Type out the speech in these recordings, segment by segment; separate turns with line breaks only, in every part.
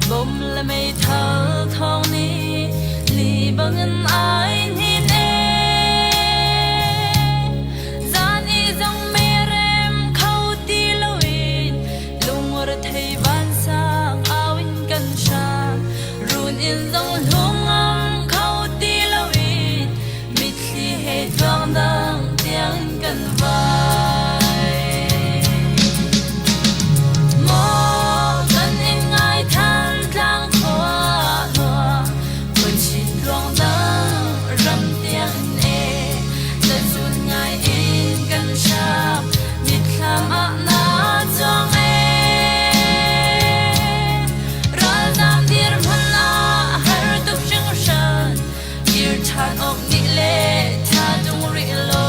Bom le meithal thawng nih li bangin ai hnin ee. Zan i zong merem kho ti loin lungrethei vansang au in kan hrang. Run in zong hlungam kho ti loin mitthli he tluang dang tiang kan vai. Maw kan in ngai than tlang khua nua khuachin tluang dang ram tiang in e na zun ngai in kan hrap mitthlam ah na chuang e ralzam dirhmun ah har tuk hringhran Kir ṭhan awk nih le ṭha ṭung rih lo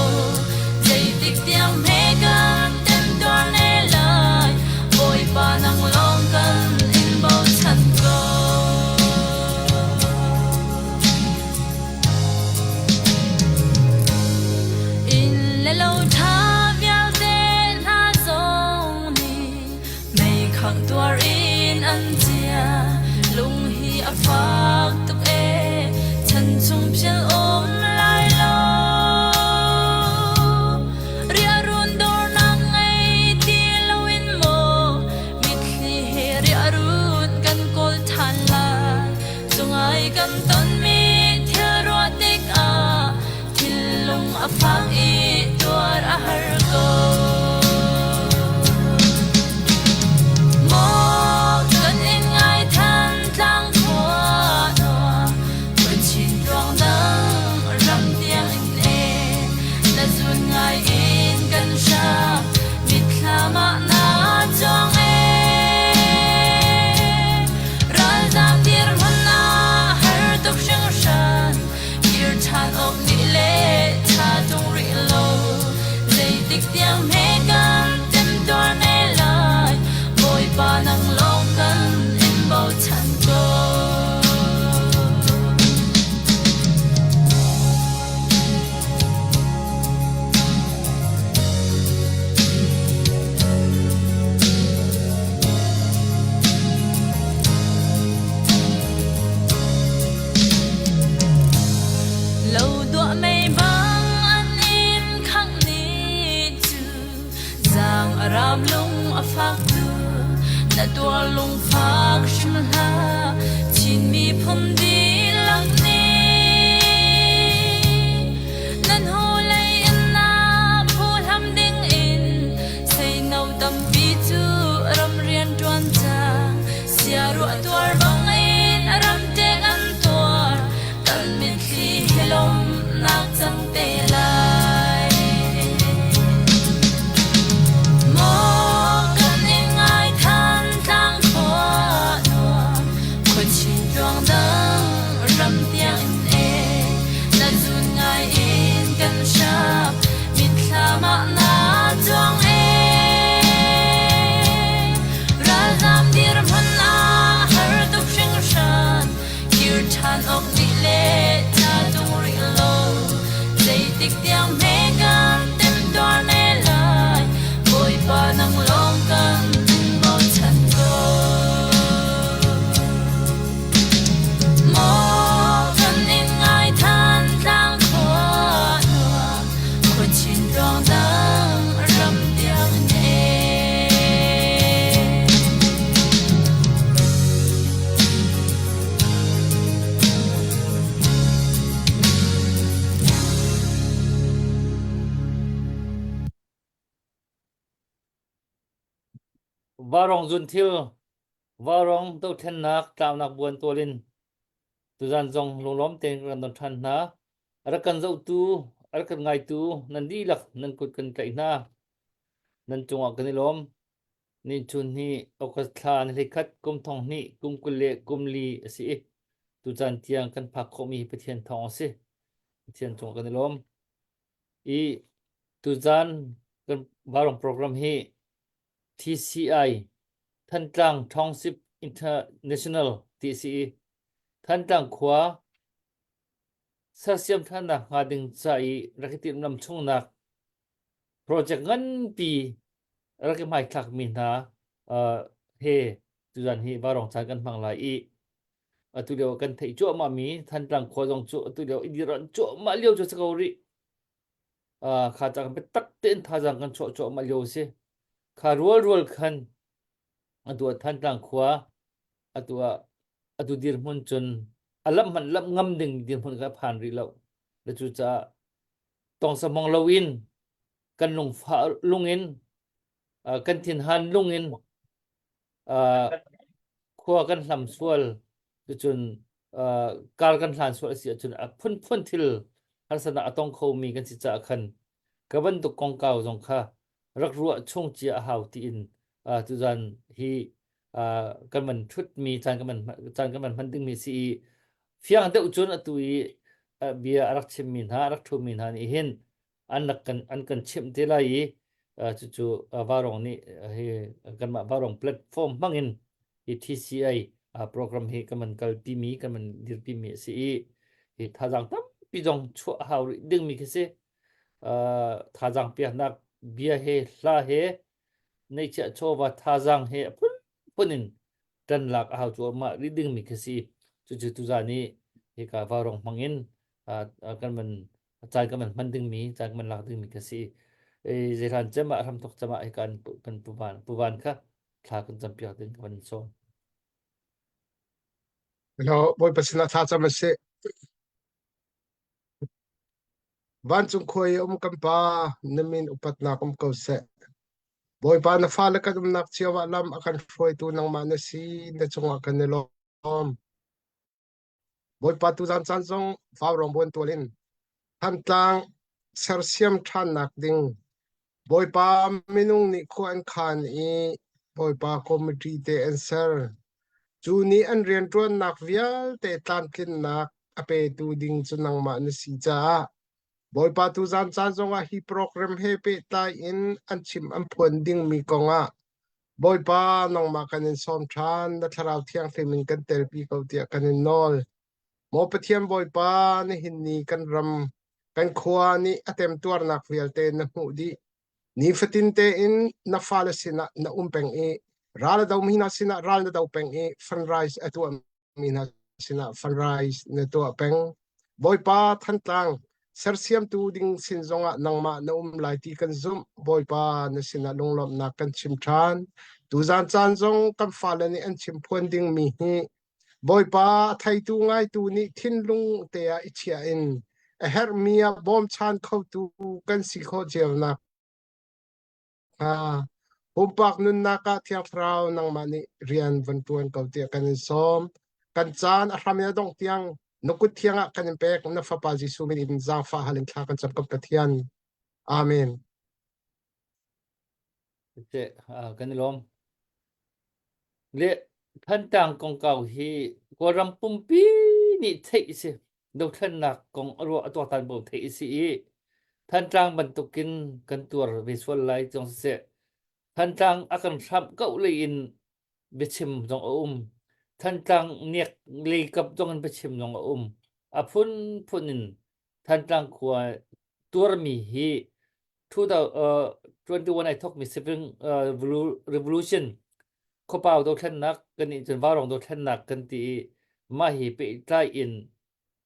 zeitik tiang hme kan temtuar ne lai Bawipa nang lawng kan in bochan ko. Inn le lo ṭha vialte hna zong nih Meikhangh tuar in an chia, lung hi a fak tuk ee, chan chung phil um lai lo. Riahrun dawrnak ngei ti loin maw, mitthli he riahrun kan kawl ṭhan lai. Cungai kan tonmi thil ruah tikah thinlung a fak i tuar a har ko. Maw kan in ngai than tlang khua nua khuachin ruang dang ram tiang in e na zun ngai in kan hrap mitthlam ah na chuang e ralzam dirhmun ah har tuk hringhran Kir ṭhan awk nih le ṭha ṭung rih lo zeitik tiang hme kan temtuar ne lai Bawipa nang lawng kan in bochan ko. Lo duah mei bang an in khangh ni cu zaang a ram lung a fak tu na tuar lungfak hrim hlah Chin miphun dihlak nih nan hnulei in na phuhlam ding in seino tampi cu ram rian ṭuan cang Siaruah tuar bangin ramṭek an tuar, kan mitthli he lawmhnak cang te lai. Maw kan in ngai than tlang khua nuam, khuachin tluang dang ram tiang in e, na zun ngai in kan hrap, mitthlam ah na cuang e. Ralzam dirhmun ah har tuk hringhran, kir ṭhan awk nih le ṭha tung rih lo. Zeitik tiang hme kan temtuar ne lai, Bawipa nang lawng kan in bochan ko. Maw kan in ngai than tlang khua nuam, khuachin ruang dang ram tiang in e.
Vaurawng zunthil, vaurawng dothlennak tlaunak buan tual in tuzan zong lunglawm tein kan don ṭhan hna. A rak kan zohtu, a rak kan ngaitu nan dihlak nan kut kan tlaih hna. Nan cungah kan i lawm. Nichun hi August thla ni hleikhat kum thong hnih kum 20 le kum li a si i tucaan tiang kan phak khawhmi hi Pathian thawng a si. Pathian cungah kan i lawm. I tuzaan kan Vaurawng program hi TCI Thantlang Township International ti a si i Thantlang khua sersiam ṭhannak hnga ding ca i rak i timhlam chungnak project nganpi rak i hmaithlakmi hna uh, he Tuzan hi Vaurawng caan kan hmang lai i atu lio kan theih cuahmah mi Thantlang khua zong cu atu lio i diranh cuahmah lio cu si ko rih. Kha cang biatak tein thazaang kan chuah cuahmah lio a si. Kha rualrual khan atu ah Thantlang khua atu ah atu dirhmun cun a lamh hmanh lamh ngam ding dirhmun kha phan rih lo. Le cucaah tongsamong loin kan lungfah lungin kan thinhan lungin khua kan hlam sual cucun kar kan hlan sual a si ahcun a phunphun thil harsatnak a tong khomi kan si caah khan ka bantuk kongkau zong kha rak ruah chung cia a hau tiin tuzan hi kan van ṭhutmi caan kan van caan kan van hman dingmi si i fiang deuh cun atu i bia a rak chimmi hna a rak ṭhumi hna nih hin an rak kan an kan chimh te lai i cucu Vaurawng nih hi kanmah Vaurawng platform hmangin hi TCA program hi kan van kalpi mi kan van dirpi mi a si i hi thazaang tampi zong chuah hau rih dingmi khi si. Thazaang peknak bia he hla he neihchiah chawva thazaang he a phunphun in ṭan lak a hau cuahmah rih dingmi khi si. Cucu tuzaan i hika Vaurawng hmangin kan van caan kan van hman dingmi caan kan van lak dingmi khi si. Zeihlan cem ah hramthok cem ah hika kan puvan puvan kha thla kan campiak ding kan van sawm.
Hello, Bawipa sinah thla cam a si. Vancung khua i um kan Pa, na min upatnak um ko seh. Bawipa na fale kan umnak cio ah lam a kan hruaitu nangmah na si, na cungah kan i lawm. Bawipa tuzan caan zong Vaurawng buantual in Thantlang sersiam ṭhannak ding Bawipa minung nih khua an khan i Bawipa committee te an ser. Cu nih an rianṭuannak vialte tlamtlinnak a petu ding cu nangmah na si caah Bawipa tuzan caan zongah hi program he pehtlai in an chim an phuan dingmi kongah Bawipa nangmah kan in sawm ṭhan, na Thlarau Thianghlim in kan telpi ko tiah kan in nawl. Maw Pathian Bawipa, nihin ni kan ram, kan khua nih a temtuarnak vialte na hmuh dih. Nifatin tein na fale sinah na um peng i ral a domi hna sinah ral na do peng i fundraise a tuah mi hna sinah fundraise na tuah peng. Bawipa Thantlang sersiamtu ding sin zongah nangmah na um lai ti kan zumh. Bawipa na sinah lunglawmhnak kan chim ṭhan. Tuzan caan zong kan fale nih an chim phuan dingmi hi Bawipa a theitu ngaitu nih thinlung te ah i chiah in a herhmi ah bawmchan khotu kan si khawh cio nak hnga pumpak nunnak ah Thiang Thlarau nangmah nih rian van ṭuan ko tiah kan in sawm. Kan caan a hram in a dongh tiang na kut thiang ah kan in pek na Fapa Jesuh min in zaangfah hal in thla kan cam kan Pathian. Amen.
Kan i lawm. Le Thantlang kongkau hi Kawlram pumpi nih theih a si. Dothlennak kong a ruah a tuaktan bo theih a si i Thantlang bantukin kan tuar ve sual lai zong siseh Thantlang a kan hramh koh lei in biachim zong a um. Thantlang niak lei kap zong in biachim zong a um. A phunphun in Thantlang khua tuarmi hi 2021 ai thawkmi Spring Revolution khuapau dothlennak kan nih cun vaurawng dothlennak kan ti i mah hi pehtlai in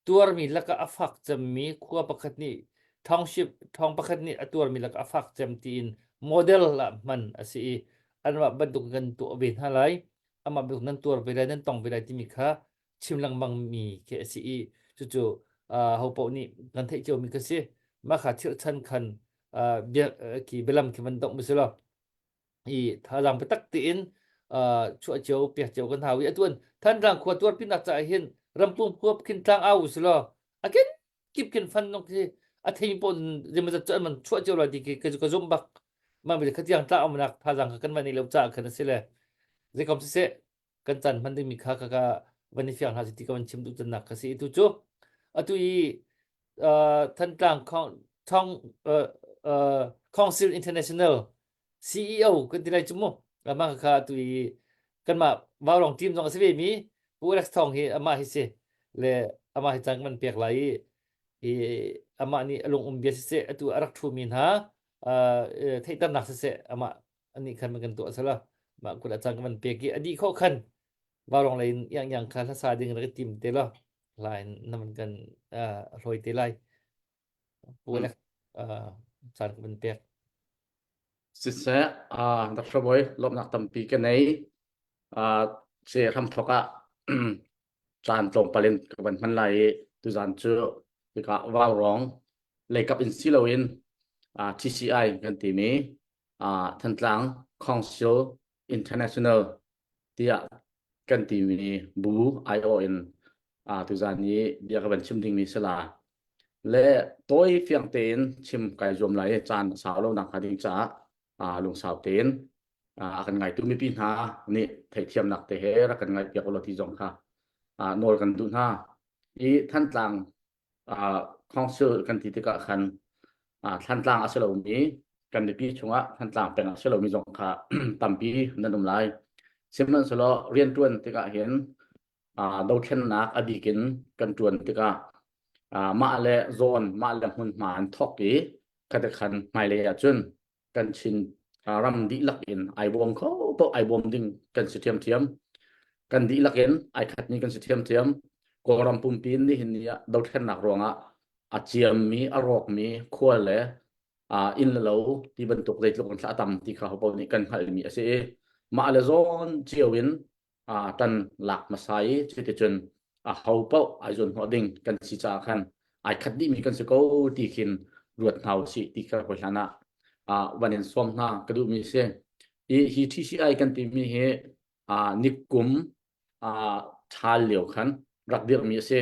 tuarmi lakah a fak cemmi khua pakhat nih township thong pakhat nih a tuarmi lakah a fak cem tiin model ah hman a si i anmah bantuk kan tuah ve hna lai amah bantuk nan tuar ve lai nan tong ve lai timi kha chim lengmang mi khi a si i cucu ho paoh nih kan theih ciomi kha si mah kha chirhchan khan bia ki bialam khi van dongh si law i thazaang biatak tein chuah cio pek cio kan hau i atuan Thantlang khua tuarpinak caah hin rampum huap khin tlang au si law a ken kip khin fan nong khi a thei pawl zeimazat cu an man chuah cio lai ti khi ka zum bak mah khatiang tla umnak thazaang kha kan van nei lo caah khan a si le zeikom siseh kan caan hman dingmi kha ka ka van i fiang hna ti ka van chim duh cannak ka si tu cu atu i Thantlang Thong Council International CEO kan ti lai cu mu amah kha atu i kanmah Vaurawng team zong a si ve mi Pu Alex Thawng hi amah hi si le amah hi caan kan pek lai i i amah nih a lung um bia siseh atu a rak thu mi hna theihternak siseh amah anih khan kan tuah sala. Mah kut a cang ka van pek i a dih khawh khan Vaurawng lei in iang iang kha hlasa ding rak i tim te law lai na van kan uh, hlawi te lai. Pu Alex uh, caan ka van pek.
Siseh, uh, Dr. Boy, lawmhnak tampi ka nei. Uh, ce hramthok ah caan tlawmpal in ka van hman lai i tuzan cu tikah vaurawng leikap in si loin uh, TCI kan timi uh, Thantlang Council International tiah kan timi bu aiawh in uh, tuzan i bia ka van chim dingmi si la. Le tawi fiang tein chim kai zuam lai i caan a sau lo nak hnga ding caah uh, lungsau tein a kan ngaitu mipi hna nih theihthiamnak te he rak kan ngaihpiak ulaw ti zong kha nawl kan duh hna. I Thantlang Council kan ti tikah khan Thantlang a si lomi kan mipi chungah Thantlang peng a si lomi zong kha tampi nan um lai. Sihmanhsehlaw rianṭuan tikah hin dothlennak a bik in kan ṭuan tikah mah le zawn mah le hmunhma an thawk i khatikhan hmailei ahcun kan Chin ram dihlak in ai bawm kho paoh ai bawm ding kan si ṭhiamṭhiam. Kan dihlak in ai khatmi kan si ṭhiamṭhiam. Kawlram pumpi in nihin ni ah dothlennak ruangah a ciammi, a rawkmi khua le inn le lo ti bantuk zeitluk in thla a tam ti kha hopaoh nih kan hngalhmi a si i mah le zawn cio in ṭan lak hmasa i cuticun a ho paoh ai zuan hnawh ding kan si caah khan ai khat dihmi kan si ko ti khin ruat hna usih ti kha hawi hlan ah van in sawm hna ka duhmi si. Hi hi TCI kan timi hi nikum ṭhal lio khan rak dirhmi a si.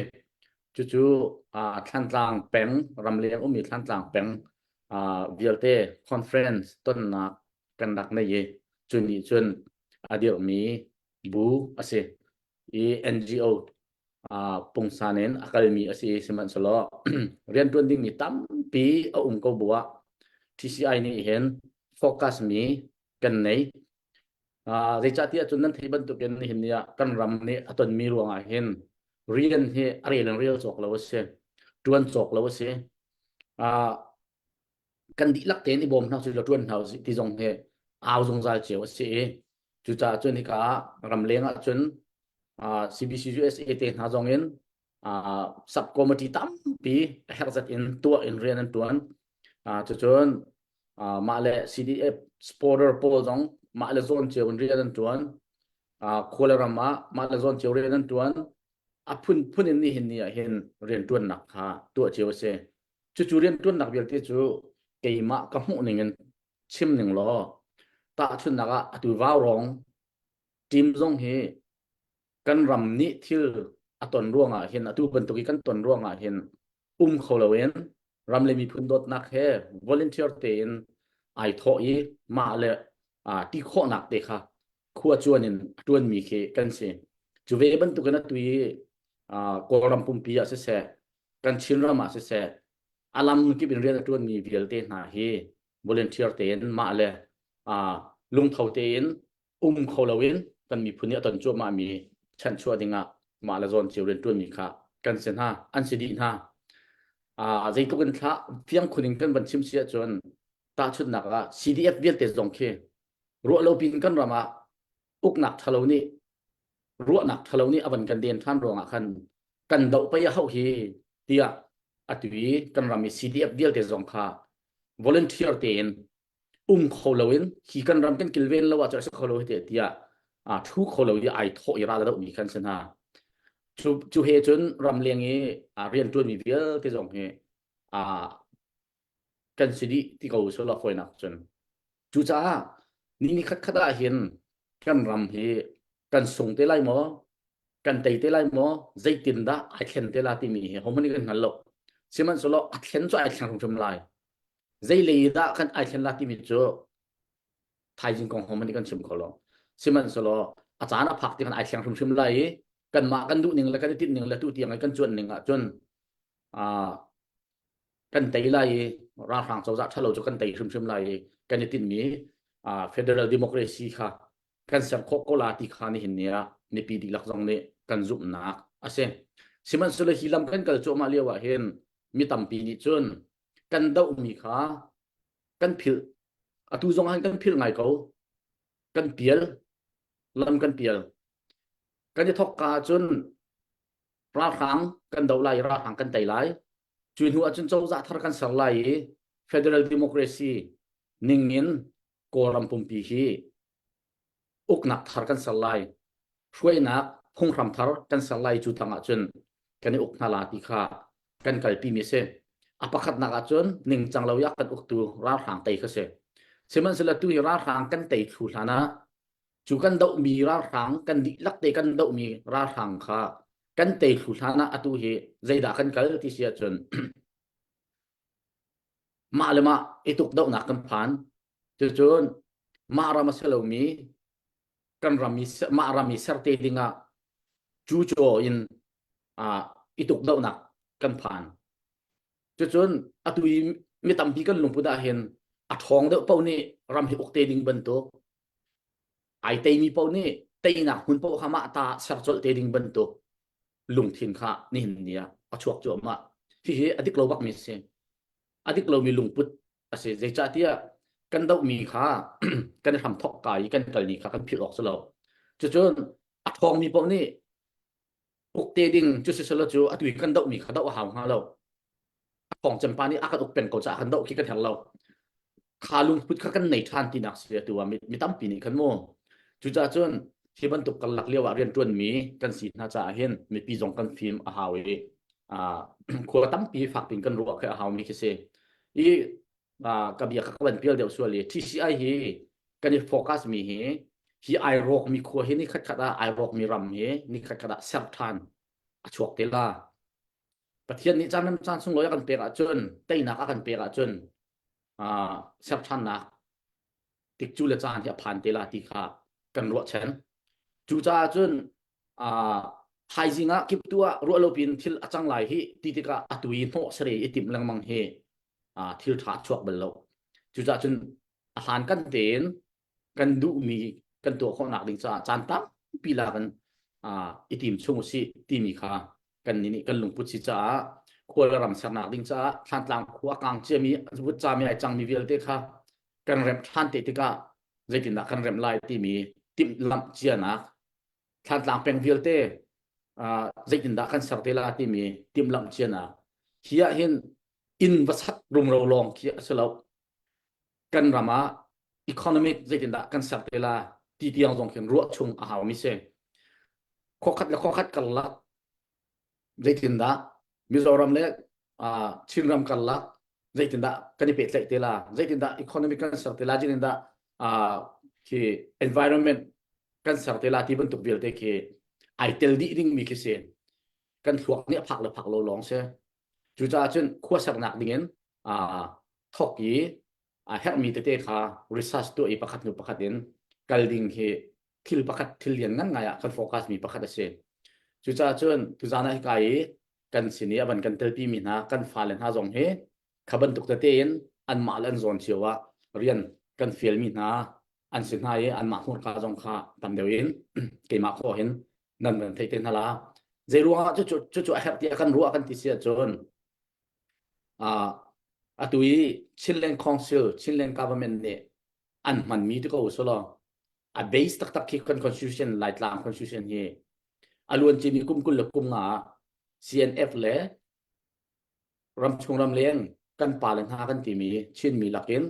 Cucu Thlantlang peng ramleng ummi Thlantlang peng vialte conference tonnak kan rak nei i cu nih cun a dirhmi bu a si i NGO pungsan in a kalmi a si sihmanhsehlaw rianṭuan dingmi tampi a um ko bu ah TCI nih hin focus mi kan nei. Zeicahtiah cun nan theih bantukin nihin ni ah kan ram nih a tonmi ruangah hin rian hi a rel in rel cawk lo a si, ṭuan cawk lo a si. Kan dihlak tein i bawm hna usih law ṭuan hna usih ti zong hi au zungzal cio a si i cucaah cun hika ah ramleng ah cun CBC USA te hna zong in sub committee tampi a herh zat in tuah in rian an ṭuan. Cucun mah le CDF supporter pawl zong mah le zawn cio in rian an ṭuan. Khua le ram ah mah le zawn cio rian an ṭuan. A phunphun in nihin ni ah hin rianṭuannak kha tuah cio a si. Cucu rianṭuannak vialte cu keimah ka hmuh ning in chim ning law tahchunhnak ah atu vaurawng team zong hi kan ram nih thil a ton ruangah hin atu bantuk i kan ton ruangah hin um kho loin ram le miphun dawtnak he volunteer tein ai thawh i mah le ti khawhnak te kha khua cuan in a ṭuanmi khi kan si. Cu ve bantukin atu i Kawlram pumpi ah siseh, kan Chinram ah siseh, a lam kip in rian a ṭuanmi vialte hna hi volunteer tein mah le lungtho tein um kho loin kan miphun nih a ton cuahmahmi chanhchuah dingah mah le zawn cio rian ṭuanmi kha kan si hna, an si dih hna. Zeitluk in thlah fiang khun in kan van chim si ahcun tahchunhnak ah CDF vialte zong khi ruah lo pin kan ram ah uknak ṭhalo nih ruahnak ṭhalo nih a van kan den ṭhan ruangah khan kan doh pei a hauh hi tiah atu i kan ram i CDF vialte zong kha volunteer tein um kho loin hi kan ram kan kilven lo ahcun a si kho lo hi tiah a thu kho lo i ai thawh i ral a dohmi khan si hna. Cu, cu he cun ramleng i rianṭuanmi vialte zong hi kan si dih ti ko sula fawinak cun. Cucaah ni ni khat khat ah hin kan ram hi kan sung te lai maw kan tei te lai maw zeitin dah ai thlen te la timi hi hohmanh nih kan hngal lo sihmanhsehlaw a thlen cu ai thleng hrimhrim lai zei lei dah kan ai thlen la timi cu thaizing kong hohmanh nih kan chim kho lo sihmanhsehlaw a caan a phak tiang ai thleng hrimhrim lai i kanmah kan duh ning le kan i tinh ning le tu tiang i kan cuan ning ah cun kan tei lai i ralhrang cozah ṭhalo cu kan tei hrimhrim lai i kan i tinhmi federal democracy kha kan ser khawh ko la ti kha nihin ni ah mipi dihlak zong nih kan zumhnak a si. Sihmanhsehlaw hi lam kan kal cuahmah lio ah hin mi tampi nih cun kan dohmi kha kan philh. Atu zong ah kan philh ngai ko. Kan pial. Lam kan pial. Kan i thawk ka ahcun ralhrang kan doh lai, ralhrang kan tei lai. Cu hnu ahcun cozah thar kan ser lai i federal democracy ning in Kawlram pumpi hi uknak thar kan ser lai. Hruainak phunghram thar kan ser lai cu tang ahcun kan i uk hna la ti kha kan kalpi mi a si. A pakhatnak ahcun ningcang lo i a kan uktu ralhrang tei kha si. Sihmanhsehlaw tu hi ralhrang kan tei thlu hlan ah cu kan dohmi ralhrang kan dihlak te kan dohmi ralhrang kha kan tei thlu hlan ah atu hi zeidah kan kal ti si ahcun mah le mah i tuk dohnak kan phan. Cucun mah ram a si lomi kan ram i mah ram i ser te ding ah cucaw in i tuk dohnak kan phan. Cucun atu i mi tampi kan lungput ah hin a ṭhawng deuh paoh nih ram hi uk te ding bantuk ai teimi paoh nih teinak hmun paoh kha mah ta ser colh te ding bantuk lungthin kha nihin ni ah a chuak cuahmah. Hihi a dik lo bakmi a si. A dik lomi lungput a si. Zeicahtiah kan dohmi kha kan i hramthawk ka i kan kalni kha kan philh awk si lo. Cucun a ṭhawngmi paoh nih uk te ding cu siselaw cu atu i kan dohmi kha doh a hau hnga lo. A thawng cem pa nih a kan uk peng ko caah kan doh khi kan herh lo. Kha lungput kha kan nei ṭhan tinak si atu ah mi tampi nih khan mu. Cucaah cun hi bantuk karlak lio ah rianṭuanmi kan si hna caah hin mipi zong kan fim a hau i khua tampi fak piin kan ruah khi a haumi khi si. I ka bia kha ka van pial deuh sual i TCI hi kan i focus mi hi hi ai rawk mi khua hi ni khat khat ah ai rawk mi ram hi ni khat khat ah ser ṭhan a chuak te la. Pathian nih caan caan sunglawi a kan pek ahcun teinak a kan pek ahcun ser ṭhannak tikcu le caan hi a phan te la ti kha kan ruahchan. Cucaah cun thaizing ah kiptu ah ruah lo piin thil a cang lai hi ti tikah atu i hnawh sare i timh lengmang hi thil ṭha a chuak bal lo. Cucaah cun a hlan kan tein kan duhmi kan tuah khawhnak ding caah caan tampi lak in i tim chung usih timi kha kan nih kan lungput si caah khual ram sernak ding caah Thlantlang khua kang ciami vutcami ai cangmi vialte kha kan remh ṭhan te tikah zeitindah kan remh lai timi timhlamh cianak Thlantlang peng vialte zeitindah kan ser te la timi timhlamh cianak hi ah hin inn va sak rumro lawng khi a si lo kan ram ah economic zeitindah kan ser te la ti tiang zong khin ruah chung a haumi si khuakhat le khuakhat karlak zeitindah Mizoram le Chinram karlak zeitindah kan i pehtlaih te la zeitindah economic kan ser te la zeitindah khi environment kan ser te la ti bantuk vialte khi ai tel dih ding mi khi si kan thluak nih a phak le phak lo lawng si cucaah cun khua sernak ding in thok i a herhmi tete kha research tuah i pakhat hnu pakhat in kal ding hi thil pakhat thil lian ngan ngai ah kan focus mi pakhat a si. Cucaah cun tuzan ah hika i kan sin i a van kan telpi mi hna kan fale hna zong hi kha bantuk tete in anmah le an zawn cio ah rian kan fial mi hna an si hna i anmah hmurka zong kha tam deuh in keimah khawh hin nan van thei te hna la. Zei ruangah cucu cucu a herh tiah kan ruah kan ti si ahcun Uh, atu i Chinland Council, Chinland Government nih an hmanmi ti ko sulaw a base taktak khi kan constitution Laitlang constitution hi a luan cimi kum 20 le kum nga ah CNF le ramchung ramleng kan pa le hna kan timi Chinmi lakin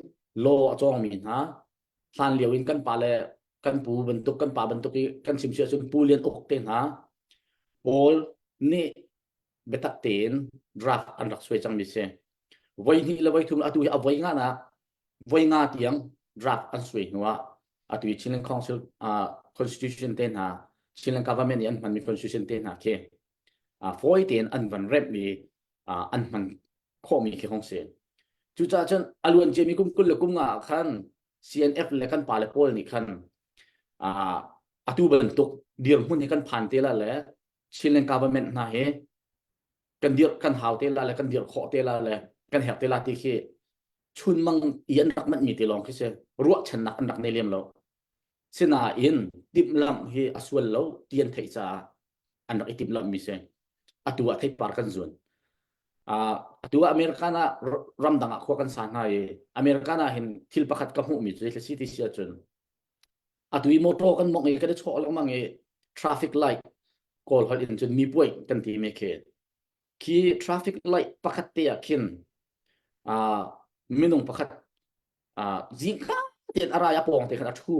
law a cawngmi hna hlan lio in kan pa le kan pu bantuk kan pa bantuk i kan chim si ahcun Pu Lian Uk te hna pawl nih biatak tein draft an rak suai cangmi si. Voi hnih le voi thum atu hi a voi nga nak voi nga tiang draft an suai hnu ah atu hi Chinland Council uh, Constitution te hna Chinland government nih an hmanmi constitution te hna khi uh, fawi tein an van remhmi uh, an hman khawhmi khi hong si. Cucaah cun a luan ciami kum 20 le kum nga ah khan CNF le kan pale pawl nih khan uh, atu bantuk dirhmun hi kan phan te la le Chinland government hna hi kan dirh kan hau te la le kan dirh khawh te la le kan herh te la ti khi chunmang i an rak manh mi te lawng khi si ruahchannak an rak nei lem lo sinain timhlamh hi a sual lo ti an theih caah an rak i timhlamh mi si atu ah theipar kan zun uh, atu ah American ah ramdang ah khua kan sa hna i American ah hin thil pakhat ka hmuh mi cu si ti si ahcun. Atu i motor kan mongh i kan i chawh lengmang i traffic light kawl holh in cun mi puai kan ti mi khi khi traffic light pakhat te ah khin uh, minung pakhat uh, zingka tein a rai a pawng te khan a thu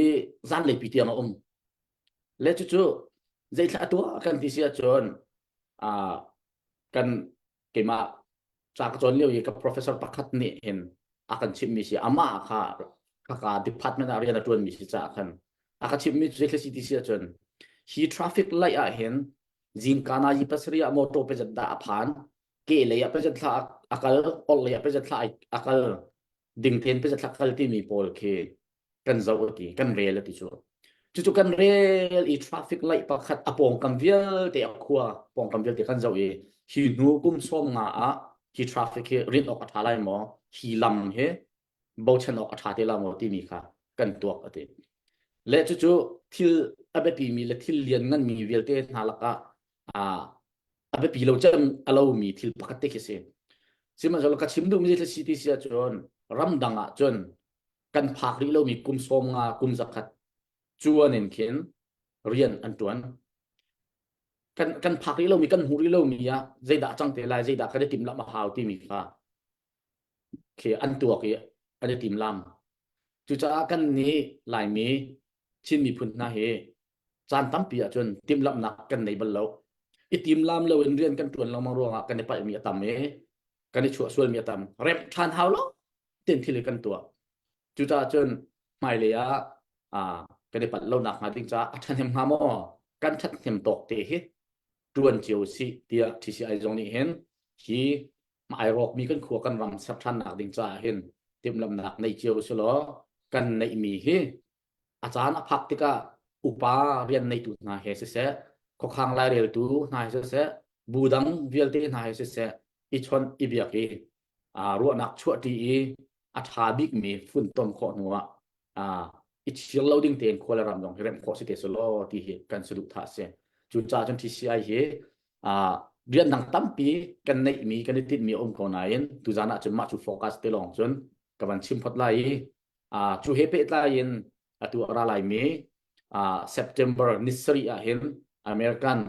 i zanlei pi tiang a um le cucu zeithla a tuah kan ti si ahcun uh, kan keimah ca ka cawn lio i ka professor pakhat nih hin a kan chimhmi si amah kha khaka department ah rian a ṭuanmi si caah khan a ka chimhmi cu zeithla si ti si ahcun hi traffic light ah hin zingka na yi pasarih ah motor pezat dah a phan ke lei ah pezat thla a kal or lei ah pezat thla a kal dingten pezat thla kal timi pawl khi kan zoh a ti kan rel a ti cu cucu kan rel i traffic light pakhat a pawngkam vialte a khua pawngkam vialte kan zoh i hi hnu kum sawm nga ah hi traffic hi rin awk a ṭha lai maw hi lam hi bochan awk a ṭha te la maw timi kha kan tuak a ti le cucu thil a biapimi le thil lian nganmi vialte hna lakah a biapi lo cem a lomi thil pakhat te khi si sihmanhsehlaw ka chim duhmi thil si ti si ahcun ramdang ah cun kan phak rih lomi kum sawm nga kum zakhat cuan in khin rian an tuan kan kan phak rih lomi kan hmuh rih lomi ah zeidah cang te lai zeidah kan i timhlamh a hau timi kha khi an tuak i an i timlam cucaah kan nih Laimi Chin miphun hna hi caan tampi ahcun timhlamhnak kan nei bal lo i timlam lo in rian kan tuan lengmang ruangah kan i palhmi a tam i kan i chuah sualmi a tam remh ṭhan hau lo tin thil hi kan tuah cucaah cun hmailei ah ah kan i palh lo nak hnga ding caah a ṭhahnem hnga maw kan ṭhathnem tawk te hi ṭuan cio sih tiah TCI zong nih hin hi ai rawkmi kan khua kan ram ser ṭhannak ding caah hin timhlamhnak nei cio si law kan neihmi hi a caan a phak tikah upa rian neitu hna he siseh khuakhang laireltu hna he siseh bu dang vialte hna he siseh i chawnh i biak i ruahnak chuahṭi i a ṭha bikmi funtom khawh hnuah i chir lo ding tein khua le ram zong hi remh khawh si te selaw ti hi kan saduhthah a si. Cucaah cun TCI hi rian dang tampi kan neihmi kan i tinhmi a um ko nain tuzan ah cun mah cu focus te lawng cun ka van chim phot lai i cu he pehtlai in atu a ra laimi September ni sarih ah hin American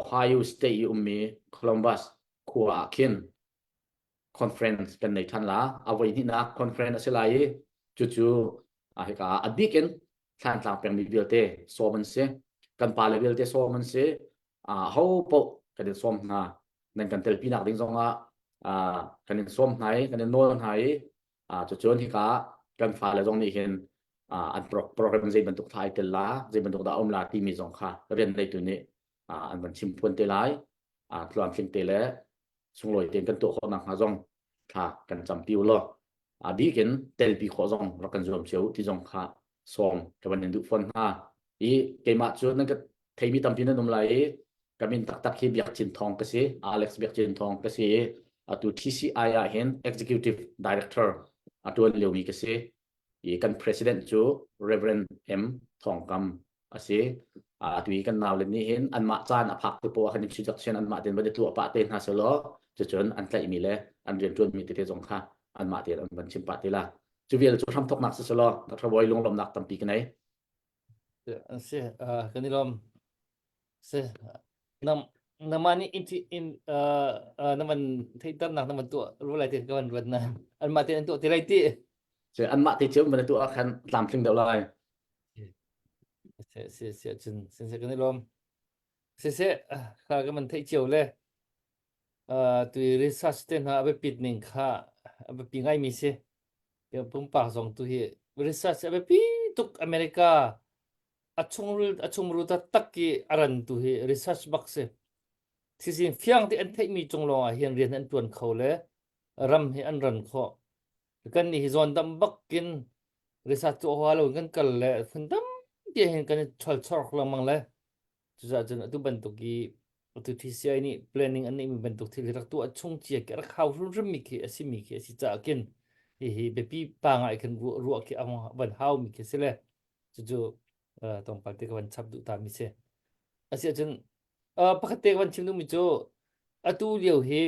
Ohio State i ummi Columbus khua ah khin conference kan nei ṭhan la a voi hnihnak conference a si lai i cucu hika a bik in Thlantlang pengmi vialte sawm an si kan pale vialte sawm an si ho paoh kan in sawm hna nan kan telpinak ding zongah kan in sawm hna i kan in nawl hna i cucun hika kan fale zong nih hin an program zei bantuk tha ai tel la zei bantuk dah um la timi zong kha rian neitu nih an van chim phuan te lai tluantling te le sunglawi tein kan tuah khawh nakhnga zong thla kan campi u law a bik in telpi khawh zong rak kan zuam cio ti zong kha sawm ka van in duh fawn hna i keimah cu nan ka theimi tampi nan um lai i ka min taktak hi Biak Cin Thawng ka si Alex Biak Cin Thawng ka si i atu TCI ah hin Executive Director a tuan liomi ka si i kan president cu Reverend M Thawng Kam a si. Atu i kan naule nih hin anmah caan a phak te poah kan introduction anmah tein van i tuah pah te hna selaw cucun an tlaihmi le an rianṭuanmi tete zong kha anmah tein an van chim pah te la. Cu vial cu hramthoknak si selaw Dr. Bawi lunglawmnak tampi ka nei.
An si kan i lawm. Si nam nama nih in in na van theihternak na van tuah ru lai ti ka van ruat na anmah tein an tuah ti lai ti.
Si anmah te cio van tuah khan tlamtling deuh lai.
Si si si cun sin se kan i lawm. Si se kha ka man theih cio le tu research te hna a biapit ning kha a biapi ngaimi si. Pumpak zong tu hi research a biapi tuk America a chungril a chungru taktak i a ran tu hi research bak si. Sisin fiang te an theihmi cung lawng ah hin rian an tuan kho le ram hi an ran khawh. Kan nih hi zawn dam bakin research tuah hua lo kan kal le phun tampi hin kan i cholchor lengmang le cucaah cun atu bantuk i atu TCI nih planning an neihmi bantuk thil hi rak tuah chung cia khi rak hau hrimhrim mi khi a si mi khi a si caah khin hihi biapi pa ngai khin ruah khi a van hau mi khi si le cucu tlawmpal te ka van chap duh ta mi si asi ahcun pakhat te ka van chim duhmi cu atu lio hi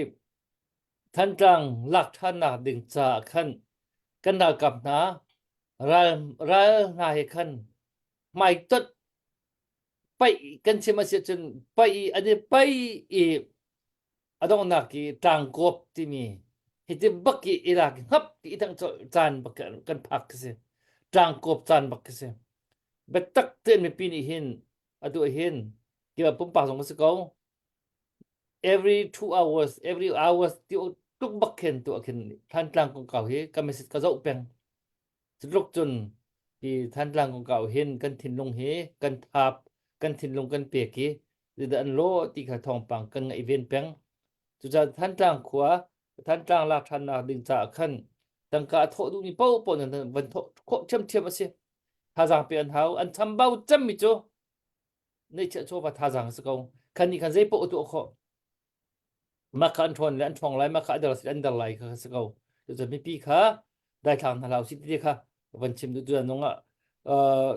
Thantlang lak ṭhannak ding caah khan kan ralkap hna. Ral ral hna he khan hmaitonh paih kan chim a si ahcun paih i an i paih i a donghnak i tlangkawp timi hiti bak i i lak i hngap ti i tang caan bak kan phak khi si. Tlangkawp caan bak khi si. Biatak tein mipi nih hin atu ah hin kiva pumpak zong a si ko. Every two hours, every hours ti tuk bak khin tu ah khin Thantlang kongkau hi ka message ka zoh peng. Cutluk cun hi Thantlang kongkau hin kan thinlung hi kan thap, kan thinlung kan pek i zeidah an lawh ti kha thawngpang kan ngaih ven peng. Cucaah Thantlang khua, Thantlang lak ṭhannak ding caah khan tangka a thawh duhmi paohpaoh nan van thawh khawh ṭhiamṭhiam a si. Thazaang pe an hau. An chambau cemmi cu neihchiah chawva thazaang a si ko. Khan nih khan zei paoh a tuah khawh. Mah kha an ṭhawn le an ṭhawng lai, mah kha a der an der lai kha si ko. Cucu mipi kha daithlang hna hlah usih ti kha van chim duh tu nung ah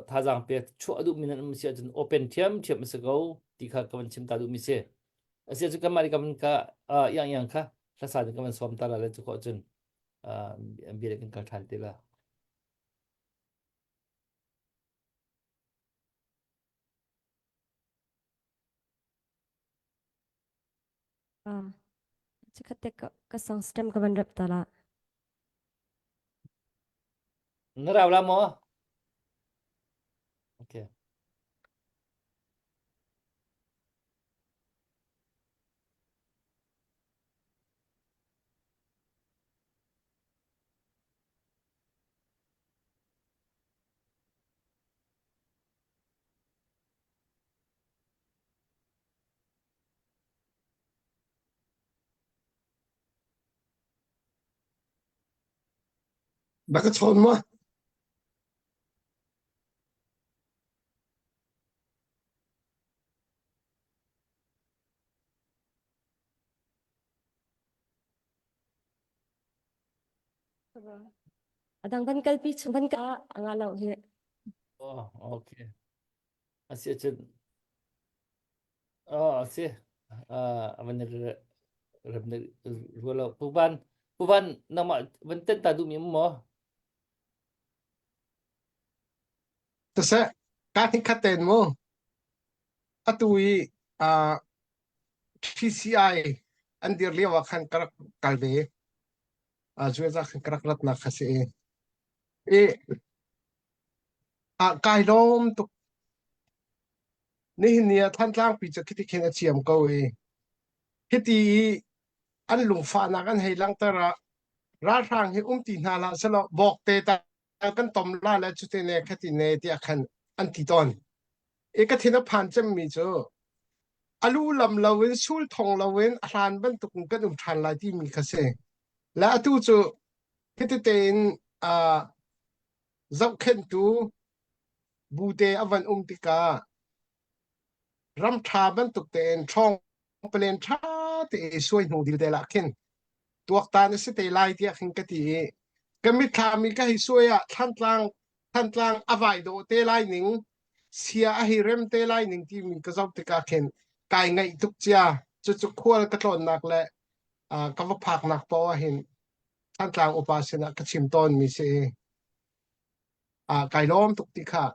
thazaang pek chuah duhmi nan um si ahcun open ṭhiamṭhiam a si ko ti kha ka van chim ta duhmi si. A si ahcun kanmah nih kan ka iang iang kha hlasa in kan van sawm ta la le cu khawh cun bia kan kal ṭhan te la.
Ah, chikkhat te ka, ka song stem ka van rep ta la.
Na rau la maw? Okay.
Na ka chawn maw?
Adang van kalpi chung van ka anga lo hi.
Oh, okay. A si ahcun oh a si. Uh, a van rem na rua lo. Pu Van, Pu Van nangmah van ten ta duhmi um maw?
Siseh, ka hnik khat tein mu. Atu i uh, TCI an dir lio ah khan ka rak kal ve. Uh, zueza khan ka rak ratnak kha si i. I Ah, kai lawm tuk. Nihin ni ah Thantlang pi cu khiti khin a ciam ko i hiti i an lungfahnak an hei langhter ah ralhrang hi um ti hna hlah selaw bawkte ta kan tom la le cute ne khati ne tiah khan an ti tawn. I ka thin a phan cemmi cu alu lam loin sul thong loin a hlan bantuk in kan um ṭhan lai timi kha si. Le atu cu hiti tein uh, zohkhenhtu bute a van um tikah ram ṭha bantuk tein ṭhawng palen ṭha te i suai hnu dil te lah khin tuaktan a si te lai tiah khin ka ti i ka mitthlam i ka hei suai ah Thlantlang Thantlang a vai dawh te lai ning sia a hei rem te lai ning timi ka zoh tikah khin kai ngaih tuk cia cucu khual ka tlawnnak le uh, ka va phaknak paoh ah hin Thantlang upa sinah ka chim tawnmi si i ah kai lawm tuk ti kha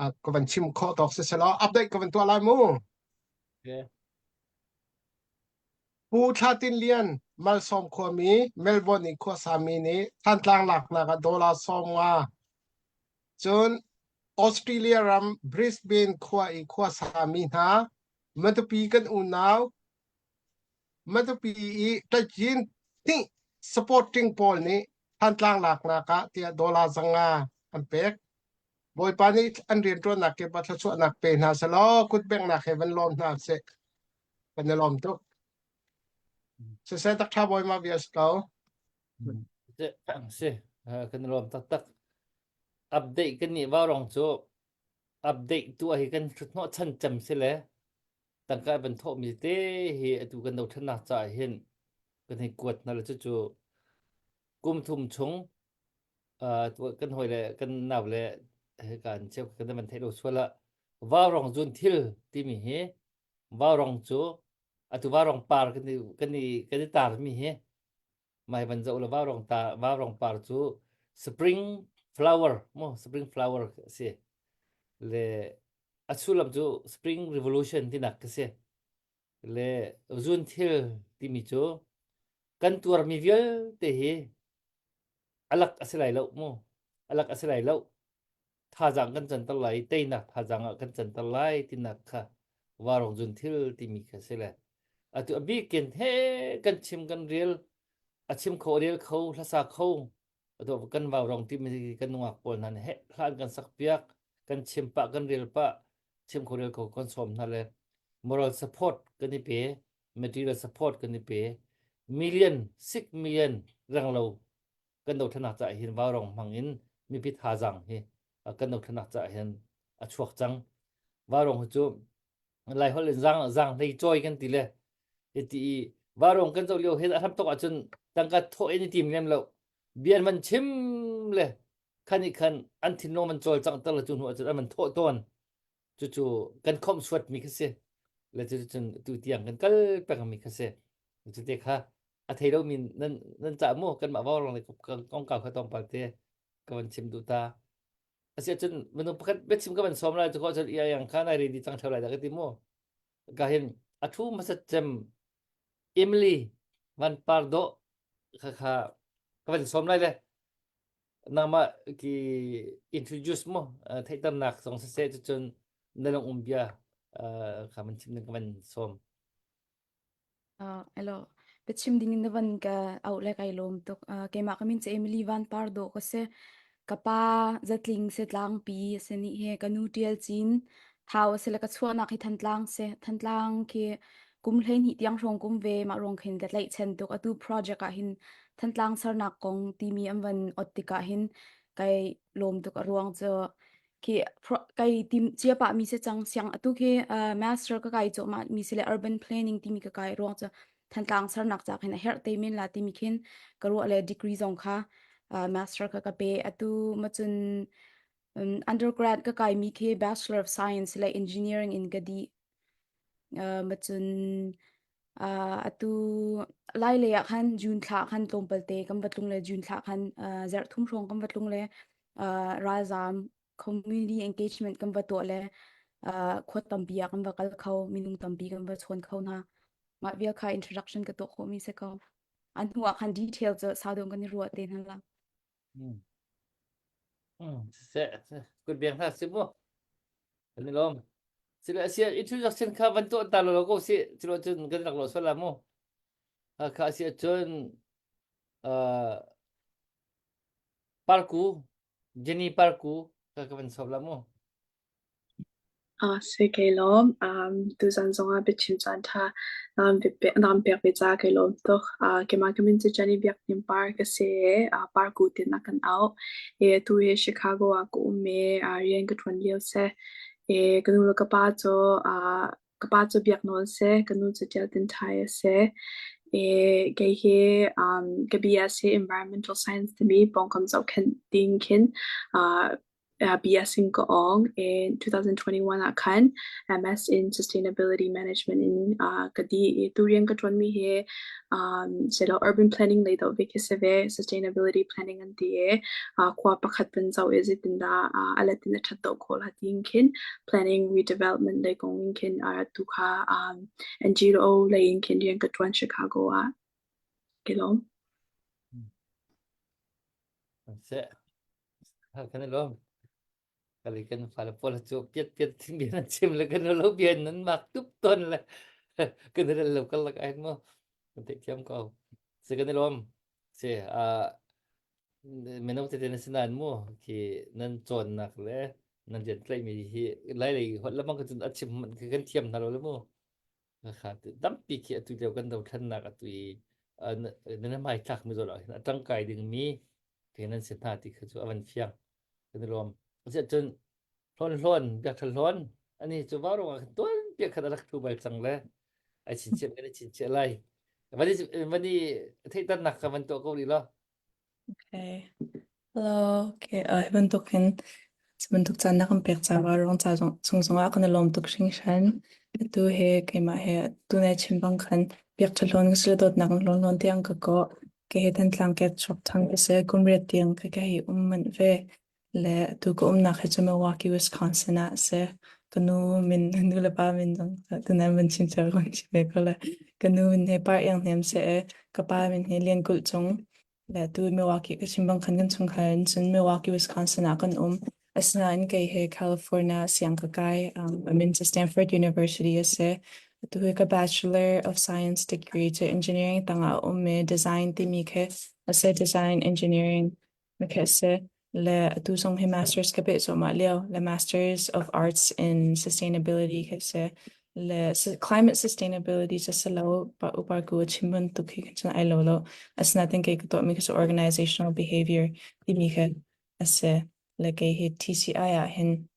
ah, ka van chim khawh tawk si selaw update ka van tuah lai mu.
Okay.
Pu Thla Tin Lian Malsawm khuami Melbourne i khuasami nih Thantlang laknak ah dollar 50 cun Australia ram Brisbane khua i khuasami hna Matupi kan unau Matupi i ṭaityin hnih supporting pawl nih Thantlang laknak ah tiah dollar 500 an pek. Bawipa nih an rianṭuannak kip ah thluachuahnak pe hna selaw kutbengnak he van lawm hna seh. Kan i lawm tuk. Siseh tak ṭha bawi ma bia si ko.
Si, kan i lawm taktak. Update kan nih vaurawng cu update tuah hi kan hruthnawh chan cem si le tangka van thawhmi te hi atu kan dothlennak caah hin kan hei kuat hna le cucu kum thum chung uh, kan hawi le kan nau le kan cheu kan van theih lo sual ah vaurong zun thil timi hi vaurong cu atu vaurong par kan i kan i kan i tar mi hi mai van zoh le vaurong ta vaurong par cu spring. flower mo spring flower a si le a sullam cu spring revolution tinak ka si le zun thil timi cu kan tuarmi vialte hi alak a si lai lo mu alak a si lai lo thazaang kan canter lai teinak thazaang ah kan canter lai tinak kha varong zun thil timi kha si le atu a bikin he kan chim kan rel a chim kho rel kho hlasa kho atu kan vaurong timi kan nungak pawl hna nih he hlan kan sak piak kan chim pah kan rel pah chim kho rel kho kan sawm hna le moral support kan i pe material support kan i pe million 6 million rang lo kan dothlenak caah hin vaurong hmang in mipi thazaang hi kan dothlenak caah hin a chuak cang vaurong hi cu lai holh in zang zang hlei cawi kan ti le ti i vaurong kan zoh lio hin a hram tok ahcun tangka thawh in i tim lem lo bian man chim le khan i khan an thinlung man cawl cang ter le cu hnu ahcun an man thawh tawn cucu kan khomh suat mi kha si le cucun tu tiang kan kal peng mi kha si cu te kha a thei lo mi nan nan ca mu kanmah vaurong le kongkau kha tawngpal te ka van chim duh ta asi ahcun minung pakhat biachim ka van sawm lai cu ko cun ia yang kha nai ready cang theo lai dah ka ti mu ka hin a thu hmasat cem Emily van par dawh kha kha ka van sawm lai le nangmah ki introduce mu theihternak zong siseh cucun na lung um bia kha van chim ding ka van sawm
Uh, hello. Biachim ding in na van ka auh le kai lawm tuk. Uh, keimah ka min cu Emily Van Par Dawh ka si. Ka pa zatling se tlangpi a si nih hi ka nu Tial Cin thau a si le ka chuahnak hi Thantlang si. Thantlang khi kum 12 tiang hrawng kum ve mah ruang khin ka tlaihchan tuk. Atu project ah hin Thantlang sernak kong timi an van ot tikah hin kai lawm tuk a ruang cu khi kai tim chia pah mi se cang siang atu khi master ka kai cho ma mi se le urban planning timi ka kai ruang chu Thantlang sarnak cha khin a herh te men la timi khin ka ruah le degree zong kha master ka ka pe atu ma cun undergrad ka kai mi khi bachelor of science le engineering in ka di ma cun atu lai lei ah khan June thla khan tlawmpal te kan va tlung le June thla khan zarh thum hrawng kan va tlung le ralzaam community engagement kan va tuah le khua tampi ah kan va kal kho minung tampi kan va chawn kho hna mah vial kha introduction ka tuah khawh mi si ko an hnu ah khan detail cu sau deuh kan i ruah te hna la
Se kut biang hna si mu kan i lawm sile asia introduction kha van tuah ta lo ko si culo cun kan rak lo sual la mu kha asia cun Parku Jenny Parku ka ka van sawm la mu
Ah, si kei lawm. Um, tuzan zongah biachim caan ṭha naam pek ve ca kei lawm tuk. Uh, keimah ka min cu Jenny Biak Hnim Par ka si i uh, Parku tin a kan auh. E, tu hi Chicago ah ka um i uh, rian ka ṭuan lio si. E, ka nu le ka pa cu uh, ka pa cu Biak Nawl si, ka nu cu Ṭial Tin Ṭhai a si. E, kei hi um, ka BS hi Environmental Science timi pawngkam zohkhenh ding khin uh, BS in ka awng. In 2021 ah khan MS in Sustainability Management in uh, ka di i tu rian ka ṭuanmi hi um, silo urban planning lei deuh ve khi si ve sustainability planning an ti i uh, khua pakhat van zoh i zeitindah uh, a let in a ṭhat deuh khawh la tiin khin planning redevelopment lei kong in khin uh, tu kha um, NGO lei in khin rian ka ṭuan Chicago ah. Ke lawm.
Seh. Kan i lawm. Kali kan fale pawl cu piat piat thin bia nan chim le kan lo bia nan mak tup ton le kan rel lo kal lak ai mo kan theih thiam ko. Si kan i lawm. Si a mino tete na si nain mu khi nan cawnnak le nan rian tlaihmi hi lai lei holh lamang cun a chim kan thiam hna lo le mu. Kha tampi khi atu lio kan dothlennak atu i nan hmai thlak mi zawl ah hin a tangkai dingmi ke nan si hna ti kha cu a van fiang kan i lawm asiahcun hlawn hlawn biak hlawn ani cu va ruangah khan tuan piak khan a rak thu bal cang le ai chinchiah kan i chinchiah lai van i van i theihternak kha van tuah ko rih law
Okay. Hello. Okay. Hi bantuk hin cu bantuk caan na kan pek caah ruang ca zong chung zongah kan i lawm tuk hringhran. Atu he keimah he tu nai chim bang khan biak ṭha ka si le dawtnak in hlawn hlawn tiang ka kawh. Ke he Thantlang kek chuak ṭhang ka si. Kum riat tiang ka ka hi um manh ve. Le atu ka umnak hi cu Milwaukee, Wisconsin ah a si. Ka nu min, nu le pa min zong tunan van chim cio kan chim ve ko le. Ka nu min hi Par Iang Hnem si i ka pa min hi Lian Kulh Cung. Le tu Milwaukee ka chim bang khan kan chungkhar in cun Milwaukee, Wisconsin ah kan um. Asinain kei hi California siang ka kai. Um, a min cu Stanford University a si. Atu hi ka Bachelor of Science degree cu engineering tangah a ummi design timi khi a si design engineering na si. Le atu zong hi masters ka peh cuahmah lio. Le Masters of Arts in Sustainability ka si. Le climate sustainability cu si lo pa upar ku chim bantuk hi cun ai lo lo. Asinain kei ka tuahmi khi cu organizational behavior timi khi a si. Le kei hi TCI ah hin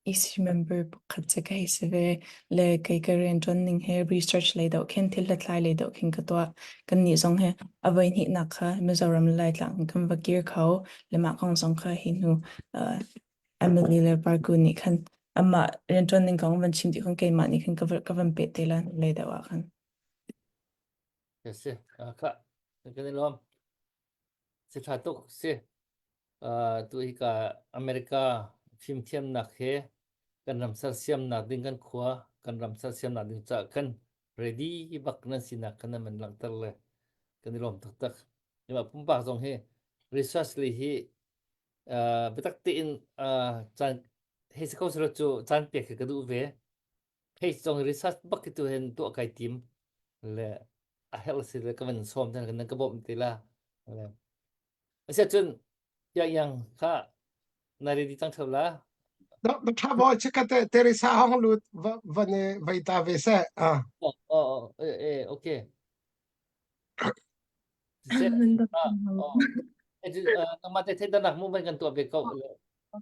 EC member pakhat cu ka hei si ve. Le kei ka rianṭuan ning hi research lei deuh khin thil hlathlai lei deuh khin ka tuah. Kannih zong hi a voihnihnak kha Mizoram le Laitlang in kan va kir kho. Le mah kong zong kha hi hnu uh, Emily le Parku nih khan amah rianṭuan ning kong van chim dih khan keimah nih khan ka, ka van peh te la lei deuh ah khan.
Si, kha kan i lawm. Si ṭha tuk si. Uh, tu hi ka America fimthiamnak he kan ram sersiamnak ding kan khua kan ram sersiamnak ding ca kan ready bak nan sinak kan nan langhter le kan i lawm taktak. Ima pumpak zong hi research li hi uh, biatak tein uh, caan hei si ko selo cu caan pek hi ka duh ve. Hei zong research bak hi tu hen tuah kai tim le a herh si le ka van sawm tan kan ka bawmh te la. Le Asiahcun yang yang kha na ready cang ṭheo la.
Dr. Boy chikkate Teresa hong lut va ne vai ta ve seh. Ah.
Oh, oh, oh, eh, eh, okay. Siseh, ah, oh. Eh, nangmah te theidanak mu van kan tuah ve ko.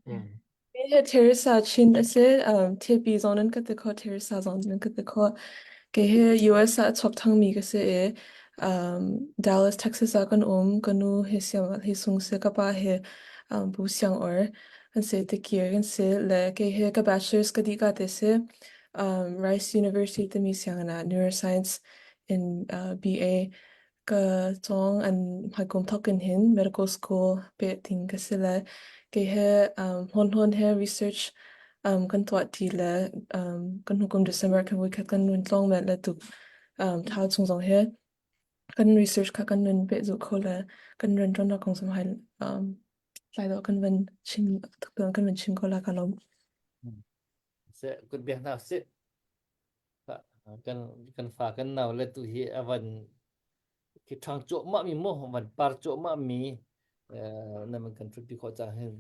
Mm.
He Teresa Chin a si. Um, TP zong nan ka ti kho, Teresa zong nan ka ti kho. Kei hi US ah chuak thangmi ka si i um, Dallas, Texas ah kan um. Ka nu hi siang hi sung si, ka pa hi um, Bu Siang Or an si, tikir kan si. Le kei hi ka bachelor's ka dih ka te si. Um, Rice University timi sianginn ah neuroscience in uh, BA Ka cawng an hmaikum thawk in hin medical school peh ding ka si le kei he um, hlawnhlawn he research um, kan tuah ṭi le um, kan hnu kum December kan voikhat kan nun tlawng met le tuk um, thau chung zong he kan research kha kan nun pehzulh kho le kan rianṭuannak kong zong hai um, tlai dawh kan van chim kan van chim ko la ka lawm.
Seh, kut biak hna sih. Kan kan fa kan nau le tu hi a van khi ṭhang cuahmah mi mu van par cuahmah mi nan man kan ṭhutpi khawh caah hin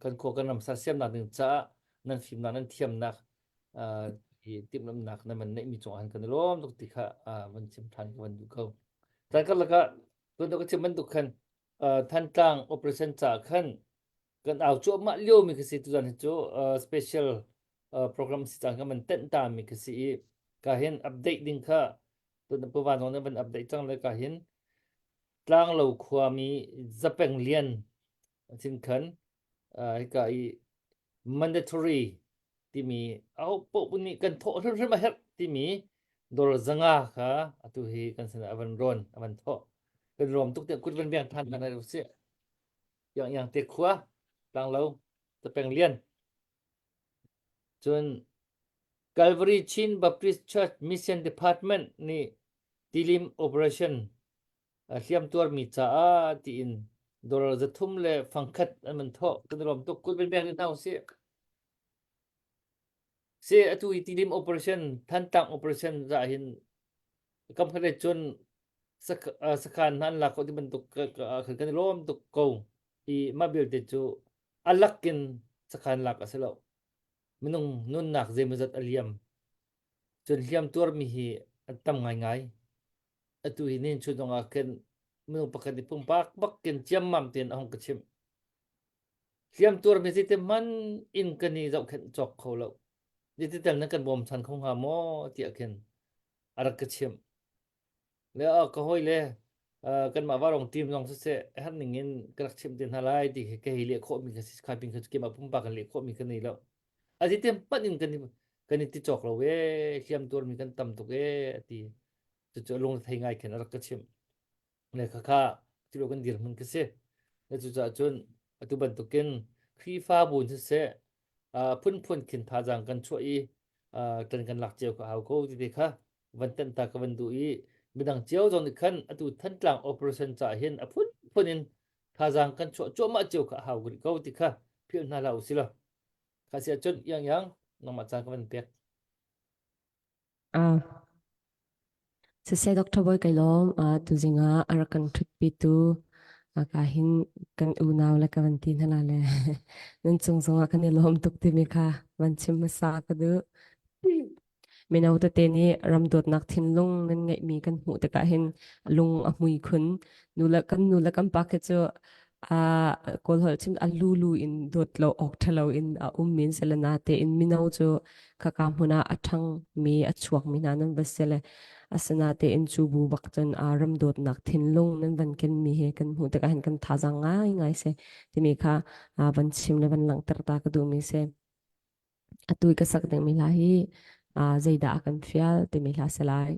kan khua kan ram sersiamnak ding caah nan fimnak nan thiamnak hi timhlamhnak nan man neihmi cungah hin kan i lawm tuk ti kha van chim ṭhan ka van duh ko. Caan karlak ah tun ka chim bantuk khan Thantlang operation caah khan kan au cuahmah lio mi khi si tuzan hi cu special program si cang kan van tenh ta mi khi si i ka hin update ding kha tun pu van zong nih van update cang le ka hin tlanglo khuami zapeng lian thin khan hika i mandatory timi aho poh nih kan thawh hrimhrim a herh timi dollar zanga kha atu hi kan sin ah avan rawn avan thawh kan rawm tuk tiah kut van biang than hna usih Yang yang te khua tlanglo tapeng lian cun Calvary Chin Baptist Church Mission Department nih tilim operation hliam tuarmi caah tiin dollar 300 le fangkhat an man thawh kan rom tuk kut ben beng hna usih si atu hi tilim operation Thantlang operation za hin kam khat cun sakhan hna an lak khawh ti bantuk kan i lawm tuk ko i mah belte cu a lak in sakhan lak a si lo minung nunnak zeimawzat a liam cun hliam tuarmi hi an tam ngaingai atu hi nin chun zong ah khin minung pakhat i pumpak bak kin ciammam tein a hung ka chimh hliam tuarmi zeiti hmanh in kan i zohkhenh cawk kho lo zeiti nan kan bawmchan kho hnga maw tiah khin a rak ka chimh Le ka hawi le kanmah varong team zong siseh herh ning in ka rak chimh te hna lai ti khi ka hei leh khawhmi kha si kha pin kha keimah pumpak kan leh khawhmi ka nei lo. A ti tem pat in kan kan i ti cawk lo ee hliam tuarmi kan tam tuk ee a ti. Cucu lung thei ngai khin a rak ka chimh. Le khakha tilo kan dirhmun ka si. Le cucaah cun atu bantukin. Khrihfabu in siseh uh, phunphun khin thazaang kan chuah i uh, ṭan kan lak cio ka hau ko ti te kha van tenh ta ka van duh i midang cio zong nih khan atu Thantlang operation caah hin a phunphun in thazaang kan chuah cuahmah cio kha a hau rih ko ti kha philh hna hlah usih law kha si ahcun iang iang nangmah caan ka van pek.
Ah. Siseh Dr. Bawi kai lawm uh, tuzing ah a rak kan ṭhutpitu uh, ka hin kan unau le ka van ti hna la le nan cung zongah kan i lawm tuk timi kha van chim hmasa ka duh. Mino tete nih ram dawtnak thinlung nan ngeihmi kan hmuh tikah hin lung a hmui khun. Nu le kan nu le kan pa khi cu a Kawl holh chim a lulu in dawt lo awk ṭhalo in a um min sele na tein mino cu khaka hmun ah a ṭhang mi a chuak mi hna nan va si le asinatein cu bu bak cun a ram dawtnak thinlung nan van ken mi he kan hmuh tikah hin kan thazaang ngai ngai si timi kha van chim le van langhter ta ka duh mi si. Atu i ka sak dingmi hla hi zeidah a kan fial timi hla si lai.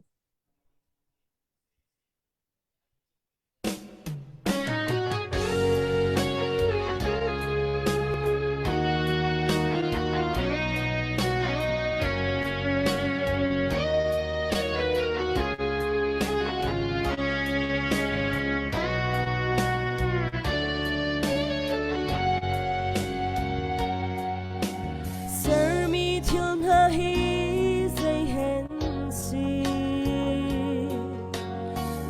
Sermi thil hna hi zei hen si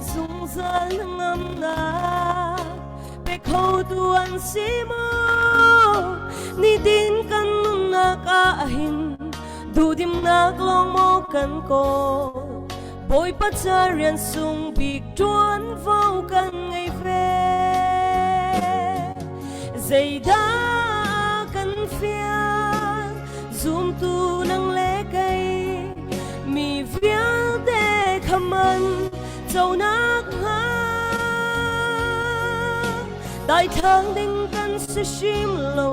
Zungzal ngamnak pe khotu an si maw Nitin kan nunnak ah hin duhdimnak lawng maw kan kawl Bawipa ca rian sung bik ṭuanvo kan ngei ve. Zeidah kan fial zumtu nang le kei mi vialte kha man conak hnga daithlang ding kan si hrim lo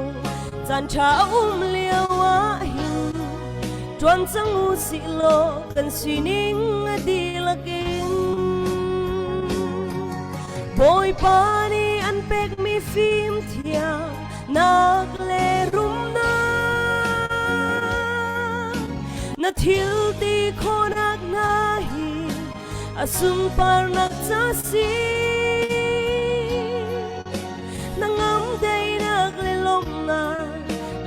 caan ṭha a um lio ah hin Ṭuan cang u sih law kan sining a dihlak in Bawipa nih an pekmi fimthiam nak le rumnak na thil ti khawhnak hna hi a sunparnak ca si na ngam daihnak le lawmhnak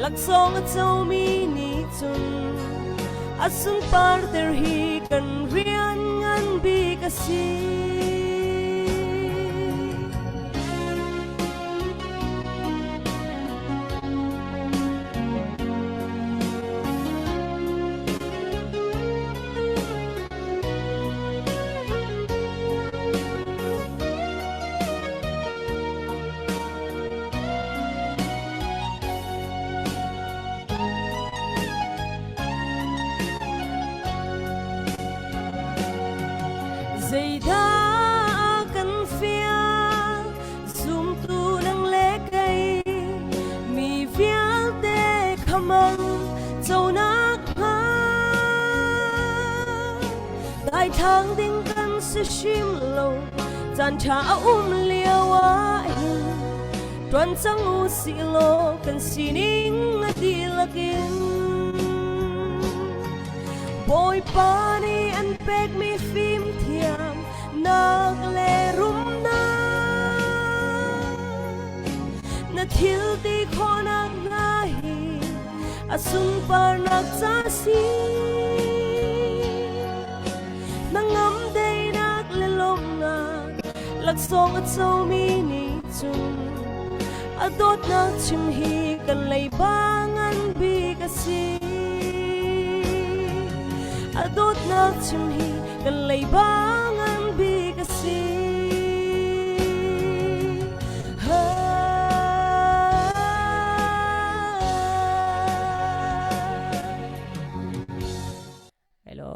laksawng a comi nih cun a sunparter hi kan rian ngan bik a si. Zeidah kan fial zumtu nang le kei mi vialte khamang conak hnga daithlang ding kan si hrim lo caan ṭha a um lio ah hin ṭuan cang u sih law kan sining a dihlak in Bawipa nih an pekmi fimthiam nak le rumnak na thil ti khawhnak hna hi a sunparnak ca si na ngam deinak le lawmhnak laksawng a comi nih cun a dawtnak chim hi kan leiba ngan bik a si a dawtnak chim hi kan leiba ngan bik a si
Hello.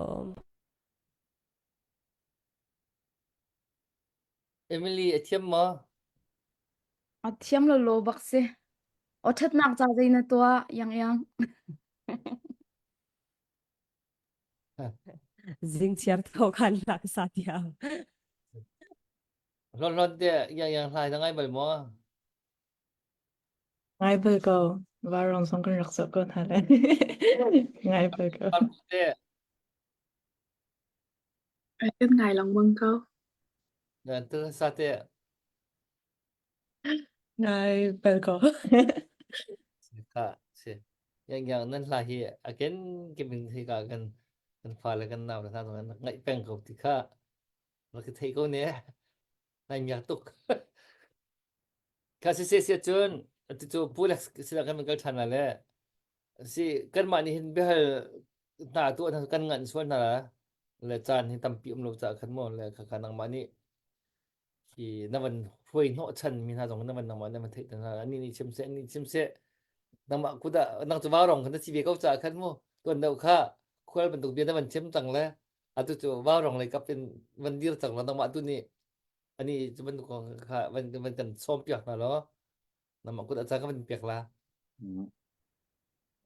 Emily a thiam maw?
A thiam lo lo bak si. O ṭhatnak ca zei na tuah yang yang.
Zing chiar tho khan lak sa tiang.
Hlon hlon te yang yang hlai na ngai bal maw?
Ngai bal ko. Vaurawng zong kan rak zoh ko hna le. Ngai bal ko.
Te.
Kan ngai lengmang ko.
Na tu sa te.
Ngai bal ko.
Ka si. Yang yang nan hla hi aken kimin hi ka kan kan fa le kan nau le hna zong an ngaih peng ko ti kha rak i thei ko ne. Nai miak tuk. Kha si se sia cun atu cu Pu le sila kan kal ṭhan lai le si kanmah nih hin biahal hna tuah hna kan nganh sual hna le caan hi tampi um lo caah khan maw le khakha nangmah nih hi na van hruai hnawh chan mi hna zong na van nangmah na van theih hna ani nih chim seh ani chim seh nangmah kuda nang cu vaurong khan na si ve ko caah khan mu tuan deuh kha khual bantuk bia na van chim cang le atu cu vaurong lei kap in van dir cang la nangmah tu nih ani cu bantuk kong kha van van kan sawm piak hna law nangmah kut a ca ka van piak la.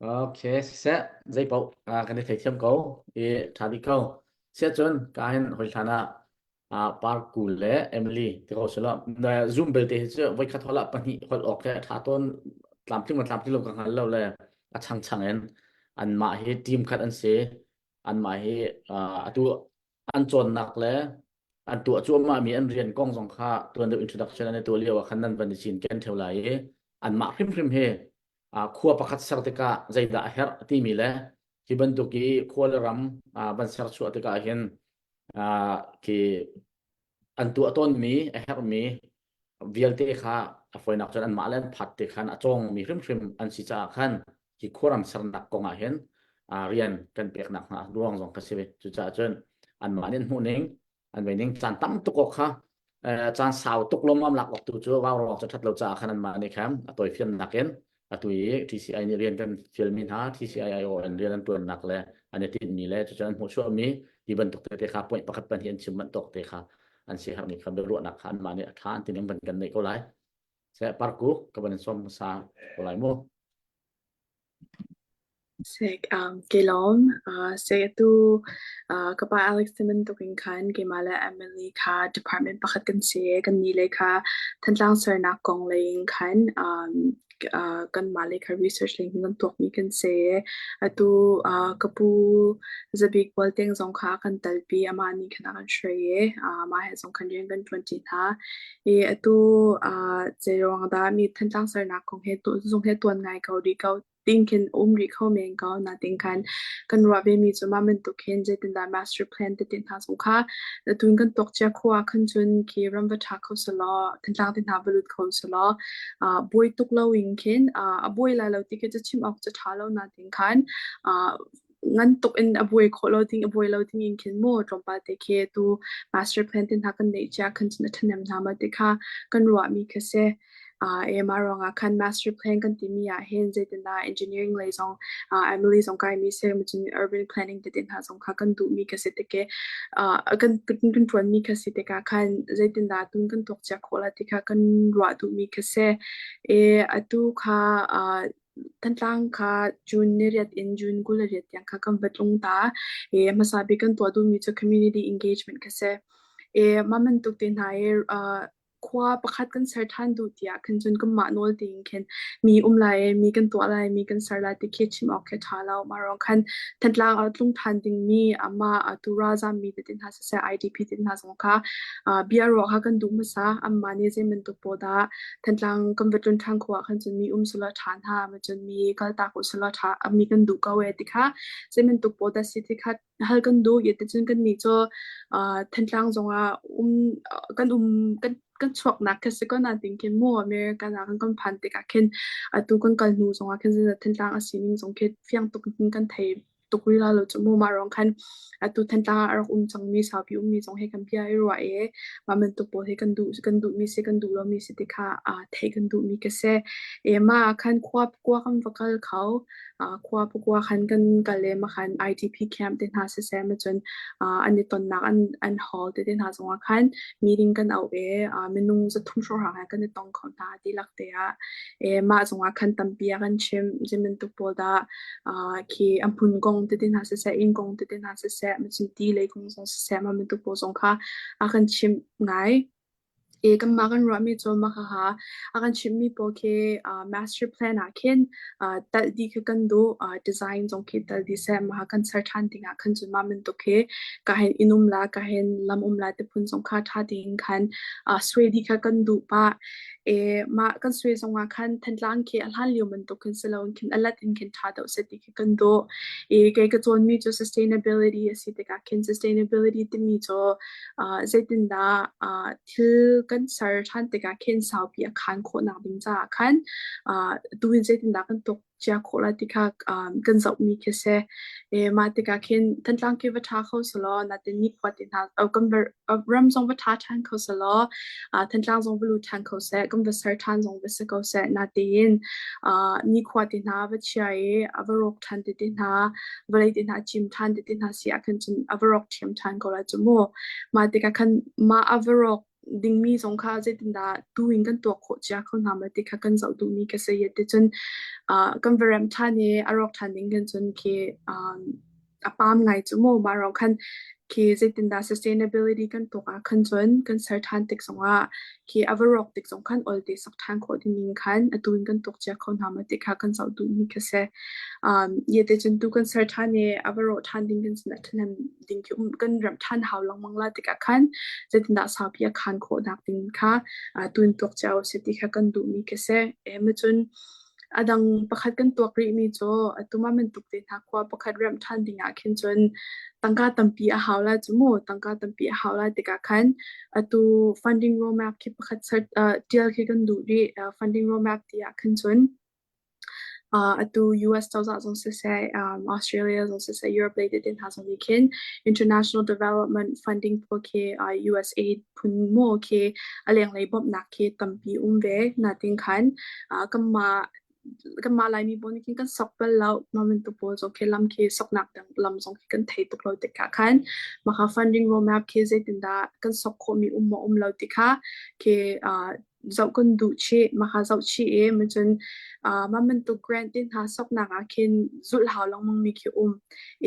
Okay, siseh zei paoh kan i theithiam ko i ṭha dih ko. Siah cun ka hin hoi hlan ah Parku le Emily ti ko sila Zoom belte hi cu voikhat hol ah pahnih holh awk he ṭha tawn tlamtling ma tlamtling lo ka hngal lo le a changchang in anmah hi team khat an si anmah hi atu an cawnnak le an tuah cuahmahmi an rian kong zong kha tuan deuh introduction an i tuah lio ah khan nan van i cinken theo lai i anmah hrimhrim hi khua pakhat ser tikah zeidah a herh timi le hi bantuk i khua le ram van ser chuah tikah hin khi an tuah tawnmi a herhmi vialte kha a fawinak cun anmah le an phat te khan a cawngmi hrimhrim an si caah khan hi khuaram sernak kong ah hin rian kan peknak hna ruang zong kha si ve. Cucaah cun anmah nih an hmuh ning an vei ning caan tam tuk awk kha caan sau tuk lawmmam lak awk tu cu vaurawng cu ṭhat lo caah khan anmah nih khan a tawifiannak in atu i TCI nih rian kan fialmi hna TCI IO in rian an ṭuannak le an i tinhmi le cucu an hmuhchuahmi ti bantuk tete kha point pakhat pahnih an chim manh tawk te kha an si herhmi kha biaruahnak kha anmah nih a ṭha an ti ning van kan neih ko lai. Se parku ka van in sawm hmasa ko lai mu.
Sek, um, ke lawm. Uh, sek atu uh, ka pa Alex te bantukin khan keimah le Emily kha department pakhat kan si i kan ni le kha Thantlang sernak kong lei in khan um, uh, kanmah lei kha research lei in kan tuakmi kan si. Atu uh, ka pu Zabik Bualteng zong kha a kan talpi amah nih khan a kan hruai i uh, amah he zong khan rian kan ṭuanṭi hna. I atu uh, zeiruang dah mi Thantlang sernak kong he tu zung he tuan ngai ko rih ko ting khin um rih kho men ko natin khan kan ruah ve mi cu mah bantuk hin zeitindah master plan tete hna zong kha tun kan tuak cia khua khan cun khi ram va ṭha kho selaw Thantlang te hna va lut kho selaw uh, buai tuk lo in khin uh, a buai lai lo ti khi cu chim awk cu ṭha lo natin khan uh, ngan tuk in a buai khawh lo ding a buai lo ding in khin mu tlawmpal te khi tu master plan te hna kan neih cia khan cun a ṭhahnem hna ma ti kha kan ruah mi kha si. Uh, AMR ruangah khan master plan kan timi ah hin zeitindah engineering lei zong uh, Emily zong kai mi se cun urban planning te hna zong kha kan duh mi ka si tike uh, kan kan tuan mi ka si tikah khan zeitindah tun kan tuak cia khawh la ti kha kan ruah duh mi ka si e atu kha uh, Thantlang kha June ni riat in June 28 tiang kha kan va tlung ta. E, hmasa bik kan tuah duhmi cu community engagement kha si. E, mah bantuk te hna i uh, khua pakhat kan ser ṭhan duh tiah khan cun kanmah nawl tein khin mi um lai i mi kan tuah lai, mi kan ser lai ti khi chim awk khi a ṭha lo. Mah ruang khan Thantlang ah tlung ṭhan dingmi amah atu ralzammi tete hna siseh IDP te hna zong kha uh, bia ruah kha kan duh hmasa. Anmah nih zei bantuk pawl dah Thantlang kan va tlun ṭhan khawh ah khan cun mi um selaw ṭha hna, ma cun mi kaltak u selaw ṭha, mi kan duh ko ee ti kha zei bantuk pawl dah si ti kha hal kan duh. Cuticun kannih cu uh, Thantlang zongah um kan um kan kan chuaknak kha si ko nain khin mu America ah kan kan phan tikah khin atu kan kal hnu zongah khin Thantlang a sining zong khi fiang tuk in kan thei tuk rih la lo cu mu mah ruang khan atu Thantlang ah a rak um cangmi saupi ummi zong he kan bia i ruah i mah bantuk pawl hi kan duh kan duhmi si kan duh lomi si ti kha uh, theih kan duhmi ka si. E mah ah khan khua kua kan va kal kho khua pakua khan kan kal i makhan IDP camp te hna siseh macun an i tonnak an an hall te te hna zongah khan meeting kan auh i minung zathum hrawng he kan i tong kho hna tilak te ah e mah zongah khan tampi a kan chimh zeibantuk pawl dah khi a hmun kong tete hna siseh inn kong tete hna siseh macun ti lei kong zong siseh mah bantuk pawl zong kha a kan chimh ngai. I kanmah kan ruahmi cu mah khakha a kan chimhmi pawl khi uh, master plan ah khin uh, telh dih khi kan duh. Uh, design zong khi tel dih seh. Mah kan ser ṭhan dingah khan cun mah bantuk khi ka hin inn um la, ka hin lam um la ti phun zong kha ṭha tein khan uh, suai dih kha kan duh pah. E, mah kan suai zongah khan Thantlang khi a hlan lio bantuk khin si loin khin a lat in khin ṭha deuh seh ti khi kan duh. I kei ka cawnmi cu sustainability a si tikah khin sustainability timi cu uh, zeitindah uh, thil kan ser ṭhan tikah khin saupi a khan khawhnak ding caah khan uh, tu in zeitindah kan tuk cia khawh lai ti kha um, kan zohmi khi si. E, mah tikah khin Thantlang khi va ṭha kho selaw natin nikhua te hna kan ram zong va ṭha ṭhan kho selaw uh, Thantlang zong va lut ṭhan kho seh kan va ser ṭhan zong va si ko seh natein uh, nikhua te hna va chia i a va rawk ṭhan te te hna vawlei te hna cim ṭhan te te hna si ah khan cun a va rawk ṭhiam ṭhan ko lai cu mu. Mah tikah khan mah a va rawk dingmi zong kha zeitindah tu in kan tuak khawh cia kho hna ma ti kha kan zoh duhmi ka si. Ti cun uh, kan va rem ṭhan i a rawk ṭhan ding khin cun khi um, a pam ngai cu mu. Mah ruang khan khi zeitindah sustainability kan tuak ah khan cun kan ser ṭhan tik zongah khi a va rawk tik zong khan olte sak ṭhan khawh ding in khan atu in kan tuak cia kho hna ma ti kha kan zoh duhmi ka si. Um, ye te cun tu kan ser ṭhan i a va rawh ṭhan ding kan cun a ṭhahnem ding khi um kan remh ṭhan hau lengmang la tikah khan zeitindah saupi a khan khawhnak ding kha uh, tu in tuak cia usih ti kha kan duhmi khi si. E ma cun a dang pakhat kan tuak rihmi cu atu ma bantuk te hna khua pakhat remh ṭhan ding ah khin cun tangka tampi a hau lai cu mu tangka tampi a hau lai tikah khan atu funding roadmap khi pakhat set uh, tial khi kan duh rih uh, funding roadmap ti ah khin cun Uh, atu US cozah zong siseh, um, Australia zong siseh, Europe lei tete hna zong nih khin international development funding pawl khi uh, USAID phun maw khi a lenglei bawmhnak khi tampi um ve. Natin khan uh, kanmah kanmah Laimi pawl nih khin kan sok bal lo. Mah bantuk pawl zong khi lam khi soknak dang lam zong khi kan thei tuk lo tikah khan maka funding roadmap khi zeitindah kan sok khawhmi um maw um lo ti kha khi uh, zoh kan duh chih mah kha zoh chih i cun uh, mah bantuk grant te hna soknak ah khin zulh hau lengmang mi khi um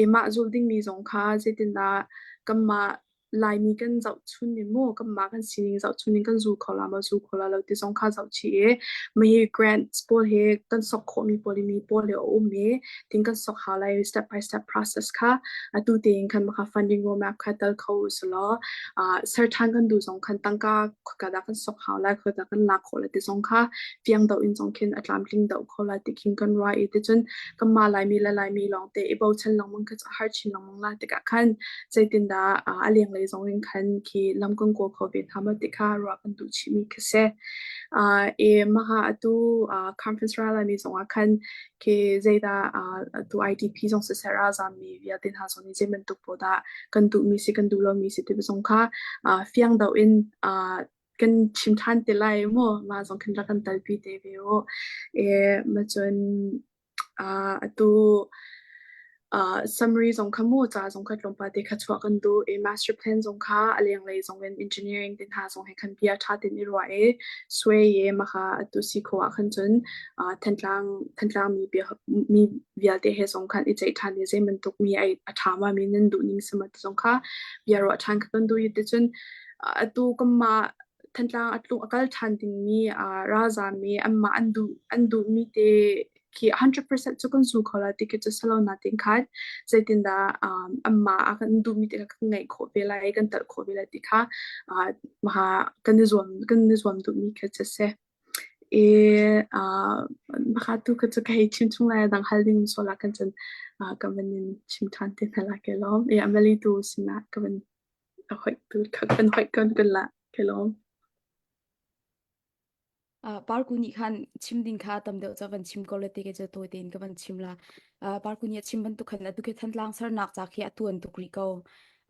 i mah zulh dingmi zong kha zeitindah kanmah Laimi kan zohchun ni maw kanmah kan sining zohchun in kan zul kho la maw zul kho la lo ti zong kha zoh chih i mah hi grants pawl hi kan sok khawhmi pawl i mi pawl hi a um i tin kan sok hau lai step by step process kha atu tein khan mah kha funding roadmap kha tel kho usulaw uh, ser ṭhan kan duh zong khan tangka khoika dah kan sok hau lai khoika dah kan lak khawh lai ti zong kha fiang deuh in zong khin a tlamtling deuh kho lai ti khin kan ruah i ticun kanmah Laimi le Laimi lawng te i bochan lengmang kha cu a har chin lengmang lai tikah khan zeitindah a lenglei zong in khan khi lam kan kawl kho ve hna maw ti kha ruah kan duh chihmi khi si. Uh, i maha atu uh, conference ra laimi zongah khan khi zeidah uh, atu IDP zong siseh ralzammi vialte hna zong nih zei bantuk pawl dah kan duhmi si kan duh lomi si ti zong kha uh, fiang deuh in uh, kan chim ṭhan te lai mu mah zong khin rak kan talpi te ve u e ma cun uh, atu uh, summary zong kha mu ca zong kha tlawmpal te kha chuah kan duh i master plan zong kha a lenglei zong in engineering te hna zong he khan bia ṭha tein i ruah i suai i maka atu si kho ah khan cun uh, Thantlang Thantlang mi bia mi vialte he zong khan i ceih ṭhan i zei bantuk mi ai a ṭha ma mi nan duh ning sama ti zong kha bia ruah ṭhan kha kan duh i ticun atu kanmah Thantlang a tlung a kal ṭhan dingmi uh, ralzaam mi anmah an duh an duhmi te khi 100% cu kan zu kho la ti khi cu salo na tin khan zeitindah um, anmah a kan duhmi te kha kan ngeih khawh ve lai kan talh khawh ve lai ti kha uh, maha kan i zuam kan i zuam duhmi khi cu si. I uh, baka tu ka cu ka hei chim chung lai dang hal ding so la kan cun uh, ka van in chim ṭhan te hna la ke lawm. I Emily tu sinah ka van hoih tu ka kan hoih kan kan la ke lawm.
Uh, parku nih khan chim ding kha tam deuh ca van chim ko le te ke cu tawi tein ka van chim la. Uh, parku nih a chim bantuk khan atu ke Thantlang sernak ca khi a tuan tuk rih ko.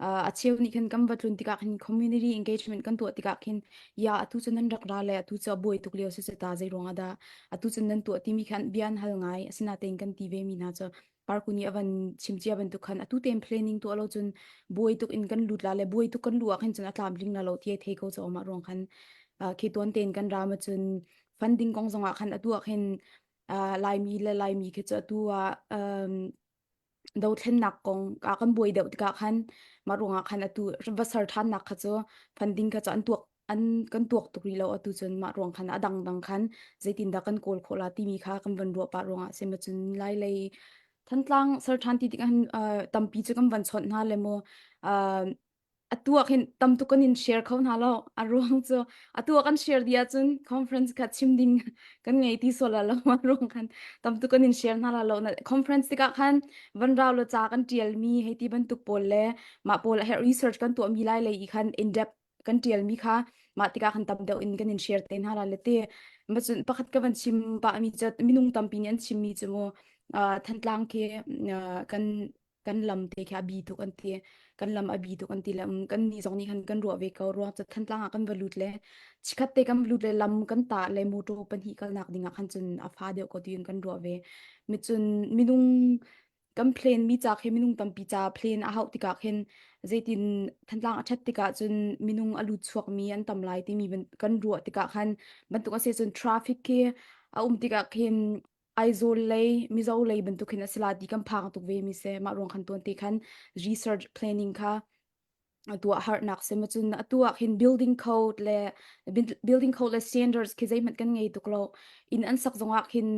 Uh, a cheu nih khan kan va tlun tikah khin community engagement kan tuah tikah khin ya atu cu nan rak ra le atu cu a buai tuk lio si se ta zei ruang ah dah atu cu nan tuah timi khan bia an hal ngai asinatein kan ti ve mi hna cu parku nih a van chim cia bantuk khan atu tein planning tuah lo cun buai tuk in kan lut la le buai tuk kan lu ah khin cun a tlamtling la lo ti ai thei ko cho mah ruang khan khi tuan tein kan ra ma cun funding kong zong ah khan atu ah khin Laimi le Laimi khi cu atu ah dothlennak kong ah kan buai deuh tikah khan mah ruangah khan atu va ser ṭhannak kha cu funding kha cu an tuak. an kan tuak tuk rih lo atu cun mah ruang khan a dangdang khan zeitindah kan kawl khawh la timi kha kan van ruah pah ruangah si ma cun lai lei Thantlang ser ṭhan ti tikah hin uh, tampi cu kan van chawnh hna le mu uh, atu ah khin tam tuk kan in share kho hna lo a ruang cu atu ah kan share dih ahcun conference kha chim ding kan ngei ti sual lo a ruang khan tam tuk kan in share hna la lo na conference tikah khan van rau lo ca kan tial mi hei ti bantuk pawl le mah pawl he research kan tuah mi lai lei i khan in depth kan tial mi kha mah tikah khan tam deuh in kan in share te hna la le te ma cun pakhat ka van chim pah mi cu minung tampi nih an chim mi cu mu Thantlang khi kan kan lam te khi a bi tuk an ti kan lam a bi tuk an ti le kan ni zong nih khan kan ruah ve ko ruang cu Thantlang ah kan va lut le chikhat te kan lut le lam kan ta le motor pahnih kalnak ding ah khan cun a fa deuh ko tiin kan ruah ve mi cun minung kan plan mi ca khi minung tampi ca plan a hauh tikah khin zeitin Thantlang a ṭhat tikah cun minung a lut chuak mi an tam lai timi kan ruah tikah khan bantuk a si cun traffic khi a um tikah khin Aizawl lei Mizo lei bantuk hin a si la ti kan phang tuk ve mi se mah ruang khan tuan te khan research planning kha tuah harnak se ma cun atu ah khin building code le building code le standards khi zeihmanh kan ngei tuk lo inn an sak zongah khin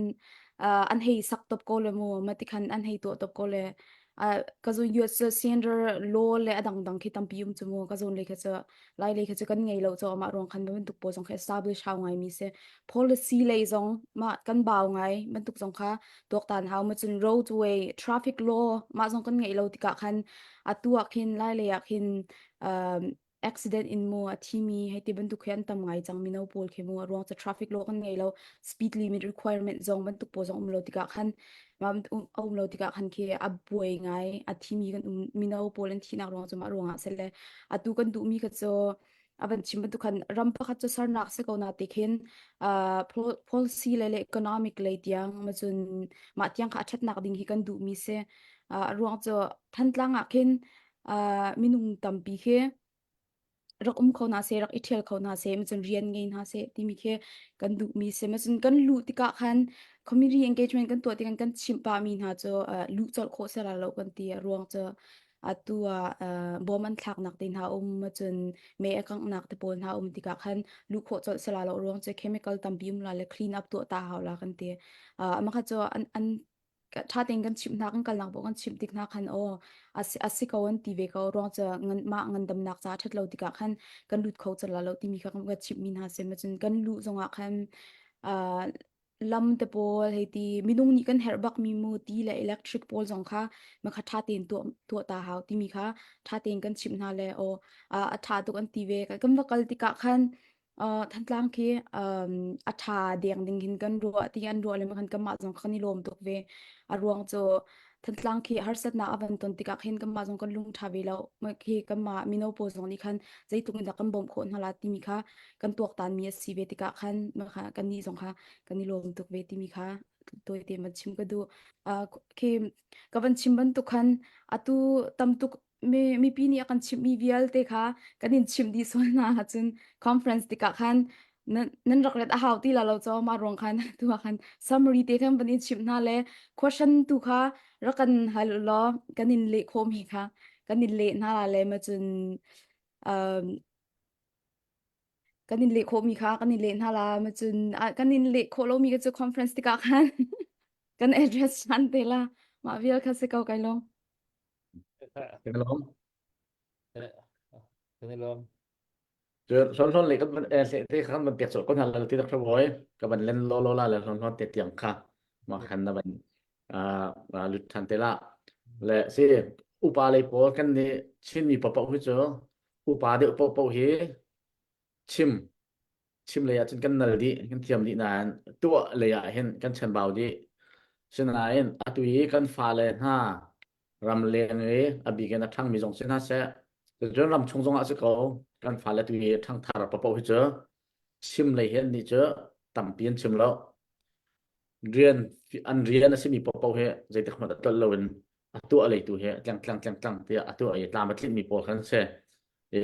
an hei sak top ko le mu ma ti khan an hei tuah top ko le ka zon US standard law le adang dang khi tampi um chu mu ka zon le kha chu lai lei kha chu kan ngei lo cho mah ruang khan bantuk pawl zong kha establish hau ngai mi se policy lei zong ma kan bau ngai bantuk zong kha tuaktan hau ma cun roadway traffic law mah zong kan ngei lo tikah khan atu ah khin lai lei ah khin um, accident in mu a thimi hei ti bantuk khi an tam ngai cang mino pawl khi mu a ruang cu traffic law kan ngei lo speed limit requirement zong bantuk pawl zong um lo tikah khan ma a um lo tikah khan khi a buai ngai a thimi kan um mino pawl an thihnak ruang cu mah ruangah sele atu kan duhmi kha cu a van chim bantuk khan ram pakhat cu sarnak se ko na te khin uh, policy le le economic lei tiang ma cun mah tiang kha a thatnak ding hi kan duhmi si uh, a ruang cu Thantlang ah khin uh, minung tampi khi rak um kho hna seh rak i ṭhial kho hna seh macun rian ngei hna seh timi khi kan duhmi si macun kan luh tikah khan community engagement kan tuah tikah kan chimh pahmi hna cu uh, luh colh khawh seh lo kan ti a ruang cu atu ah uh, bom an thlaknak te hna um macun me a kanghnak te pawl hna um tikah khan luh khawh colh seh lo ruang cu chemical tampi um la le clean up tuah ta hau la kan ti uh, ama kha cu an an ṭha tein kan chimh hna kan kalnak paoh kan chimh tik hna khan aw a si, a si ko an ti ve ko ruang cu ngan mah ngandamnak ca ṭhat lo tikah khan kan lut kho cang lo timi kha kan chimhmi hna si cun kan luh zongah khan uh, lam te pawl hei ti minung nih kan herh bak mi mu ti le electric pawl zong kha ma kha ṭha tein tuah tuah ta hau timi kha ṭha tein kan chimh hna le aw a ṭha tuk an ti ve kan va kal tikah khan Uh, Thantlang khi um, a ṭha deng ding hin kan ruah ti an ruah le khan kanmah zong kan i lawm tuk ve. A ruang cu Thantlang khi harsatnak a van ton tikah khin kanmah zong kan lung ṭha ve lo. Mah khi kanmah mino pawl zong nih khan zeitluk in dah kan bawmh khawh hna la timi kha kan tuaktan mi a si ve tikah khan mah kha kannih zong kha kan i lawm tuk ve timi kha tawite van chim ka duh. Uh, khi ka van chim bantuk khan atu tam tuk mi mipi nih a kan chimhmi vialte kha kan in chimh dih sual hna ahcun conference tikah khan nan nan rak ret a hau ti la lo cho ma ruang khan tu ah khan summary te khan van in chimh hna le question tu kha rak kan hal law kan in leh khawhmi kha kan in leh hna la le ma cun um, kan in leh khawhmi kha kan in leh hna la ma cun kan in leh khawh lomi kha cu conference tikah khan kan address than te la mah vial kha si ko kai lo
Kan lawm.
Kan i lawm.
Cun hlon hlon le kan te khan ban pek colh ko hna la ti dak boy ka ban len lo lo la le hlon hlon te tiang kha ma khan na ban lut than te la le si upa lei pawl kan nih Chin mi paoh hi cu upa deuh paoh hi chim chim lei ah cun kan nal dih kan thiam dih nain tuah lei ah hin kan chanbau dih sinain atu i kan fale hna ram leng i a bik in a ṭhangmi zong si hna seh cun ram chung zong ah si ko kan fale tu i ṭhangthar paoh hi cu chim lei hi annih cu tampi an chim lo rian an rian a simi paoh hi zeitik hmanh a tlolh loin a tuah lei tu hi tleng tleng tleng tleng tiah a tuah i tlam a tlinhmi pawl khan si i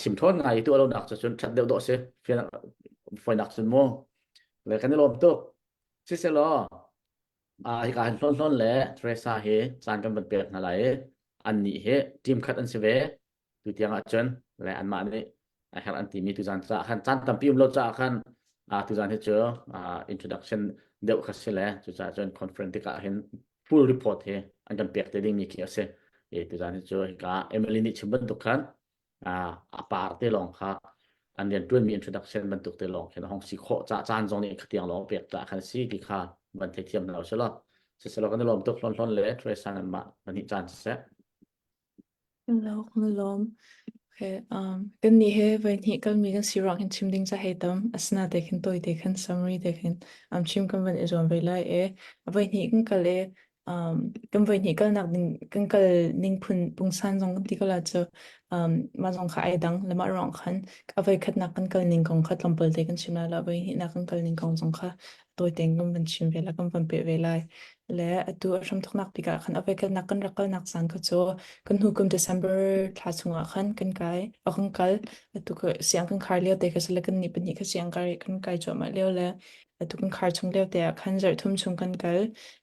chim ṭhawn ngai i tuah lonak cu cun ṭhat deuh dawh si fawinak cun mu le kan i lawm tuk siselaw hika hin hlawn hlawn le Teresa hi caan kan van pek hna lai i annih hi team khat an si ve tu tiang ah cun le anmah nih. A herh an timi tuzan caah khan caan tampi um lo caah khan tuzan hi cu introduction deuh kha si le cucaah cun conference tikah hin full report hi an kan pek te dingmi khi a si. E tuzan hi cu hika Emily nih chim bantuk khan a par te lawng kha an rian ṭuanmi introduction bantuk te lawng khin a hong si khawh ca caan zong nih khatiang lawng pek ta khan si ti kha van theithiam hna usih siselaw kan i lawm tuk hlawn hlawn le Teresa nan mah pahnih caan siseh.
Hello, kan i lawm. Okay, um, kan nih he voi hnih kalmi kan si ruang hin chim ding ca hei tam. Asina te khin tawi te khin summary te khin um, chim kan van i zuam ve lai e. Voi hnih kan kal e um, kan voi hnih kalnak ding kan kal ning phun pungsan zong kan ti ko la cu um, mah zong kha ai dang le mah ruang khan a voi khatnak kan kal ning kong kha tlawmpal te kan chim lai la voi hnihnak kan kal ning kong zong kha tawi tein kan van chim ve la kan van peh ve lai le atu a hramthoknak bik ah khan a voi khatnak kan rak kalnak caan kha cu kan hnu kum December thla chungah khan kan kai a kan kal atu ka siang kan khar lio te kha sile kan ni pahnih kha siang kai kan kai cuahmah lio le atu kan khar chung lio te ah khan zarh thum chung kan kal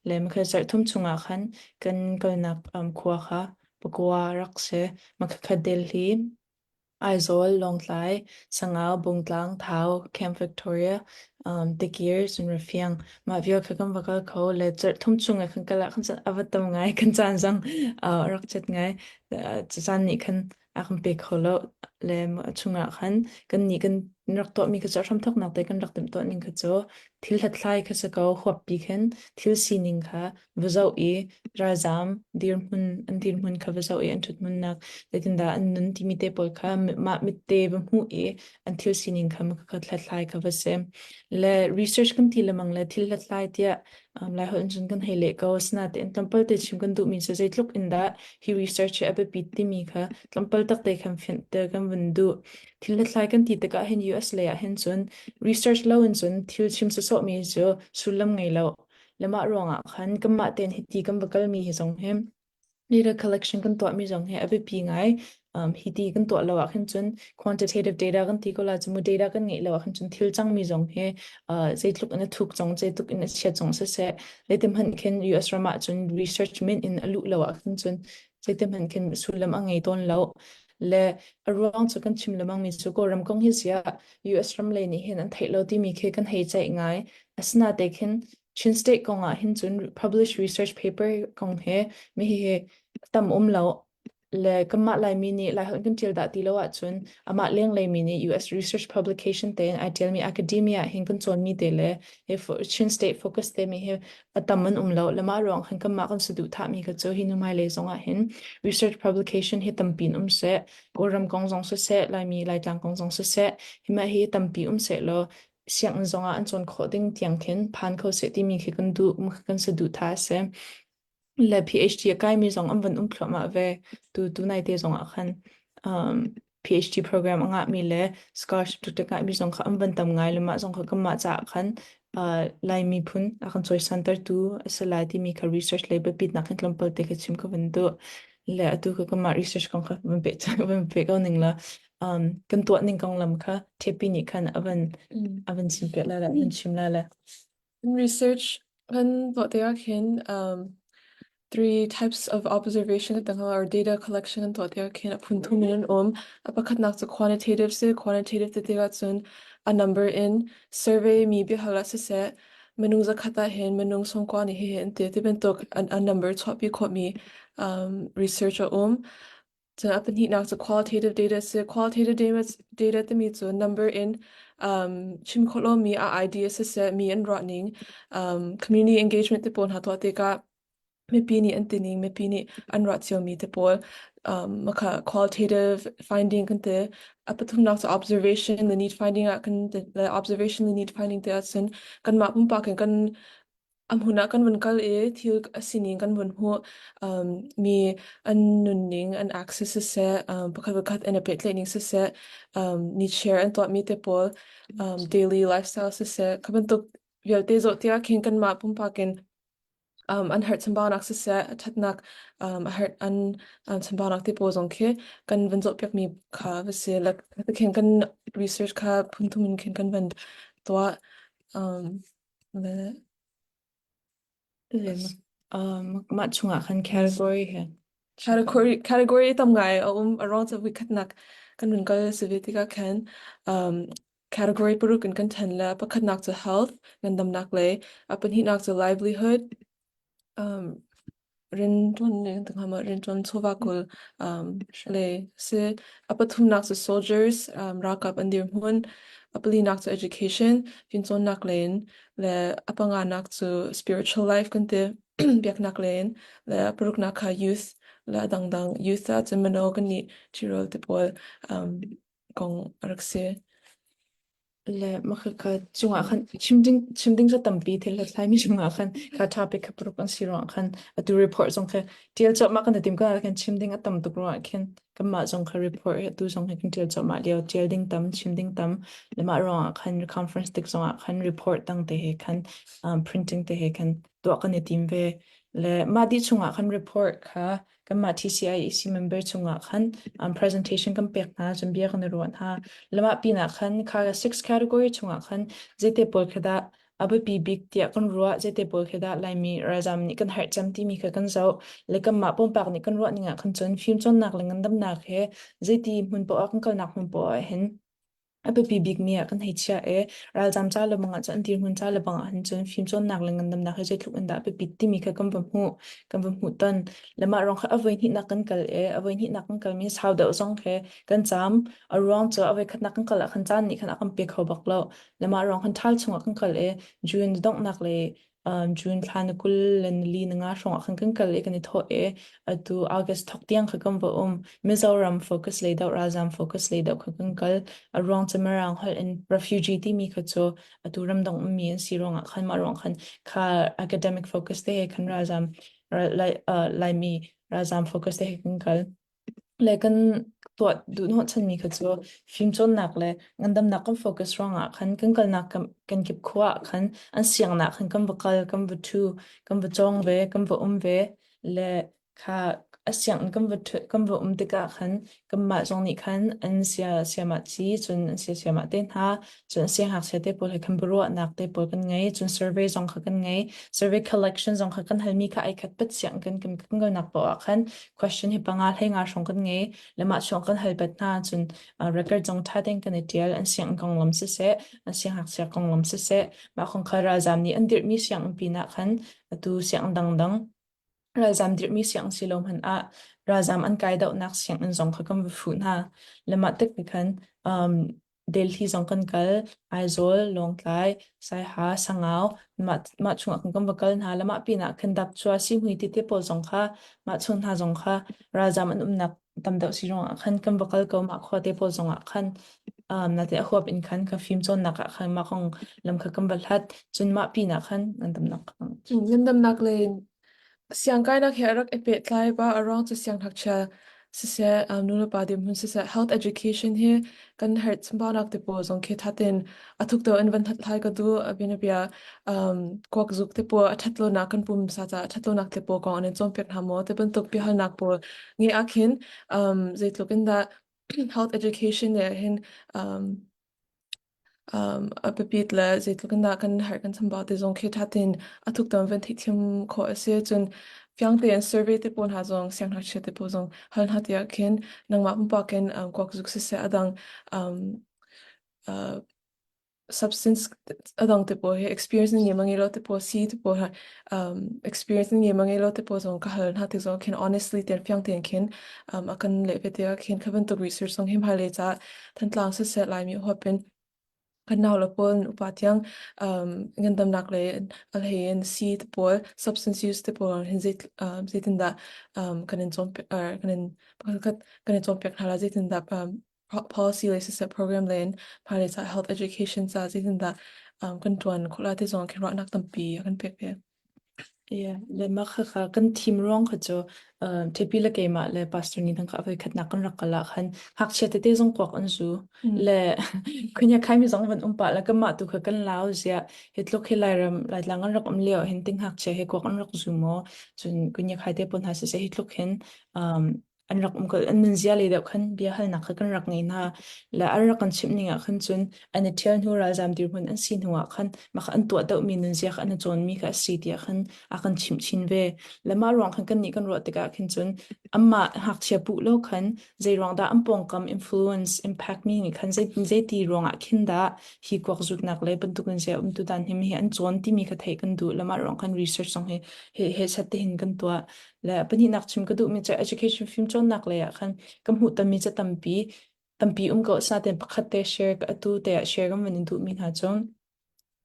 le makha zarh thum chung ah khan kan kalnak um, khua kha Pakua rak si makha Delhi Aizawl, Lawngtlai, Sangau, Bungtlang, Thau, Camp Victoria, um, Tikir, cun Rafiang. Mah vial kha kan va kal kho le zarh thum chung ah kan kal ah khan a va tam ngai kan caan zong uh, rak cet ngai. Uh, caan nih khan a kan pe kho lo le chungah khan kan nih kan rak tuahmi kha cu a hramthawknak te kan rak timhtuah ning kha cu thil hlathlai kha si ko huappi khin thil sining kha va zoh i ralzaam dirhmun an dirhmun kha va zoh i an ṭhuthmunnak zeitindah an nun timi te pawl kha mah mitte va hmuh i an thil sining kha kha hlathlai kha va si. Le research kan ti lemang le thil hlathlai tiah um, Laiholh in cun kan hei leh ko. Asinain tlawmpal te chim kan duhmi cu zeitluk in dah hi research hi a biapit timi kha tlawmpal tak te khan fianhter kan vun duh. Thil hlathlai kan ti tikah hin US lei ah hin cun research lo in cun thil chim sawsawhmi cu sullam ngei lo. Le mah ruangah khan kanmah tein hiti kan va kalmi hi zong hi data collection kan tuahmi zong hi a biapi ngai. Um, hi ti kan tuah lo ah khin cun quantitative data kan ti ko la cu mu data kan ngeih lo ah khin cun thil cangmi zong hi uh, zeitluk in a thuk cang zeitluk in a chiat cang siseh zeitin hmanh khin US ram ah cun research min in a luh lo ah khin cun zeitin hmanh khin sullam a ngei tawn lo le a ruang cu kan chim lengmang mi cu Kawlram kong hi ziah US ram lei nih hin an theih lo timi khi kan hei ceih ngai asinain khin Chin State kong ah hin cun published research paper kong he mi hi tam um lo le kanmah Laimi nih Laiholh kan ṭial dah ti lo ahcun amah lenglei mi nih US research publication tein ai ṭialmi academia hin kan cawnmi te le hi Chin State focus te mi hi a tam an um lo le mah ruang khan kanmah kan saduhthahmi kha cu hi nu hmailei zong ah hin research publication hi tampi in um seh Kawlram kong zong siseh Laimi Laitlang kong zong siseh hi mah hi tampi um seh law sianginn zongah an cawn khawh ding tiang khin phan kho seh timi khi kan duh kan saduhthah a si. Le PhD a kaimi zong an van um thluahmah ve. Tu tu nai te zong ah khan um, PhD program a ngahmi le scholarship tuk ngahmi zong kha an van tam ngai le mah zong kha kanmah caah khan uh, Lai miphun a kan cawisantertu a si lai timi kha research lei biapitnak in tlawmpal te kha chim ka van duh. Le atu ka kanmah research kong kha van pe van pe ko ning la um, kan tuah ning konglam kha Thepi nih khan a van a van chim piak lai le a van chim lai le.
In research kan tuah tikah khin um, three types of observation kan or data collection kan tuah tikah khin a phun thum in an um. A pakhatnak cu quantitative si quantitative ti tikah cun a number in survey mi biahal ah siseh minung zakhat ah hin minung sawmkua nih hihi an ti ti bantuk a number chuahpi khawhmi um, research a um. Cun a pahnihnak cu qualitative data a si. Qualitative data, data timi cu number in um, chim khawh lomi a idea siseh, mi an ruah ning, um, community engagement te pawl hna tuah tikah mipi nih an ti ning, mipi nih an ruah ciomi te pawl um, makha qualitative finding kan ti. A pathumnak cu observation, the need finding ah kan le observation the need finding te ahcun kanmah pumpak in kan A hmun ah kan vun kal i thil a sining kan vun hmuh. Um, mi an nunning, an access siseh, um, pakhat le khat an i pehtlaihning siseh, um, ni share an tuahmi te pawl, um, daily lifestyle siseh, kha bantuk vialte zoh tikah khin kanmah pumpak in um, an herh chambaunak siseh, a ṭhatnak um, a herh an um, chambaunak te pawl zong khi kan van zohpiakmi kha va si. Like, khin kan research kha phun thum in khin kan van tuah. Um,
Um, mah chungah khan category he
Category category tam ngai a um a ruang cu voikhatnak kan. Kan run kal si ve tikah khan um, category paruk in kan ṭhen le pakhatnak cu health, ngandamnak lei, a pahnihnak cu livelihood, um, rianṭuan rianṭuan chawva kawl um, le si. A pathumnak cu soldiers, um, ralkap an dirhmun. A palinak cu education, fimcawnnak lei in, le a panganak cu spiritual life kan ti, biaknak lei in, le a paruknak kha youth, le a dangdang youth ah cun mino kan nih ṭhirol te pawl um, kong a rak si.
Le makhakha cungah khan chim ding chim ding cu tampi thil hlathlaimi cungah khan kha topic kha paruk an si ruangah khan atu report zong kha tial cuahmah kan i tim ko khan chim ding a tam tuk ruangah khin kanmah zong kha report hi atu zong hi kan tial cuahmah lio tial ding tam chim ding tam le mah ruangah khan conference tik zongah khan report dang te he khan um, printing te he khan tuah kan i tim ve le mah dih chungah khan report kha kanmah TCIEC member chungah khan um, presentation kan pek hna cun bia kan i ruah hna lamah pinah khan kha six category chungah khan zeite pawl kha dah a biapi bik tiah kan ruah zeite pawl khi dah Laimi ralzam nih kan herh cem timi kha kan zoh le kanmah pumpak nih kan ruah ning ah khan cun fimcawnnak le ngandamnak he zeiti hmun poah kan kalnak hmun poah ah hin A biapi bikmi ah kan hei chiah i ralzaam ca le bang ah cun an dirhmun ca le bang ah hin cun fimcawnnak le ngandamnak hi zeitluk in dah a biapit timi kha kan va hmuh kan va hmuh ton. Le mah ruang kha a voihnihnak kan kal i a voihnihnak kan kalmi sau deuh zong khi kan caam. A ruang cu a voikhatnak kan kal ah khan caan nih khan a kan pe kho bak lo. Le mah ruang khan ṭhal chungah kan kal i June donghnak le um, June thla na 20 le na li na nga hrawng ah khan kan kal i kan i thawh i atu August thawk tiang kha kan va um. Mizoram focus lei deuh ralzam focus lei deuh kha kan kal. A ruang cu Mirang holh in refugee timi kha cu atu ramdang ummi an si ruangah khan mah ruang khan kha academic focus te he khan ralzam Lai, uh, Laimi ralzam focus te he kan kal. Le kan tuah duh hnawhchanmi kha cu fimcawnnak le ngandamnak kan focus ruangah khan kan kalnak kan kip khua ah khan an siangnak khan kan va kal, kan va ṭhu, kan va cawng ve, kan va um ve le kha a sianginn kan va ṭhu, kan va um tikah khan kanmah zong nih khan an sia siamah ci cun an sia siamah te hna cun siangngakchia te pawl he khan biaruahnak te pawl kan ngei cun survey zong kha kan ngei survey collection zong kha kan halmi kha ai khat pat siang kan kan kan kalnak paoh ah khan question hi panga hlei nga hrawng kan ngei le mah chung kan hal pat hna cun record zong tha tein kan i tial an siang konglam siseh an siangngakchia konglam siseh mah kong kha ralzam nih an dirhmi sianginn pinah khan atu siang dangdang Ralzam dirhmi sianginn si lo hmanh ah ralzam an kai dohnak sianginn zong kha kan va fuh hna. Le mah tik nih khan um, Delhi zong kan kal, Aizawl, Lawngtlai, Saiha, Sangau, mah, mah chungah khan kan va kal hna. Le mah pinah khan Dapchua, Sihmui tite pawl zong kha, mah chung hna zong kha ralzam an umnak tam deuh si ruangah khan kan va kal ko. Mah khua te pawl zongah khan um, nate a huap in khan ka fim cawnnak ah khan mah kong lam kha kan va hlat. Cun mah pinah khan ngandamnak
Ngandamnak lei Siangkainak he a rak i pehtlai pah. A ruang cu siangngakchia siseh, nulepa dirhmun siseh, health education hi kan herh chambaunak te pawl zong khi ṭha tein a thuk deuh in van hlathlai ka duh. A bianabia kuak zuk te pawl a ṭhat lonak kan pumsa caah a ṭhat lonak te pawl kong an in cawnpiak hna maw? Ti bantuk biahalnak pawl ngeih ahkhin zeitluk in dah health education nih hin Um, a biapit le zeitluk in dah kan herh kan chambau ti zong khi ṭha tein a thuk tam van theihthiam khawh a si. Cun fiang tein survey te pawl hna zong siangngakchia te pawl zong hal hna tiah khin nangmah pumpak in um, kuak zuk siseh a dang um, uh, substance a dang te pawl hi experience na ngei ma ngei lo te pawl si te pawl ha um, experience na ngei ma ngei lo te pawl zong ka hal hna tik zong khin honestly tein fiang tein khin um, a kan leh ve tiah khin kha bantuk research zong hi hmailei ca Thantlang siseh Laimi huap in kan naule pawl an upa tiang um, ngandamnak le a hlei in sii te pawl substance use te pawl hin zei um, zeitindah um, kan in cawnpiak uh, kan in pakhat kan in cawnpiak hna la zeitindah um, policy le siseh program le in hmailei ca health education ca zeitindah um, kan ṭuan khawh la ti zong khin ruahnak tampi a kan pek ve.
Yeah, le mah khakha kan thim ruang kha cu uh, Thepi le keimah le pastor ni thang kha voi khatnak kan rak kal ah khan ngakchia tete zong kuak an zu le khunya khaimi zong van um pah le kanmah tu kha kan lau ziah hi tluk hi Lairam Laitlang an rak um lio hin ting ngakchia he kuak an rak zu maw cun kunya khai te pawl hna siseh hi tluk hin um, an rak um ko an nunzia lei deuh khan bia halnak kha kan rak ngei hna le an rak kan chimh ning ah khan cun an i ṭhial hnu ralzam dirhmun an si hnu ah khan mah kha an tuah deuhmi nunzia kha an i cawnmi kha a si tiah khan a kan chimh chin ve le mah ruang khan kannih kan ruah tikah khin cun anmah ngakchia puh lo khan zei ruang dah an pawngkam influence impact mi nih khan zei zeiti ruangah khin dah hi kuak zutnak le bantuk nunzia umtu dan hi mi hi an cawn timi kha theih kan duh le mah ruang khan research zong hi he he chat te hin kan tuah le pahnihnak chim ka duhmi cu education fimcawnnak lei ah khan ka hmuh tammi ca tampi tampi um ko asinain pakhat te share ka atu te ah share kan van in duhmi hna cu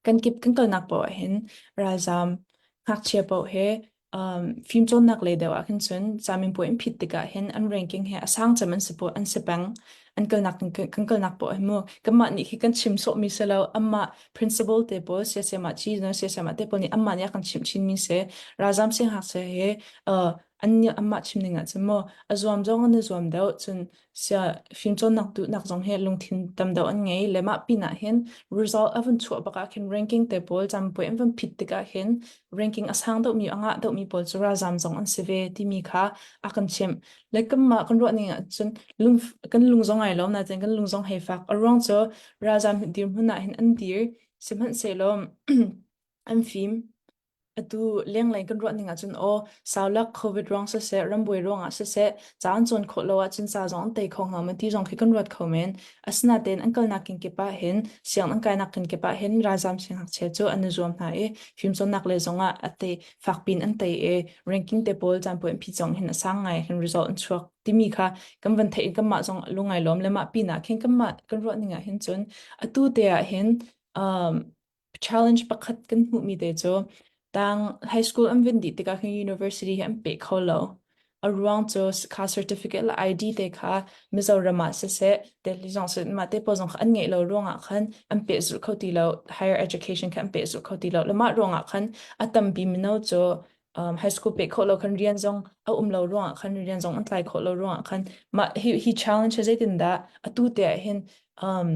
kan kip kan kalnak paoh ah hin ralzam ngakchia paoh he um, fimcawnnak lei deuh ah khin cun caminpuai in phit tikah hin an ranking he a sang cem an si an si peng an kalnak kan kalnak paoh hi mu kanmah nih khi kan chim sawhmi si lo amah principal te pawl siasema chi na siasema te pawl nih amah nih a kan chimh chinmi si ralzam siangngakchia he uh, an nih amah chim ning ah cun maw a zuam zong an i zuam deuh cun sia fimcawnnak duhnak zong hi lungthin tam deuh an ngei le mah pinah hin result a vun chuah bak ah khin ranking te pawl campuai an vun phit tikah hin ranking a sang deuhmi a ngah deuhmi pawl cu ralzam zong an si ve timi kha a kan chimh le kanmah kan ruah ning ah cun lung kan lung zong ai lawm nain kan lung zong hei fak a ruang cu ralzam dirhmun ah hin an dir sihmanhsehlaw an fim atu lenglei kan ruah ning ahcun aw saulak covid ruang siseh rambuai ruangah siseh ca an cawn khawh lo ahcun ca zong an tei kho hnga maw ti zong khi kan ruat kho men asinain an kalnak kin kip ah hin siang an kainak kin kip ah hin ralzam siangngakchia cu an i zuam hna i fimcawnnak lei zongah a te fakpin an tei i ranking te pawl caan puai an phit zong hin a sang ngai hin result an chuak timi kha kan van theih i kanmah zong lungai lawm le mah pinah khin kanmah kan ruah ning ah hin cun atu te ah hin um, challenge pakhat kan hmuhmi te cu tang high school an vin dih tikah khin university hi an pe kho lo. A ruang cu kha certificate le ID te kha Mizoram ah siseh Delhi zong siseh mah te pawl zong kha an ngeih lo ruangah khan an pehzulh kho ti lo higher education kha an pehzulh kho ti lo le mah ruangah khan a tampi mino cu um, high school peh khawh lo khan rian zong a um lo ruangah khan rian zong an tlai khawh lo ruangah khan mah hi hi challenge hi zeitindah atu te ah hin um,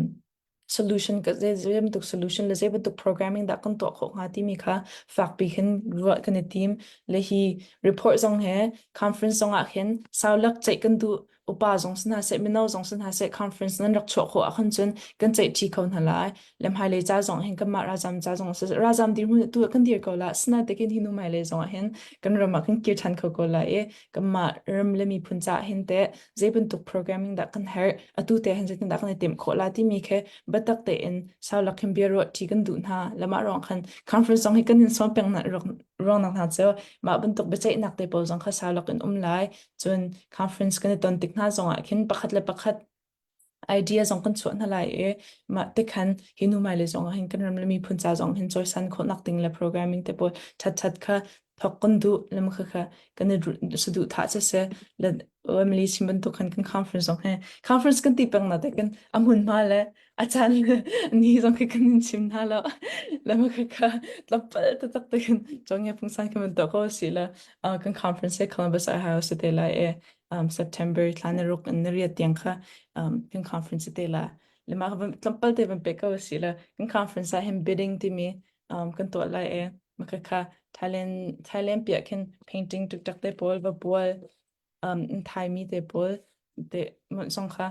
solution ka zei zei bantuk solution le zei bantuk programming dah kan tuah khawh hnga timi kha fakpi khin ruah kan i tim le hi report zong he conference zong ah khin saulak ceih kan duh upa zong si hna seh mino zong si hna seh conference nan rak chuah khawh ahkhan cun kan ceih ṭi kho hna lai le hmailei ca zong hin kanmah ralzam ca zong si ralzam dirhmun tu kan dir ko la sinatekin hi nu hmailei zong ah hin kan ram ah kan kir ṭhan kho ko lai i kanmah ram le miphun ca hin teh zei bantuk programming dah kan herh atu te hin zeitin dah kan i timh khawh la timi khi biatak tein saulak hin bia ruah ṭi kan duh hna le mah ruang khan conference zong hi kan in sawm peng na ruang nak hna cu mah bantuk biaceihnak te pawl zong kha saulak in um lai cun conference kan i ton tik hna zong ah khin pakhat le pakhat idea zong kan chuah hna lai i mah te khan hi nu mai le zong ah hin kan ram le miphun ca zong hin cawisan khawhnak ding le programming te pawl that that kha thok kan duh le kha kha kan i saduh thah che se le Emily chim bantuk khan kan conference zong he conference kan ti peng na te kan a hmun hma le a caan le ni zong khi kan in chim hna lo le ma kha kha tlawmpal taktak te kan chong ya pungsan kan to ko si la kan conference he Columbus Ohio se te lai e um, September thla na ruk in na riat tiang kha um, kan conference te la le ma tlawmpal te van pe ko si la kan conference ah hin bidding timi um, kan tuah lai e ma kha kha Thailand Thailand piah khin painting tuk tak te pawl va bual um, Thai mi te pawl te mon song kha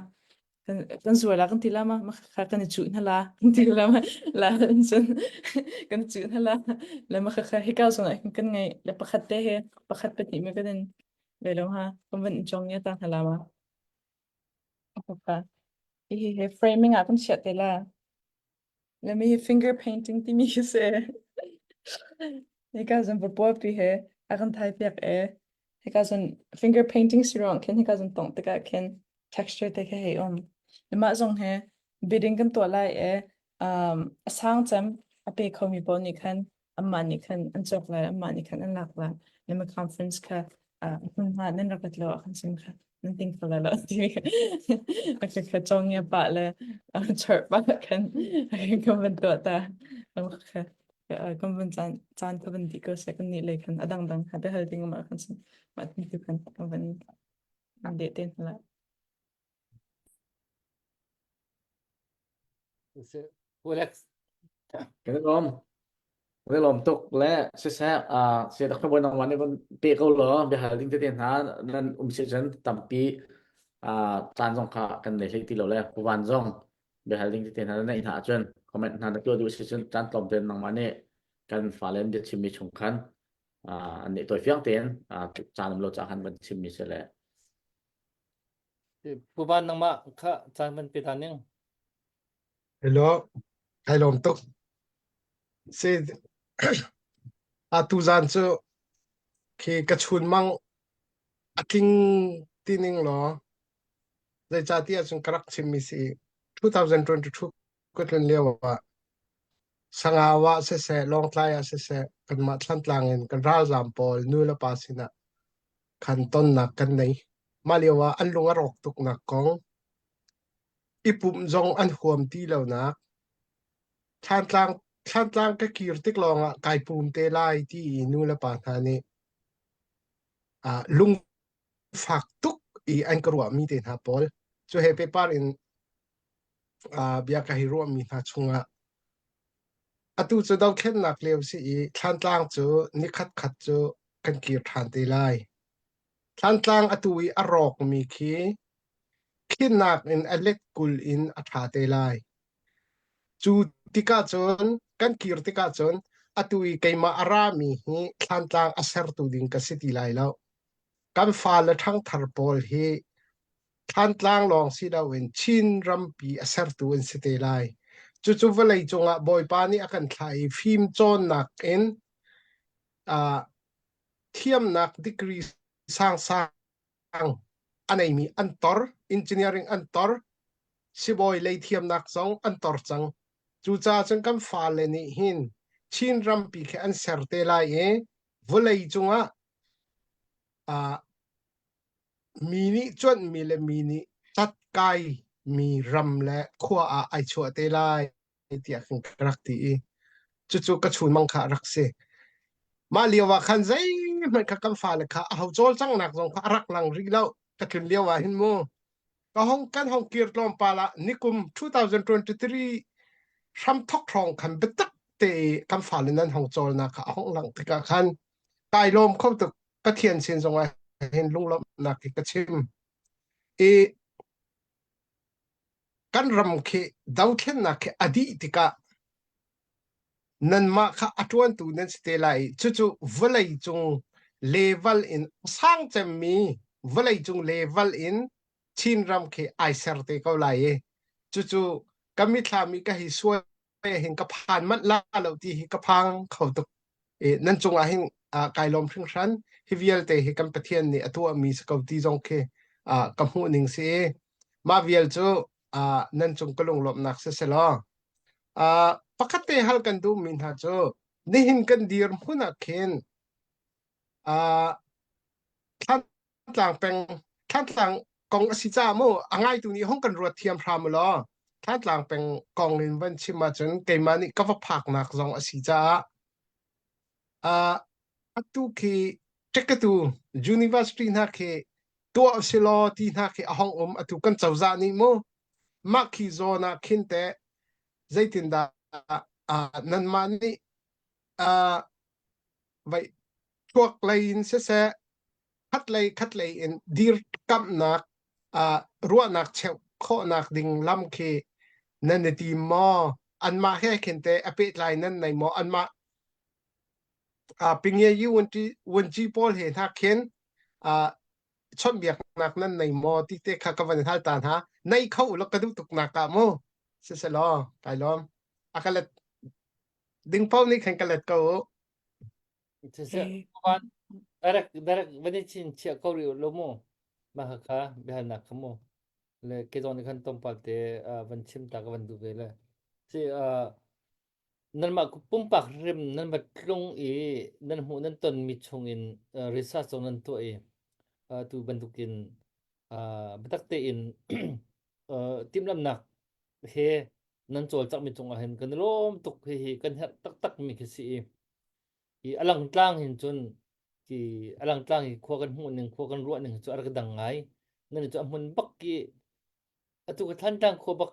kan kan zuar la kan ti la ma ma kha kan i chuh hna la kan ti la ma la cun kan chuh hna la le ma kha kha hika zong ah kan ngei le pakhat te he pakhat pahnih me kan in ve lo ha kan van in chong ya ta hna la ma ka hi hi framing ah kan chiah te la le mi hi finger painting timi khi si hika zon papuapi he a kan thai piak e hika zon finger painting si ruang khin hika zon tong tikah khin texture te khi hei um le mah zong he bidding kan tuah lai e um a sang cem a pe khomi pawl nih khan amah nih khan an cawk lai amah nih khan an lak lai le ma conference kha hmunhma nan rak rat lo ah khan sim kha nan ting kho lai lo ti a kha kha chong ya pa le chart pa khan kan van tuah ta kha kan van caan caan ka van di ko se kan ni le khan adang dang ha be hal ding ma khan sim ma tin tu khan kan van de te la
Alex.
Kan om. Kan i lawm tuk le siseh uh, se Dr. Bawi nangmah nih van pe ko law biahal ding tete hna nan um si cun tampi uh, caan zong kha kan nei hlei ti lo le puvan zong biahal ding tete hna na neih hna ahcun comment hna na tuah duh si cun caan tlawm tein nangmah nih kan fale an bia chimmi chung khan uh, an nih tawi fiang tein uh, caan um lo ca khan van chimmi si le
Puvan nangmah kha caan van pe ta ning.
Hello, kai lawm tuk. Si atu zan cu khi ka chunmang a tling ti ning law zeicahtiah cun ka rak chimmi si 2022 ka tlun lio ah Sangau ah siseh, Lawngtlai ah siseh, kanmah Thlantlang in kan ralzaam pawl nu le pa sinah khan tonnak kan nei. Mah lio ah an lung a rawk tuknak kong, i pumh zong an huam ti lonak, Thlantlang Thlantlang ka kir tik lawngah kai pum te lai ti i nu le pa hna nih ah lungfak tuk i an ka ruahmi te hna pawl cu he pehpar in ah bia ka hei ruahmi hna chungah atu cu dothlennak lio si i Thlantlang cu nikhat khat cu kan kir ṭhan te lai. Thlantlang atu i a rawkmi khi khinnak in a let 20 in a ṭha te lai. Cu tikah cun kan kir tikah cun atu i keimah a rami hi Thlantlang a sertu ding ka si ti lai lo. Kan fale ṭhangthar pawl hi Thlantlang lawng si loin Chin rampi a sertu an si te lai. Cucu vawlei cungah Bawipa nih a kan thlah i fim cawnnak in uh, thiamnak degree sangsang a neimi an tor, engineering an tor, sibawi lei thiamnak zong an tor cang. Cucaah cun kan fale nih hin Chin rampi khi an ser te lai i vawlei cungah uh, mi nih cuanhmi le mi nih tatkai mi ram le khua ah ai chuah te lai tiah khin ka rak ti i cucu ka chunmang kha a rak si. Mah lio ah khan zeihmanh kha kan fale kha a ho cawlcanghnak zong kha a rak lang rih lo ka tlun lio ah hin mu ka hong kan hong kir tlawmpal ah nikum 2023 hramthok hrawng khan biatak te i kan fale nan hong cawlnak kha a hong langh tikah khan kai lawm kho tuk Pathian sin zong ah hin lunglawmhnak hi ka chim i Kan ram khi dothlennak khi a dih tikah nanmah kha a ṭuantu nan si te lai i cucu vawleicung level in a sang cemmi vawleicung level in Chinram khi ai ser te ko lai i cucu ka mithlam i ka hi suai hin ka phan manh la lo ti hi ka phang kho tuk. I nan cungah hin uh, kai lawm hringhran. Hi vialte hi kan Pathian nih a tuahmi si ko ti zong khi uh, ka hmuh ning si i mah vial cu uh, nan cung ka lunglawmhnak si selaw uh, pakhat te hal kan duhmi hna cu nihin kan dir hmun ah khin uh, Thantlang peng Thantlang kong a si caah mu a ngaitu nih hong kan ruat thiam hram u law Thantlang peng kong in van chim ahcun keimah nih ka va phaknak zong a si caah uh, atu khi ṭekatu university hna khi tuah si law ti hna khi a hong um atu kan cozah nih mu mah khi zawn ah khin teh zeitindah uh, nanmah nih uh, vai thluak lei in siseh khatlei khatlei in dirkamhnak uh, ruahnak cheuh khawhnak ding lam khi nan i tim maw anmah he khin te a pehtlai nan nei maw anmah uh, pinge yi wunti wunci pawl he hna khin uh, chawnhbiaknak nan nei maw ti te kha ka van hal ta hna nei kho lo ka duh tuk nak ah mu siselaw kai lawm a ka let ding paoh nih khan ka let ko u
Siseh, direct direct van i chin chiah ko rih lo mu. Mah kha biahalnak kha mu. Le ke zong nih khan tlawmpal te van chim ta ka van duh ve le. Si nanmah pumpak rim nan va tlung i nan hmuh nan tonmi chung in research zong nan tuah i tu bantukin biatak tein timhlamhnak he nan cawlcanghmi cungah hin kan i lawm tuk hihi kan herh taktak mi khi si i i a langtlang hin cun ki a langtlang hi khua kan hmuh ning khua kan ruah ning cu a rak dang ngai nan cu a hmun bak ki atu ka Thantlang khua bak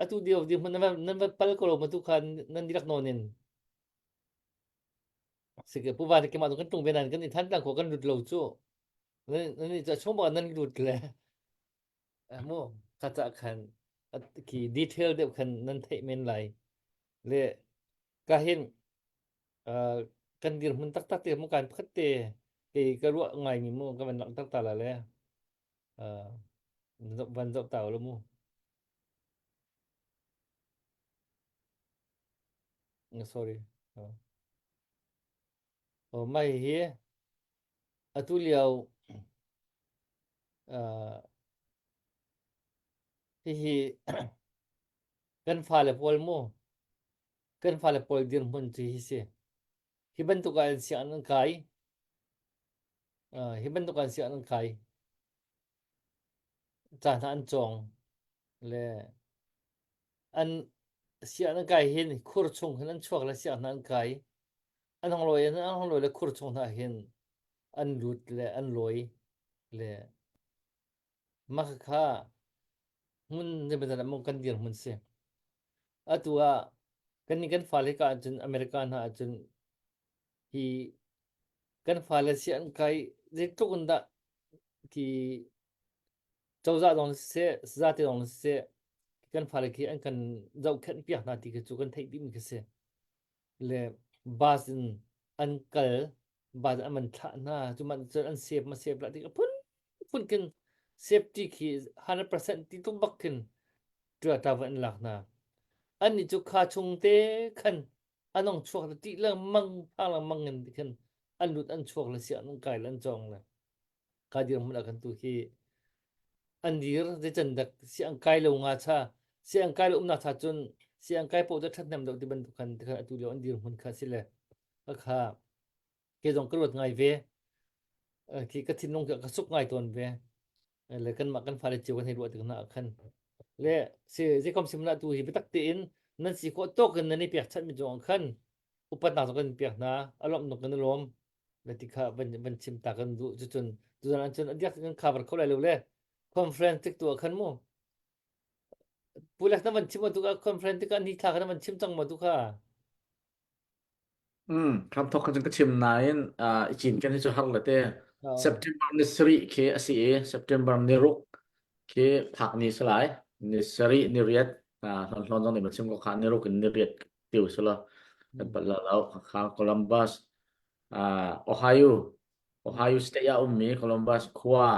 atu dio di hmun nan va nan va pal ko lo ma tu kha nan dirak nawn in. Sike pu va ke ma kan tung ve nan kan i than tlang kho kan lut lo cu. Nan nan cha chung ba nan lut le. Mu ka cha khan ki detail deuh khan nan theih men lai. Le ka hin kan dirhmun taktak te mu kan pakhat te kei ka ruah ngai mi mu ka van langhter ta la le van zoh ta lo mu. Sorry. Oh, mai hi atu lio uh, hihi kan fale pawl mu kan fale pawl dirhmun cu hi si. Hi bantuk ah an sianginn an kai. Uh, hi bantuk ah an sianginn an kai. Ca hna an cawng. Le an sianginn an kai hin khur chung hin an chuak le sianginn an kai. An hong lawi an hong lawi le khur chung hna hin an lut le an lawi le mah kha hmun zeibantuk ah kan dirhmun si. Atu ah kannih kan fale ka ahcun America hna ahcun hi kan fale si an kai zeitluk in dah khi cozah zong siseh sazate zong siseh kan fale khi an kan zohkhenh piak hna ti khi cu kan theih dihmi khi si. Le bus in an kal bus an van thlah hna cu man cun an save ma save lah ti phun phun khin safety khi 100% ti tuk bak khin Toyota va an lak hna an nih cu kha chung te khan an ong chuak le tih lengmang phang lengmang in khin an lut an chuak le siah an kai le an cawng le ka dirhmun ah khan tu hi an dir zeican dak siang kai lo nga cha siang kai lo umnak cha cun siang kai po cu ṭhathnem deuh ti bantuk khan khan atu lio an dirhmun kha si le kha ke zong ka ruat ngai ve khi ka thinlung ka suk ngai tawn ve le kanmah kan fale cio kan hei ruah tik hna ah khan le si zeikom sim na tu hi biatak tein nan si khawh tawk in nan i pekchanh mi cungah khan upatnak zong kan pek hna a lawmh kan i lawm le ti kha van van chim ta kan duh cucun tuzan ah cun a diak kan cover kho lai lo le conference tik tu ah khan mu pulek na van chim tu ka conference tik ah ni thla kha na van chim cang ma tu kha
Mm, hram thok khan cun ka chim nain uh, i cinken hi cu har le te. September ni sarih khi a si i September ni ruk khi phak ni si lai. Ni sarih ni riat uh, hlon hlon zong nih ma chim ko kha ni ruk in ni riat tiu si lo. Kan pat lo lo kha Columbus uh, Ohio Ohio State ah ummi Columbus khua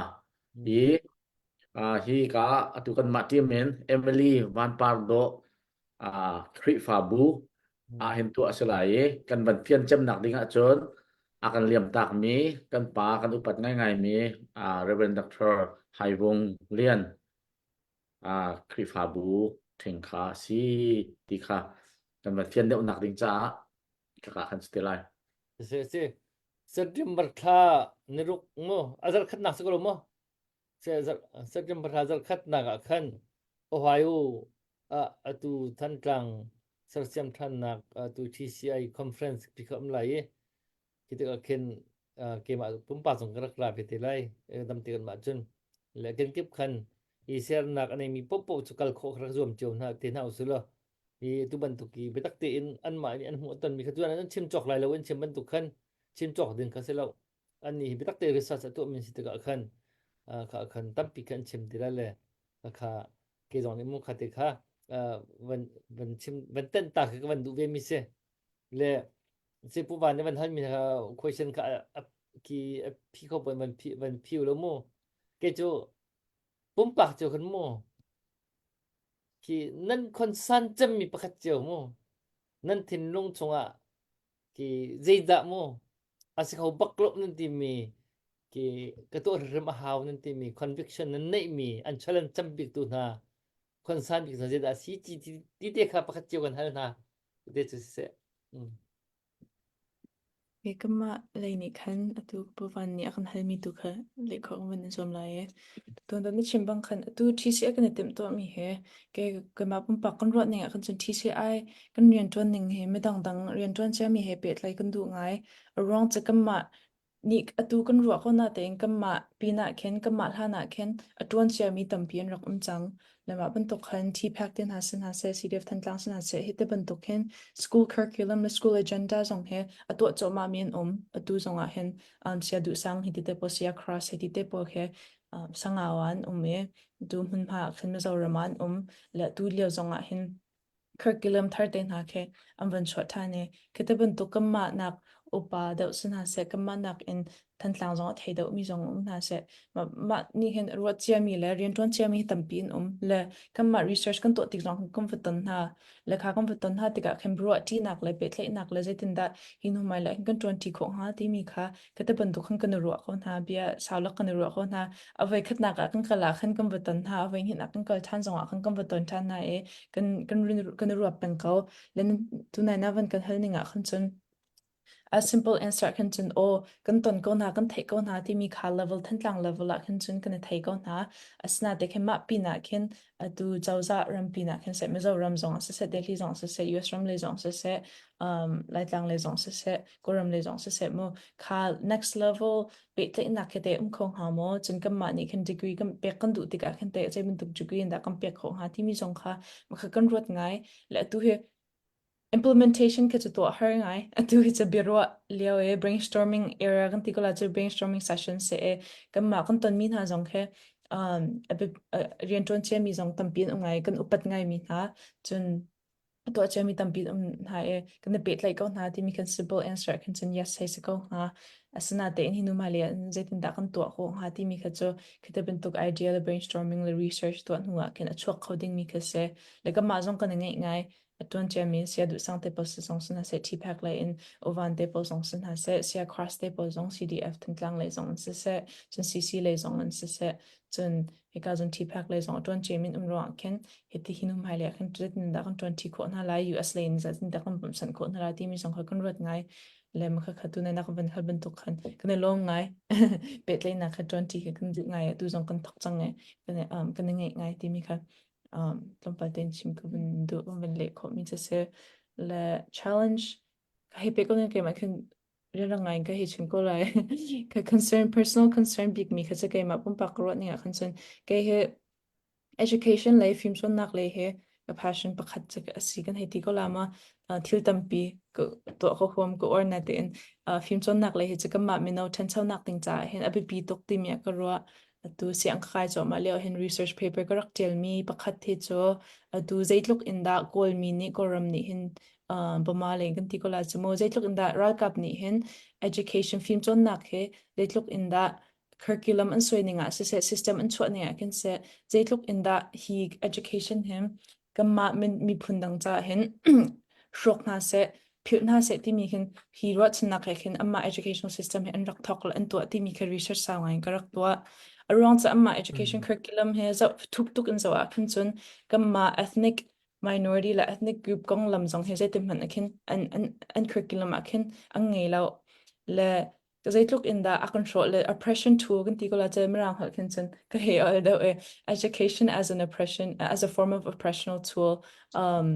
i uh, hi ka atu kan mah team in Emily Van Par Dawh uh, Khrihfabu ah hin tuah a si lai i kan van fian cemnak ding ahcun a kan liam takmi kan pa kan upat ngaingaimi uh, Reverend Dr. Hai Vung Lian uh, Khrihfabu thing kha si ti kha kan van fian deuhnak ding caah kaka kan si te lai.
Si si September thla ni ruk mu azar khatnak si ko lo mu September thla zarkhatnak ah khan Ohio ah atu Thantlang sersiam ṭhannak atu TCI conference pi kha um lai i khi tikah khin keimah pumpak zong ka rak ra ve te lai dam te kan mah cun le kenkip khan i sernak a neimi paohpaoh cu kal khawh rak zuam cio hna te hna usih law hi tu bantuk i biatak tein anmah nih an hmuh tonmi kha tuan an chim cawk lai lo an chim bantuk khan chim cawk ding kha si lo annih hi biatak te research a tuahmi si tikah khan kha khan tampi khan chim ti la le kha ke zong nih mu kha te kha van van chim van tenh ta kha ka van duh ve mi si le si pu van van hal mi kha question kha ki phi kho pon van phi van phiu lo mu ke chu pumpak chu khan mu khi nan concern cem mi pakhat cio mu nan thinlung chungah Ki zeidah mu a si kho bak lo nan timi ki ka tuah hrimhrim a hau nan timi conviction nan neihmi an challenge cem bik tu hna concern bik hna zeidah a si ti ti te kha pakhat cio kan hal hna te cu siseh mm.
Keimah lei nih khan atu Puvan nih a kan halmi tu kha leh khawh kan van in zuam lai i tuan na chim bang khan atu TCI kan i timhtuahmi hi kei keimah pumpak kan ruah ning ah khan cun TCI kan rianṭuan ning hi midang dang rianṭuan ciami he pehtlai kan duh ngai. A ruang cu kanmah Nih atu kan ruah ko natein kanmah pinah khin kanmah hlan ah khin a ṭuan ciami tampi an rak um cang. Le mah bantuk khan TPAC te hna si hna seh, CDF Thantlang si hna seh, hi te bantuk hin school curriculum le school agenda zong hi a tuah cuahmahmi an um. Atu zong ah hin um, Sia Duh Sang hi ti te pawl, Sia Cross hi ti te pawl khi um, Sangau ah an um i tu hmunhma ah khin Mizoram ah an um. Le tu lio zong ah hin curriculum thar te hna khi an van chuah ṭhan i khi te bantuk kanmah nak upa deuh si hna seh kanmah nak in Thantlang zong a thei deuhmi zong um hna seh mah nih hin ruat ciami le rianṭuan ciami hi tampi an um le kanmah research kan tuah tik zong kan va ton hna le kha kan va ton hna tikah khin ruah ṭinak le pehtlaihnak le zeitindah hi hnu hmai le kan ṭuan ṭi khawh hnga timi kha ka te bantuk khan kan i ruah ko hna bia saulak kan i ruah ko hna a voi khatnak ah kan kal ah khan kan va ton hna a voi hnih ah kan kal ṭhan zong ah khan kan va ton ṭhan hna i kan kan kan i ruat peng ko le tunai na van kan hal ning ah khan cun a simple answer khan cun aw kan ton ko hna kan theih ko hna timi kha level Thantlang level ah khan cun kan i thei ko hna asina te khin mah pin ah khin atu cozah ram pin ah khin seh Mizoram zong ah siseh Delhi zong ah siseh US ram lei zong siseh um, Laitlang lei zong siseh Kawlram lei zong siseh mu kha next level pehtlaihnak khi teh um kho hnga maw cun kanmah nih khin degree kan pek kan duh tikah khin teh zei bantuk degree in dah kan pek khawh hnga timi zong kha kha kan ruat ngai le atu hi implementation khi cu tuah har ngai atu hi cu biaruah lio e brainstorming era kan ti ko la cu brainstorming session se e kanmah kan tonmi hna zong khi um rianṭuan ciami zong tampi an um ngai kan upat ngai mi hna cun a tuah ciami tampi um hna i kan i pehtlaih ko hna timi kan simple answer khin cun yes hei si ko hnga. Asinatein hi nu hmailei ah zeitindah kan tuah khawh hnga timi kha cu khi bantuk idea le brainstorming le research tuah hnu ah khin a chuak kho dingmi kha si. Le kanmah zong kan i ngeih ngai. A tuan ciami sia duh sang te pawl zong si hna seh, TPAC lei in Uvan te pawl zong si hna seh, sia Cross te pawl zong CDF Thantlang lei zong an si seh, cun CC lei zong an si seh, cun hika zon TPAC lei zong a ṭuan ciami an um ruangah khin hiti hi nu hmailei ah khin zeitin dah kan ṭuan ṭi khawh hna lai US lei in zeitin dah kan bawmhchanh khawh hna lai timi zong kha kan ruat ngai le ma kha tu na kan van hal bantuk khan kan i lawm ngai pehtlaihnak kha ṭuan ṭi kha kan duh ngai atu zong kan thok cang ngai kan um, kan i ngeih ngai timi kha um, tlawmpal tein chim ka van duh kan van leh khawh mi cu si le challenge ka hei pe ko ning keimah khin rianrang ngai in ka hei chim ko lai. Ka concern, personal concern bikmi kha cu keimah pumpak ka ruah ning ah khan cun kei hi education lei fimcawnnak lei hi ka passion pakhat cu a si kan hei ti ko la ma thil tampi ka tuah ka huam ka uar na tein fimcawnnak lei hi cu kanmah mino ṭhanchonak ding caah hin a biapi tuk timi ah ka ruah. Atu siang ka kai cuahmah lio hin research paper ka rak ṭialmi pakhat hi cu atu zeitluk in dah Kawlmi nih Kawlram nih hin uh, Burma lei kan ti ko la cu mu zeitluk in dah ralkap nih hin education fimcawnnak hi zeitluk in dah curriculum an suai ning ah siseh system an chuah ning ah khin seh zeitluk in dah hi education hi kanmah miphun dang ca hin hrawk hna seh philh hna seh timi khin hi ruahchannak he khin anmah educational system hi an rak thawk le an tuah timi kha research sau ngai in ka rak tuah a ruang cu anmah education curriculum he zoh thuk tuk in zoh ah khin cun kanmah ethnic minority le ethnic group konglam zong hi zeitin hmanh ah khin an an an curriculum ah khin an ngei lo le zeitluk in dah a kan hrawh le oppression tool kan ti ko la che mirang holh khin cun ka hei ol deuh e education as an oppression as a form of oppressional tool um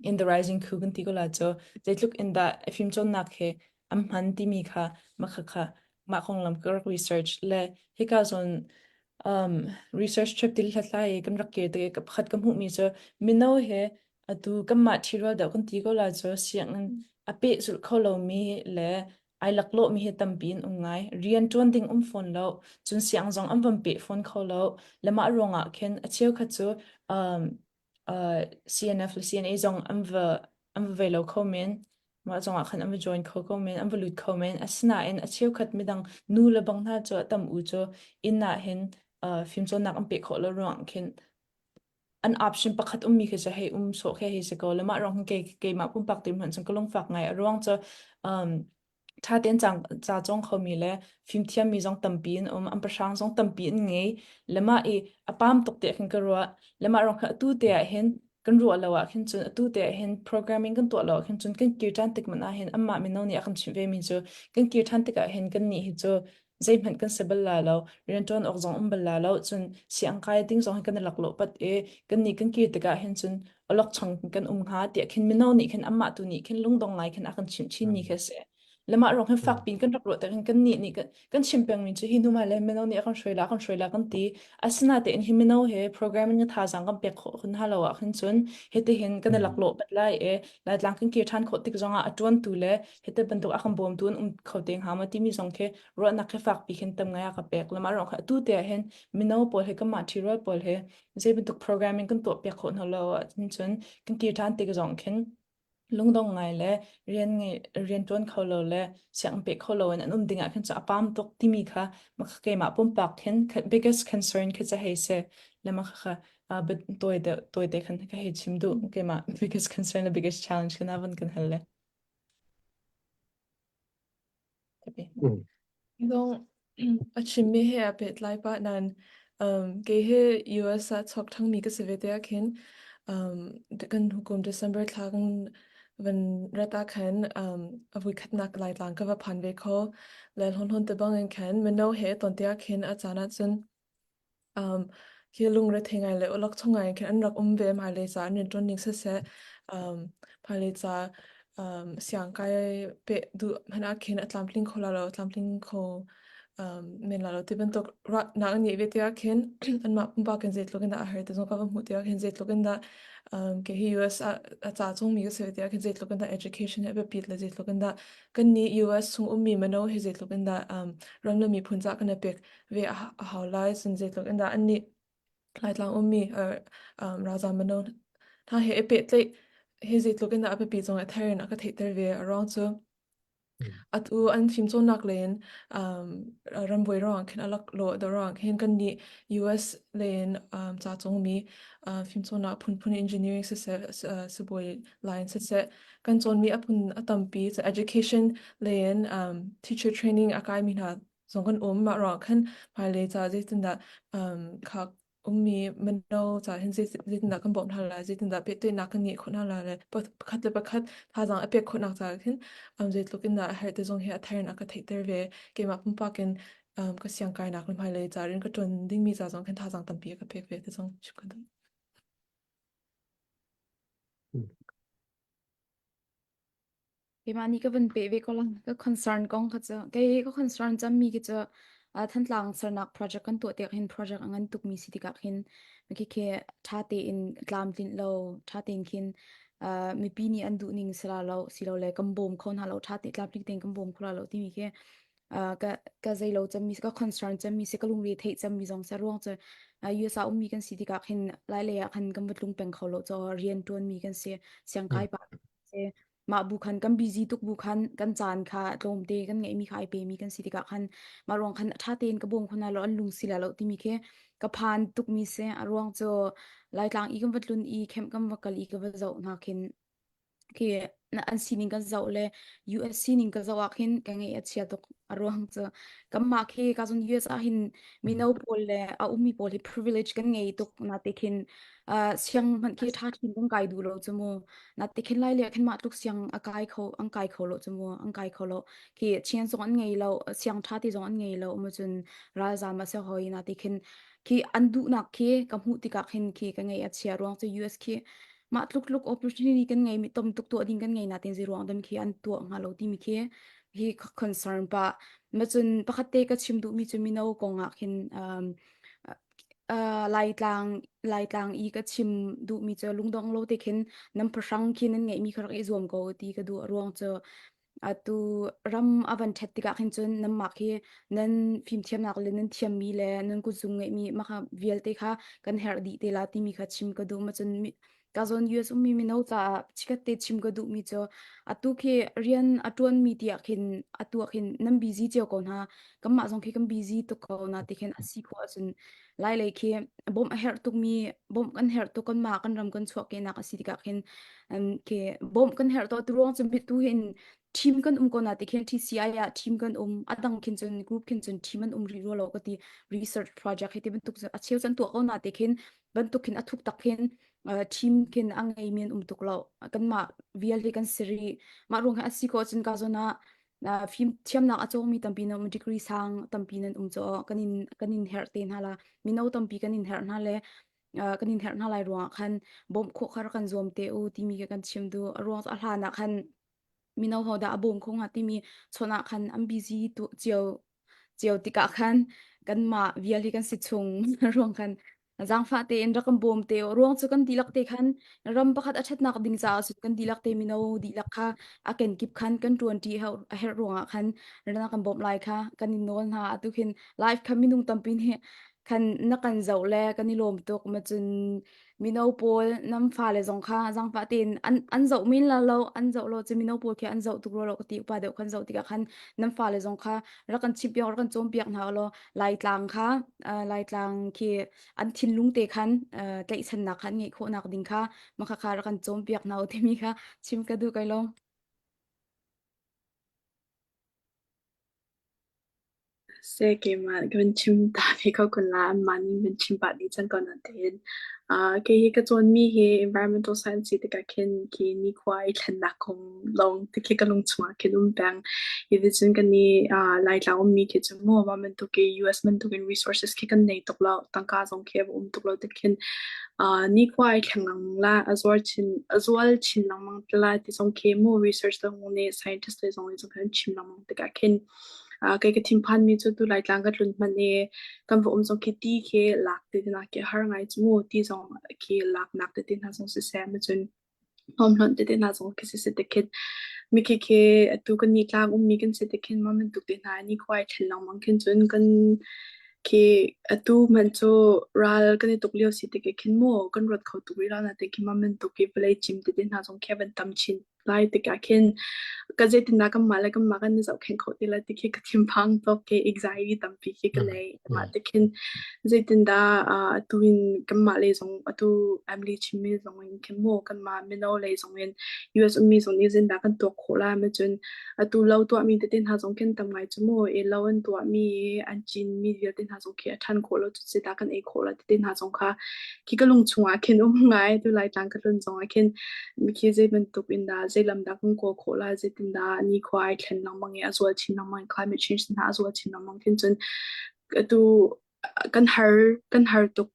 in the rising coup kan ti ko la cu zeitluk in dah fimcawnnak he an hman timi kha makha kha mah konglam ka rak research le hika zawn um, research trip til hlathlai i kan rak kir tik i pakhat ka hmuhmi cu mino he atu kanmah ṭhirual deuh kan ti ko la cu sianginn a pehzulh kho lomi le ai laklawhmi hi tampi in um ngai. Rian ṭuan ding um fawn lo, cun siang zong an van peh fawn kho lo. Le mah ruangah khin a cheukhat cu um, uh, CNF le CNA zong an va an va ve lo kho men. Mah zongah khan an va join kho ko men, an va lut kho men. Asinain a cheukhat midang nu le bang hna cu a tam u cu inn ah hin uh, fimcawnnak an peh khawh lo ruangah khin an option pakhat ummi khi cu hei um sawh khi hei si ko le mah ruang kei keimah pumpak ti hmanh cun ka lungfak ngai a ruang cu um, ṭha tein ca cawng khomi le fimthiammi zong tampi an um, an pahrang zong tampi an ngei. Le mah i a pam tuk tiah khin ka ruah. Le mah ruang kha atu te ah hin kan ruah lo ah khin cun atu te ah hin programming kan tuah lo ah khin cun kan kir ṭhan tik hmanh ah hin anmah mino nih a kan chimh vemi cu kan kir ṭhan tikah hin kannih hi cu zeihmanh kan si bal la lo rianṭuan awk zong um bal la lo cun siang kai ding zong hi kan i laklawh pat i kannih kan kir tikah hin cun awlokchong kan um hnga tiah khin mino nih khin amah tu nih khin lungdong ngai khin a kan chimh chin mi khi a si. Le mah ruang hin fak pin kan rak ruah tak kan nih nih kan chim peng mi cu hi hnu le mino nih a kan hruai la kan hruai la kan ti. Asinain hi mino he programming thazaang kan pek khawh hun halo ah khin cun hiti hin kan i laklawh bat lai i Laitlang kan kir ṭhan khawh tik zongah a ṭuantu le hiti bantuk a kan bawmtu an um kho te hnga maw timi zong khi ruahnak khi fakpi khin tam ngai a ka pek. Le mah ruang kha atu te ah hin mino pawl he kanmah ṭhirual pawl he zei bantuk programming kan tuah piak khawh hna lo ahcun cun kan kir ṭhan tik zong khin lungdong ngai le rian ngei rian ṭuan kho lo le sianginn peh kho lo in an um ding ah khin cu a pam tuk timi kha keimah pumpak khin biggest concern khi cu hei si le mah kha tawi deuh tawi te khan ka hei chim duh keimah biggest concern le biggest challenge kha na van kan hal le
Zong a chimmi he aa pehtlai pah nain um, kei hi US ah chuak ṭhangmi ka si ve te ah khin um, kan hukum December thla kan van rat ah khan um, a voikhatnak Laitlang ka va phan ve kho. Le hlawn te bang in khan mino he ton te ah khin a caan ah cun Um, hi lungrethei ngai le awlokchong ngai khin an rak um ve hmailei ca an rianṭuan ning siseh um, hmailei ca um, siangkai peh duh hmanh ah khin a tlamtling kho la lo tlamtling kho um, men la lo ti bantuk ruahnak an ngeih ve tikah khin anmah pumpak in zeitluk in dah a har ti zong ka va hmuh tikah khin zeitluk in dah um, kei hi US ah a ca chungmi ka si ve tikah khin zeitluk in dah education hi a biapit le zeitluk in dah kannih US chung ummi mino hi zeitluk in dah um, ram le miphun ca kan i pek ve a hau lai cun zeitluk in dah annih Laitlang ummi um, ralzaam mino hna he i pehtlaih hi zeitluk in dah a biapi zong a thar in a ka theihter ve a ruang cu atu an fimcawnnak lei in um, rambuai ruangah khin a laklawh deuh ruangah khin kannih US lei in um, ca cungmi uh, fimcawnnak phunphun engineering siseh uh, sibawi line siseh kan cawnmi a phun a tampi education lei in um, teacher training a kaimi hna zong kan um mah ruangah khan hmailei ca zeitindah um, kha ummi mino ca hin zeitindah kan bawmh hna lai zeitindah pehtlaihnak kan ngeih khawh hna lai le pakhat le pakhat thazaang a pek khawhnak ca khin um, zeitluk in dah a herh ti zong hi a thar in a ka theihter ve keimah pumpak in um, ka siang kainak le hmailei ca rian ka ṭuan dingmi ca zong khin thazaang tampi a ka pek ve ti zong chim ka duh.
Keimah nih ka van peh ve ko lang ka concern kong kha cu kei ka concern cemmi khi cu uh, Thantlang sernak project kan tuah tiah hin project a ngan tukmi si tikah khin khi khi ṭha tein tlamtlinh lo ṭha tein khin uh, mipi nih an duh ning si la lo si lo le kan bawm kho hna lo ṭha te tlamtling tein kan bawm kho la lo timi khi uh, ka ka zei lo cemmi ka concern cemmi si ka lungre theih cemmi zong si ruang cu uh, USA ummi kan si tikah khin lai lei ah khan kan va tlung peng kho lo cho rian ṭuanmi kan si siangkai pa si mah bu khan kan busy tuk bu khan kan caan kha tlawmte kan ngeihmi kha ai pemi kan si tikah khan mah ruang khan ṭha tein ka bawm khona lo an lung si la lo timi khi ka phan tukmi si a ruang cu Laitlang i kan va tlun i camp kan va kal i ka va zoh hna khin khi an sining kan zoh le US sining ka zoh ah khin ka ngeih a chia tuk a ruang cu kanmah khi ka zon US ah hin mino pawl le a ummi pawl hi privilege kan ngei tuk na te khin uh, siang hmanh khi ṭha thin kan kai duh lo cu mu na te khin lai le khin mah tluk siang a kai kho an kai kho lo cu mu an kai kho lo khi chian zong an ngei lo siang ṭha ti zong an ngei lo mu cun ralzam a se hoi na te khin khi an duhnak khi ka hmuh tikah khin khi ka ngei a chia ruang cu US khi mah tluk tluk opportunity kan ngei mi tom tuk tuah ding kan ngei na ten zi ruang dam khi an tuah hnga lo timi khi hi concern pa ma cun pakhat te ka chim duh mi cu mino kong ah khin um, uh, Laitlang Laitlang i ka chim duhmi cu lungdong lo te khin nan phahrang khi nan ngeihmi kha rak i zuam ko ti ka duh ruang cu atu ram a van ṭhet tikah khin cun nanmah khi nan fimthiamnak le nan thiammi le nan kutzung ngeihmi mah kha vialte kha kan herh dih te la timi kha chim ka duh ma cun Ka zawn US ummi mino caah chikkhat te chim ka duhmi cu atu khi rian a ṭuanmi tiah khin atu ah khin nan busy cio ko hna. Kanmah zong khi kan busy tuk ko na ti khin a si khawh ahcun Lailei khi bawmh a herh tukmi bawmh kan herh tuk kanmah kan ram kan chuahkehnak a si tikah khin um, khi bawmh kan herh to tu ruang cu tu hin team kan um ko na ti khin TCI ah team kan um a dang khin cun group khin cun team an um rih rua lo ka ti research project hi ti bantuk a cheu chan tuah ko na ti khin bantuk khin a thuk tak khin team khin a ngeimi an um tuk lo kanmah vial hi kan si rih mah ruang hi a si ko cun ka zawn ah fim thiamnak a cawngmi tampi nan um degree sang tampi nan um cho kan in kan in herh te hna la mino tampi kan in herh hna le kan in herh hna lai ruangah khan bawmh khawh kha kan zuam te u timi ka kan chim du a ruang a hlan ah khan. Mino ho dah a bawm kho hnga timi chawnh ah khan an busy tu cio cio tikah khan kanmah vial hi kan si chung ruang khan zaangfah tein rak kan bawm te ruang cu kan dihlak te khan ram pakhat a ṭhatnak ding caah cun kan dihlak te mino dihlak kha a kenkip khan kan ṭuanṭi a herh ruangah khan na kan bawmh lai kha kan in nawl hna atu khin live kha minung tampi nih khan na kan zoh le kan i lawm tuk ma cun mino pawl nan fale zong kha zaangfah tein an an zoh men la lo an zoh lo cu mino pawl khi an zoh tuk rua lo ka ti upa deuh khan zoh tikah khan nan fale zong kha rak kan chimh piak rak kan cawnpiak hna law Laitlang kha uh, Laitlang khi an thinlung te khan uh, tlaihchannak kha an ngeih khawhnak ding kha maka kha rak kan cawnpiak hna u timi kha chim ka duh kai lo.
Se keimah ka van chim ta ve ko kun la anmah nih van chim pah dih cang ko natein uh, kei hi ka cawnmi hi environmental science si tikah khin khi nikhua i thlennak kong lawng te khi ka lung chungah khin um peng. Hi ti cun kan i uh, Laitlang ummi khi cu mu mah bantuk i US bantuk in resources khi kan nei tuk lo tangka zong khi a va um tuk lo ti khin uh, nikhua i thleng lengmang la a zuar chin a zual chin lengmang te lai ti zong khi mu research zong nih scientist le zong nih zong khin an chim lengmang tikah khin kei ka thinphanmi cu tu Laitlang ka tlun hmanh i kan va um zong khi ti khi lak te hna khi har ngai cu mu ti zong khi laknak tete hna zong siseh cun hnawm tete hna zong khi siseh te khin mikhi khi atu kan ni tlang ummi kan si te khin mah bantuk te hna ni khua ai thlen lengmang khin cun kan khi atu hmanh cu ral kan i tuk lio si te khin mu kan ruat kho tuk rih lo na te khi mah bantuk i vawlei cim tete hna zong khi a van tam chin lai tikah khin ka zeitindah kanmah le kanmah kan i zohkhenh khawh ti lai ti khi ka thinphang tuk khi anxiety tampi khi ka nei. Mah ti khin zeitindah atu in kanmah lei zong atu Emily chimmi zong in khin mu kanmah mino lei zong in US ummi zong nih zeitindah kan tuak khawh lai ma cun atu lo tuahmi tete hna zong khin tam ngai cu mu i lo an tuahmi an cinmi vialte hna zong khi a ṭhan khawh lo cu zeidah kan ei khawh lai tete hna zong kha khi ka lung chungah khin um ngai tu Laitlang ka tlun zong ah khin Mikhi zei bantuk in dah zei lam dah kan kawl khawh lai, zeitin dah nikhua ai thlen lengmang i a zual chin lengmang climate change hna a zual chin lengmang khin cun atu kan har kan har tuk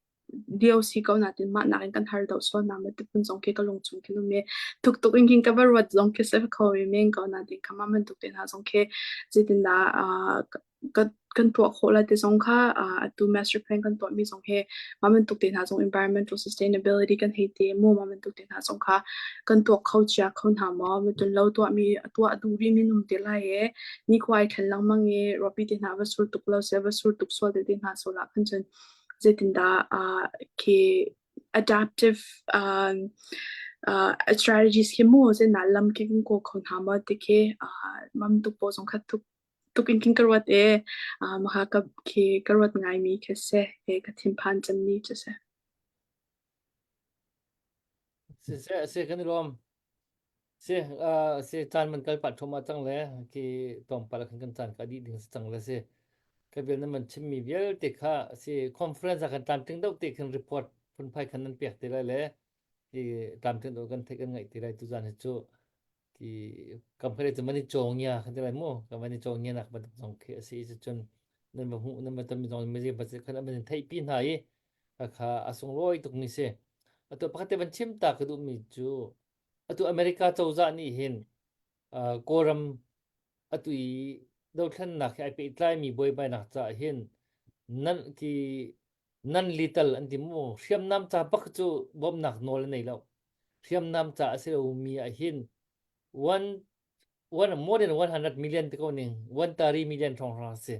lio si ko natin mah nakin kan har deuh sual na ma tipun zong khi ka lung chung khi um i tuk tuk in khin ka va ruat zong khi se kho i men ko natin kha bantuk te hna zong khi zeitin dah kan kan tuah khawh lai ti zong kha atu master plan kan tuahmi zong hi mah bantuk te hna zong environmental sustainability kan hei ti mu mah bantuk te hna zong kha kan tuak kho cia kho hna maw mitun lo tuahmi tuah duh rih mi num te lai e nikhua ai thlen lengmang i ruahpi te hna va sur tuk lo se va sur tuk sual te te hna so la khan cun zeitindah khi adaptive um, uh, strategies khi mu zeina lam ki kan kawl kho hna maw ti khi mam tuk po zong kha tuk tuk in khin ka ruat i maha ka khi ka ruat ngaimi khi si i ka thinphan cemmi cu si.
Siseh si kan i lawm. Si uh, si caan man kal pah thoma cang le khi tlawmpal khan kan caan ka dih ding si cang le si. Ka vel na man chimmi vialte kha si conference ah kan tlamtling deuh te khin report phunphai khan nan pek te lai le ti tlamtling deuh kan theih kan ngaih te lai tu zan hi cu ti kam khale cu man i cawngia kan ti lai mu kan van i cawngia nak bantuk zong khi a si i cun nan va hmuh nan va ton mi zong mi ba khan an in theihpi hna i kha a sunglawi tuk mi si atu pakhat te van chim ta ka duh mi cu atu America cozah nih hin Kawlram atu i dothlennak he ai pehtlai mi buaibainak caah hin nan ki nan lethal an ti mu hriamnam ca bak cu bawmhnak nawl an nei lo hriamnam ca a si lo mi ah hin one one more than 100 million te ko ning 130 million hrawng hrawng si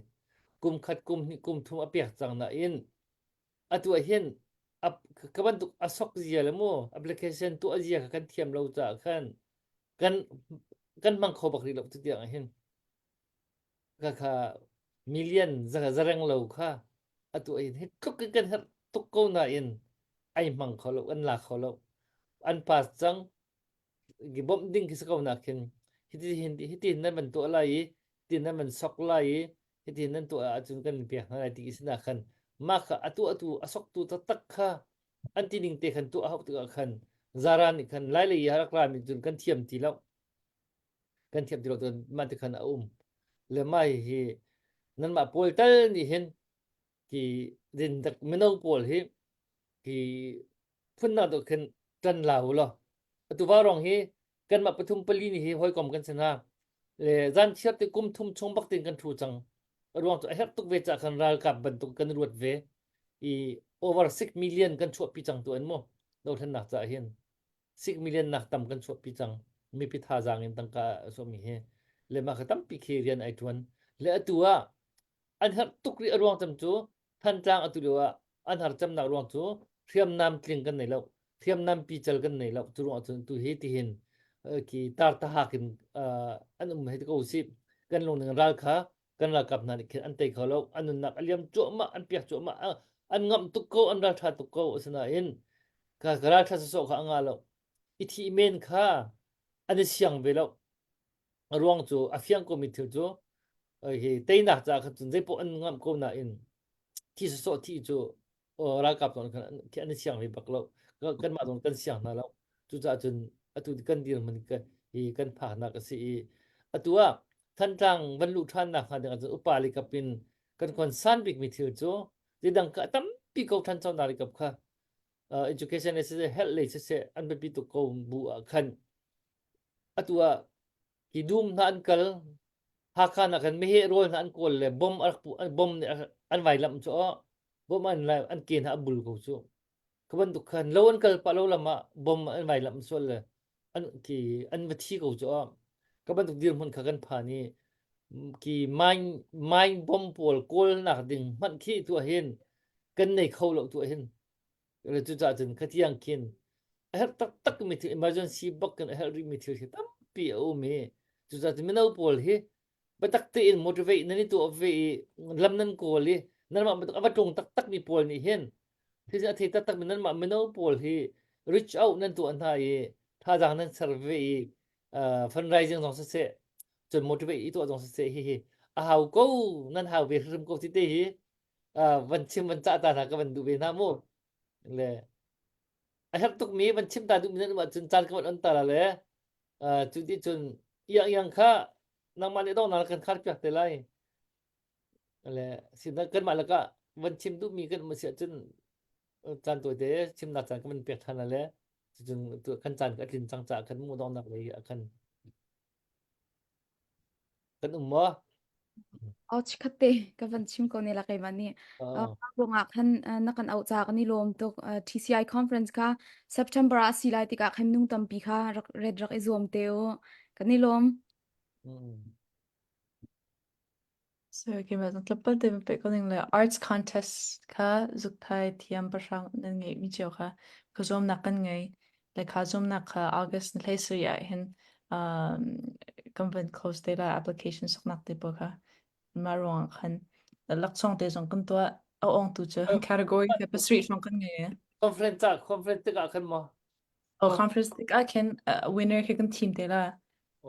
kum khat kum hnih kum thum a pek cang na in atu ah hin ka bantuk a sok zia le mu application tuah zia kha kan thiam lo caah khan kan kan hmang kho bak rih lo tu tiang ah hin Kha kha million zareng lo kha atu in hi tluk in kan herh tuk ko nain ai hmang kho lo an la kho lo an pass cang gi bawmh ding khi si ko nak khin hiti hin hiti nan van tuah lai i ti nan van sok lai i hiti nan tuah ahcun kan in pek hna lai ti si na khan mah kha atu atu a soktu taktak kha an ti ning te khan tuah hau tikah khan zara nih khan lai lei i rak ra mi cun kan thiam ti lo kan thiam ti lo cun mah ti khan a um le mah hi nanmah pawl tal nih hin hi rindak mino pawl hi hi phunnak deuh khin ṭan la u law atu va rong hi Kanmah pathum pali ni hi hawikom kan si hna. Le zan chiar te kum thum chung bak tin kan thu cang. A ruang cu a herh tuk ve ca khan ralkap bantuk kan ruat ve. I over 6 million kan chuahpi cang tu an mu. Dothlennak caah hin 6 million nak tam kan chuahpi cang. Mipi thazaang in tangka a chuahmi hi. Le mah kha tampi khi rian ai tuan. Le atu ah an herh tuk rih a ruang cem cu Thantlang atu lio ah an har cemnak ruang cu hriamnam tling kan nei lo hriamnam pical kan nei lo cu ruang cun tu hi tihin ki tar tahak in an um hei ko si kan lungning ral kha kan ralkap hna nih khin an tei kho lo an nunnak a liam cuahmah an piak cuahmah an ngamh tuk ko an ral tha tuk ko asinain ka ral tha sawsawh kha a ngah lo i thi men kha an i siang ve lo A ruang cu a fiang komi thil cu hi teinak caah khan cun zeipaoh an ngamh ko nain thi sawsawh thi cu ralkap zong khan an i siang ve bak lo. Kanmah zong kan siang hna lo. Cucaah cun atu kan dirhmun hi kan phaknak a si i atu ah Thantlang van luh ṭhannak hnga ding ahcun upa le kap in kan concern bikmi thil cu zeidang kha a tampi ko ṭhanchonak le kap kha education le siseh health lei siseh an biapi tuk ko bu ah khan Atu ah hi dum hna an kal. Hakha nak khan meheh rawl hna an kawl le bom a rak pu bom nih an vai lamh cu aw bom an lai an ke hna a bul ko cu. Kha bantuk khan lo an kal pah lo lam ah bom an vai lamh sual le an ki an va thi ko cu aw. Ka bantuk dirhmun kha kan phan i ki mine mine bom pawl kawlnak ding hmanh khi tuah hin kan nei kho lo tuah hin Cucaah cun khatiang khin a herh taktak mi thil emergency bak in a herh rihmi thil hi tampi a um i cucaah cun mino pawl hi biatak tein motivate nan i tuah ve i lam nan kawl i nanmah bantuk a va tlung taktak mi pawl nih hin thil a thei taktak mi nanmah mino pawl hi reach out nan tuah hna i thazaang nan ser ve i uh, fundraising zong siseh cun motivate i tuah zong siseh hihi a hau ko nan hau ve hrim ko ti te hi van chim van cah ta hna ka van duh ve hna mu le a herh tuk mi van chim ta duh mi nan um ahcun caan ka van on ta la le cu ti cun iang iang kha nangmah nih dongnak kan khar piak te lai le sinah kanmah lakah van chim duh mi kan um si ahcun caan tawi te chimnak caan ka van pek than le cucun kan caan ka tlin cang caah kan mu dongnak lei ah khan Kan um maw?
Aw chikkhat te ka van chim ko ne la keimah nih.
Oh.
Ruangah khan na kan auh ca kan i lawm tuk. TCI conference kha September ah si lai tikah khan nung tampi kha rak red rak i zuam te u. Kan i lawm.
Mm.
So keimah zong tlawmpal te pe ko ning le arts contest kha zukthai thiam pahrang nan ngeih mi cio kha ka zuamnak kan ngei le kha zuamnak kha August ni hlei sarih ah hin um, kan van close te la application soknak te pawl kha mah ruangah khan laksawng te zong kan tuah a ong tu cu category kha pasarih hrawng kan ngei
Conference ah conference tikah khan maw?
Oh, conference tikah khin uh, winner khi kan thim te la.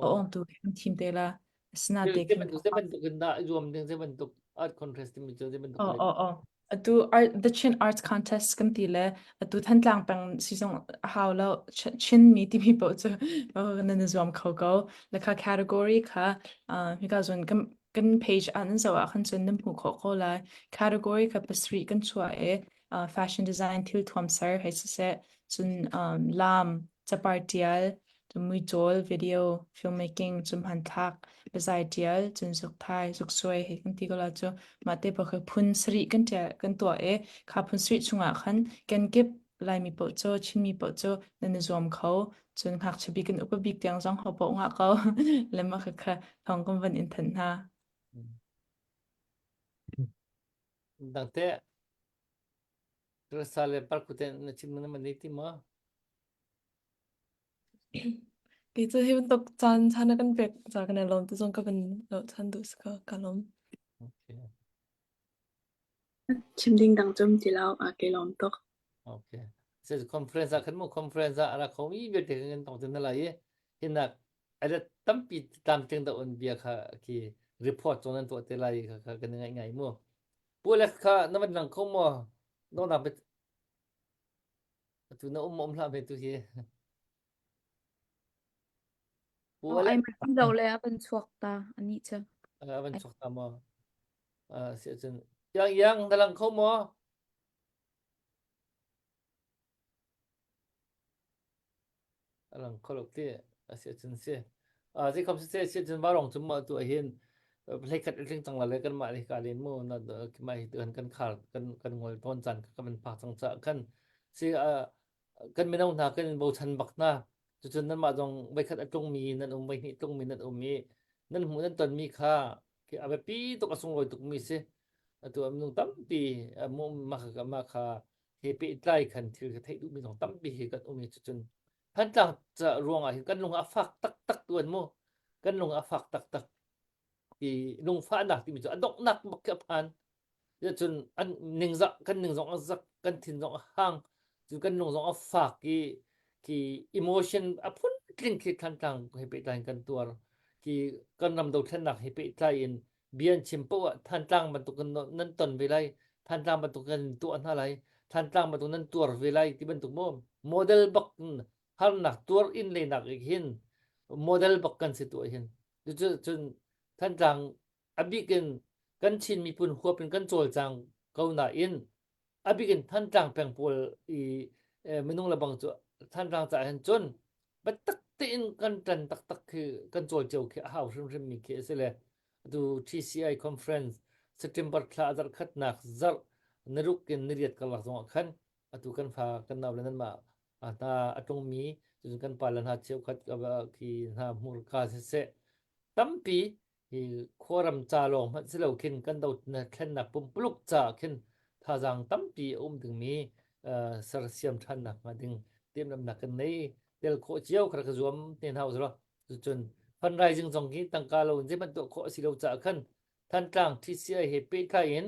A
Oh.
ong tu khi kan thim te la. Asina te
Zei
khin.
bantuk zei bantuk in dah i zuam ding zei bantuk art contest timi cu zei bantuk
Oh,
lei
oh, oh. Atu art, the Chin Arts Contest kan ti le atu Thantlang peng sizong a hau lo Ch- Chin mi timi paoh cu oh, nan i zuam kho ko. Le kha category kha uh, hika zun kan kan page ah nan zoh ah khan cun nan hmuh khawh ko lai. Category kha pasarih kan chuah i uh, fashion design thil thuam ser hei siseh cun um, lam, capar ṭial, cun muicawl, video, filmmaking, cun hmanthlak, biazai ṭial, cun zukthai, zuksuai hei kan ti ko la cu mah te paoh khi phun sarih kan ṭial kan tuah i kha phun sarih chungah khan kenkip Laimi paoh cu Chinmi paoh cu nan i zuam kho cun ngakchia bik in upa bik tiang zong ho paoh ngah ko le mah khakha thawng kan van in thanh hna.
Dangte Rasa le parkute na chim na man ti maw?
Kei cu hi bantuk caan chan na kan pek ca kan i lawm tu zong ka van lo chan duh si ka ka lawm.
Okay.
Chim ding dang cum ti lo a ke lawm tuk.
Okay. Se conference ah khan mu conference ah ara kho mi vialte kan tong tin lai i hinak ada tampi tlamtling da on bia kha ki report chong nan tuah te lai kha kha kan ngai ngai mu. Pu Alex kha na van lang kho maw? No na bet atu na um um hlah ve tu hi. Pu
Oh,
Alex
ai man lo le a van chuak ta ani chu.
a van chuak ta maw? Si ahcun yang yang na lang kho maw? A lang kho lo ti. A si ahcun si. Ah zeikhom siseh si ahcun varong cu mah tu ahhin hleikhat a tling cang la le kanmah le hika len mu na mah hi kan kan khar kan kan ngol tawn caan ka kan phak cang caah khan si kan mino hna kan in bochan bak hna. Cucun nanmah zong voikhat a tlungmi nan um voihnih tlungmi nan um i nan hmuh nan tonmi kha khi a biapi tuk a sunglawi tukmi si. Atu ah minung tampi mu mah kha mah kha he pehtlai khan thil ka theih duhmi zong tampi hi kan um i cucun Thantlang ca ruangah hin kan lung a fak taktak tuan mu. Kan lung a fak taktak. I lungfahnak timi cu a donghnak bak khi a phan. Cun an ningzak kan ning zong a zak kan thin zong a hang cu kan lung zong a fak i khi emotion a phuntling khi Thantlang he pehtlai in kan tuar khi kan ram dothlennak he pehtlai in bia an chim paoh ah Thantlang bantuk in nan ton ve lai Thantlang bantuk kan tuah hna lai Thantlang bantuk nan tuar ve lai ti bantuk maw model bak harnak tuar in lenak hin model bak kan si tuah hin cun Thantlang a bik in kan Chin miphun huap in kan cawlcang ko nain a bik in Thantlang peng pawl i minung le bang cu Thantlang caah hin cun biatak tein kan ṭan taktak khi kan cawl cio khi a hau hrimhrim mi khi a si le atu TCI conference September thla a zarh khatnak zarh naruk in niriat karlak zongah khan atu kan fa kan nau le nanmah hna a tlungmi cun kan pa le hna cheukhat khi hna hmurka siseh tampi hi khuaram ca lawng hmanh si lo khin kan do thlennak pumpuluk ca khin thazaang tampi a um dingmi sersiam ṭhannak hnga ding timhlamhnak kan nei tel khawh cio kha ka zuam te hna usulaw cucun fundraising zong hi tangka lo in zeihmanh tuah khawh a si lo caah khan Thantlang TCI he pehtlai in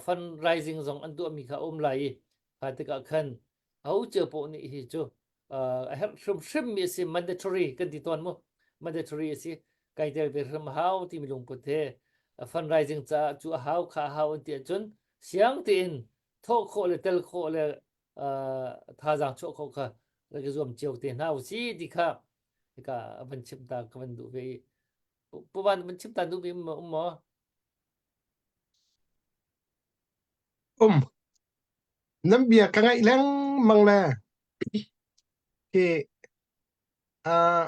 fundraising zong an tuahmi kha a um lai i kha tikah khan aho cio paoh nih hi cu a herh hrimhrim mi a si mandatory kan ti tawn mu mandatory a si kai tel ve hrim hau timi lungput he fundraising caah cu a hau kha a hau an ti ahcun siang tein thawh khawh le tel khawh le thazaang chuah khawh kha rak i zuam cio te hna usi ti kha hika van chim ta ka van duh ve i pu van van chim ta duh mi um maw
Um Nan bia ka ngaih lengmang le hi uh,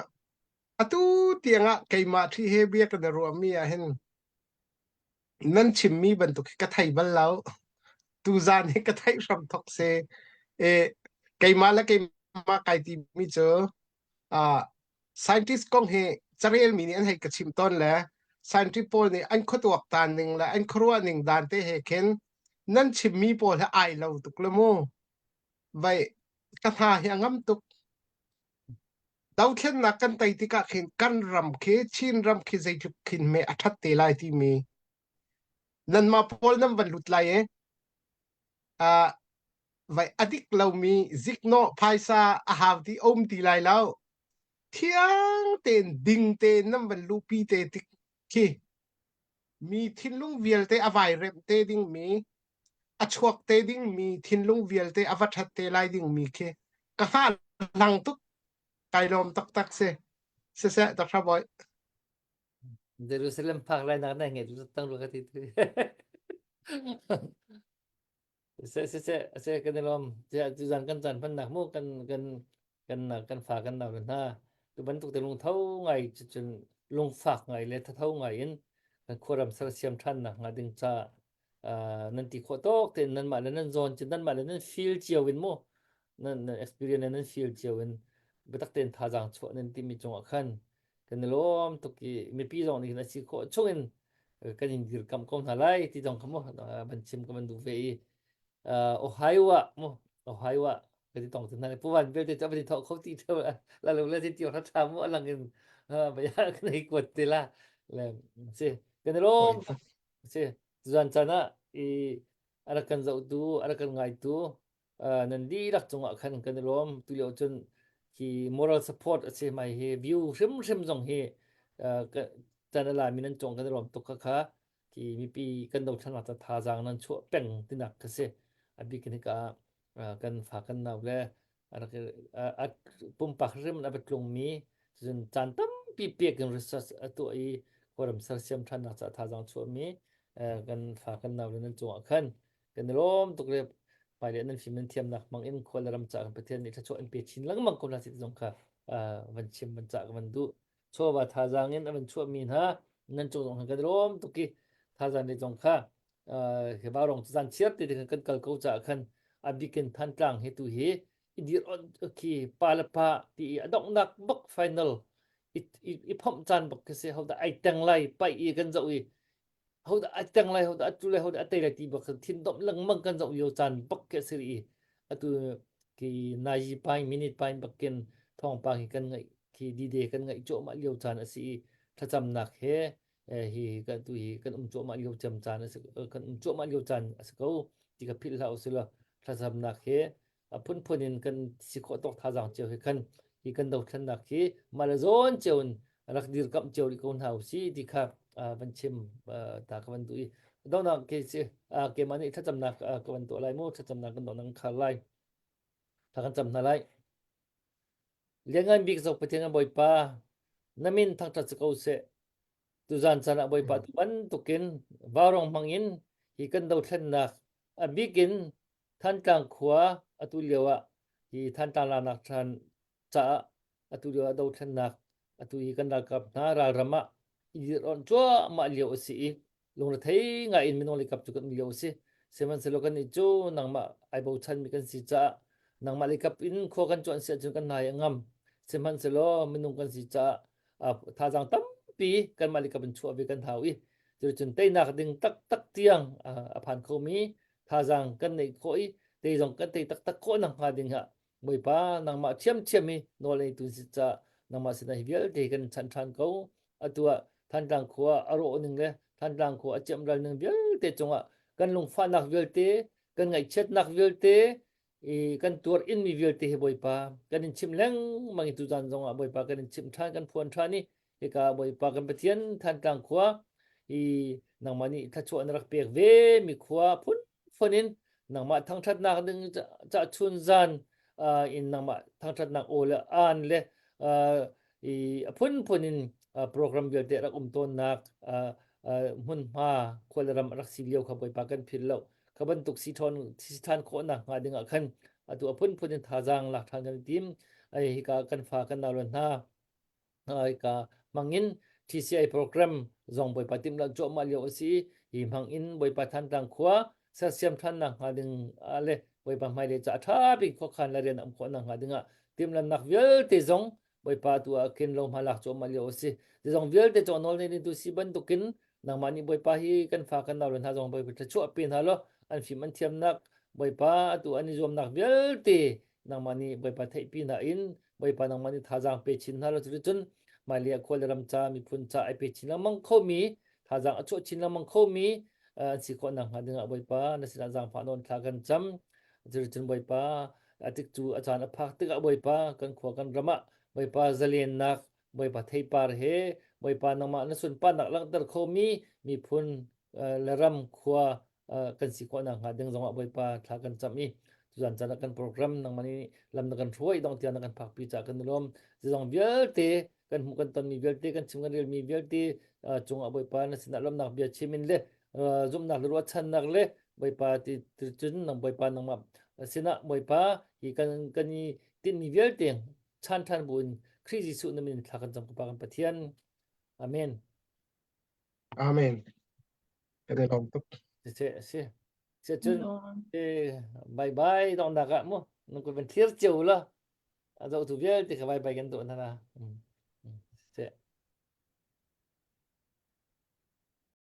atu tiangah keimah ṭhi he bia kan i ruahmi ah hin nan chimmi bantuk hi ka thei bal lo. Tuzaan hi ka theih hram thok si. E, keimah le keimah kai timi cu uh, scientist kong hi carelmi nih an hei ka chimh tawn le scientist pawl nih an khuatuak tan ning le an khuaruah ning dan te he khin nan chimmi pawl hi ai lo tuk le mu vai ka hna hi a ngam tuk dothlennak kan tei tikah khin kan ram khi Chin ram khi zeitluk khin me a that te lai timi nanmah pawl nan van lut lai e uh, vai adik lomi ziknawh phaisa a hau ti um ti lai lo thiang tein ding tein nan van luhpi te tik khi mi thinlung vialte a vai remh te dingmi a chuak te dingmi thinlung vialte a va ṭhat te lai dingmi khi ka hngahhlang tuk kai lawm taktak si siseh Dr. Boy
Jerusalem phak lai nak na nge tu tang ru ka ti tu Se se se se kan i lawm. Tiah tuzan kan caan hmannak mu kan kan kan kan fa kan nau le hna tu bantuk te lungtho ngai cun lungfak ngai le thatho ngai in kan khuaram sersiam ṭhannak hnga ding ca nan ti khawh tawk tein nanmah le nan zawn cun nanmah le nan feel cio in mu nan nan experience le nan feel cio in biatak tein thazaang chuah nan timi cungah khan kan i lawm tuk i mipi zong nih hin a si khawh chung in kan in dirkamh ko hna lai ti zong kha mu van chim ka van duh ve i Ohio ah mu Ohio ah ka ti tong hna pu van belte chu van thok kho ti theu la lo le ti ti ra tha mu alang in baya kan hei kuat te la le si kan i lawm si zan chan ah i arak kan zoh tu arak kan ngai tu nan dihlak cungah khan kan i lawm tu lio cun hi moral support a si mai hi view hrimhrim zong hi chan a lami nan cong kan i lawm tuk kha kha khi mipi kan dothlannak ca thazaang nan chuah peng tinak kha si a bik in hika kan fa kan nau le a pumpak hrim a va tlungmi cun caan tampi pek in research a tuah i kawlram sersiam ṭhannak ca thazaang chuahmi kan fa kan nau le nan cungah khan kan i lawm tuk le hmailei nan fim nan thiamnak hmang in khual le ram caah Pathian nih thluachuah in pe chin lengmang ko hna seh ti zong kha. van chim van cah ka van duh. Chawva thazaang in a van chuahmi hna nan cung zong kan lawm tuk i thazaang le zong kha hi rong zan chiar te kan kan kal ko caah khan a bikin Thantlang hi tu hi i dir on khi pa le pa ti i a donghnak bak final i i phomh caan bak khi si hodah ai teng lai pai i kan zoh i hodah ai teng lai hodah atu lai hodah a tei lai ti bak thin domh lengmang kan zoh lio caan bak khi a si i atu ki nazi pai minute pai bakin thawngpang hi kan ngaih khi dide kan ngaih cuahmah lio caan a si i thlacamnak he hi kan tu hi kan um cuahmah lio cem caan a si kan um cuahmah lio caan a si ko ti ka philh hlah usila thlacamnak he a phunphun in kan si khawh tawk thazaang cio he khan hi kan dothlennak hi mah le zawn cio in rak dirkamh cio rih ko hna usih ti kha van chim ta ka van duh i donak ke si keimah nih thlacamnak ka van tuah lai mu thlacamnak kan donak khar lai thla kan cam hna lai Lianngan bik zok Pathian kan Bawipa na min thangṭhat si ko seh tuzan caan ah Bawipa tu bantukin vaurawng hmangin hi kan dothlennak a bikin Thantlang khua atu lio ah hi Thantlang lanak ṭhan caah atu lio ah dothlennak atu hi kan ralkap hna ralram ah i dirh cuahmah lio a si i lungrethei ngai in minung leikap cu kan um lio a si. Sihmanhsehlaw kannih cu nangmah ai bochanmi kan si caah nangmah leikap in khua kan cuanh si ahcun kan hna hi a ngam. Sihmanhsehlaw minung kan si caah thazaang tampi kanmah leikap in chuah ve kan hau i cuticun teinak ding taktak tiang a phan khomi thazaang kan neih khawh i tei zong kan tei taktak khawh nakhnga ding ah Bawipa nangmah ṭhiamṭhiam i nawl eitu si caah nangmah sinah hi vialte kan chanh ṭhan ko. Atu ah Thantlang khua a rawh ning le Thantlang khua a ciamral ning vialte cungah kan lungfahnak vialte, kan ngaihchiatnak vialte, i kan tuar inmi vialte hi Bawipa kan in chimh lengmang i tuzan zongah Bawipa kan in chimh ṭhan kan phuan ṭhan i hika Bawipa kan Pathian Thantlang khua i nangmah nih thluachuah na rak pek ve mi khua phunphun in nangmah thangṭhatnak ding ca chun zan in nangmah thangṭhatnak aw le aan le i a phunphun in program vialte rak um tawnnak hmunhma khua le ram rak si lio kha Bawipa kan philh lo kha bantuk si ṭhawn si ṭhan khawhnak hnga ding ah khan atu a phunphun in thazaang lak ṭhan kan tim ai hika kan fa kan nau le hna hika hmangin TCI program zong Bawipa timhlamh cuahmah lio a si. Hi hmangin Bawipa Thantlang khua sersiam ṭhannak hnga ding ah le Bawipa hmailei ca a ṭha bik khuakhan le rian a um khawhnak hnga ding ah timhlamhnak vialte zong Bawipa tu ah khin lo hmalak cuahmah lio a si. Zong vialte cu nawl nei ding tu si bantukin nangmah nih Bawipa hi kan fa kan nau le hna zong Bawipa thluachuah pe hna law an fim an thiamnak Bawipa atu an i zuamnak vialte nangmah nih Bawipa theihpi hna in Bawipa nangmah nih thazaang pe chin hna law cuticun hmailei ah khua le ram ca miphun ca ai pe chin lengmang khomi thazaang a chuah chin lengmang khomi an si khawh nakhnga dingah Bawipa na sinah zaangfah nawn thla kan cam cuticun Bawipa a tik cu a caan a phak tikah Bawipa kan khua kan ram ah Bawipa zalennak Bawipa theipar he Bawipa nangmah na sunparnak langhter khomi miphun le ram khua kan si khawh nakhnga ding zongah Bawipa thla kan cam i tuzan caan ah kan program nangmah nih lam na kan hruai dong tiang na kan phakpi caah kan i lawm zeizong vialte kan hmuh kan tonmi vialte kan chim kan relmi vialte cungah Bawipa na sinah lawmnak bia chim in le zumhnak le ruahchannak le Bawipa ti cun nang Bawipa nangmah sinah Bawipa hi kan kan i tinhmi vialte chan ṭhan bu in Khrih Jesuh na min thla kan cam ko pa kan Pathian Amen
Amen. Kan i lawm tuk.
Si si. Si cun bye bye dong nak ah mu nung ko van thlir cio la. A zoh tu vialte kha bye bye kan tuah hna la.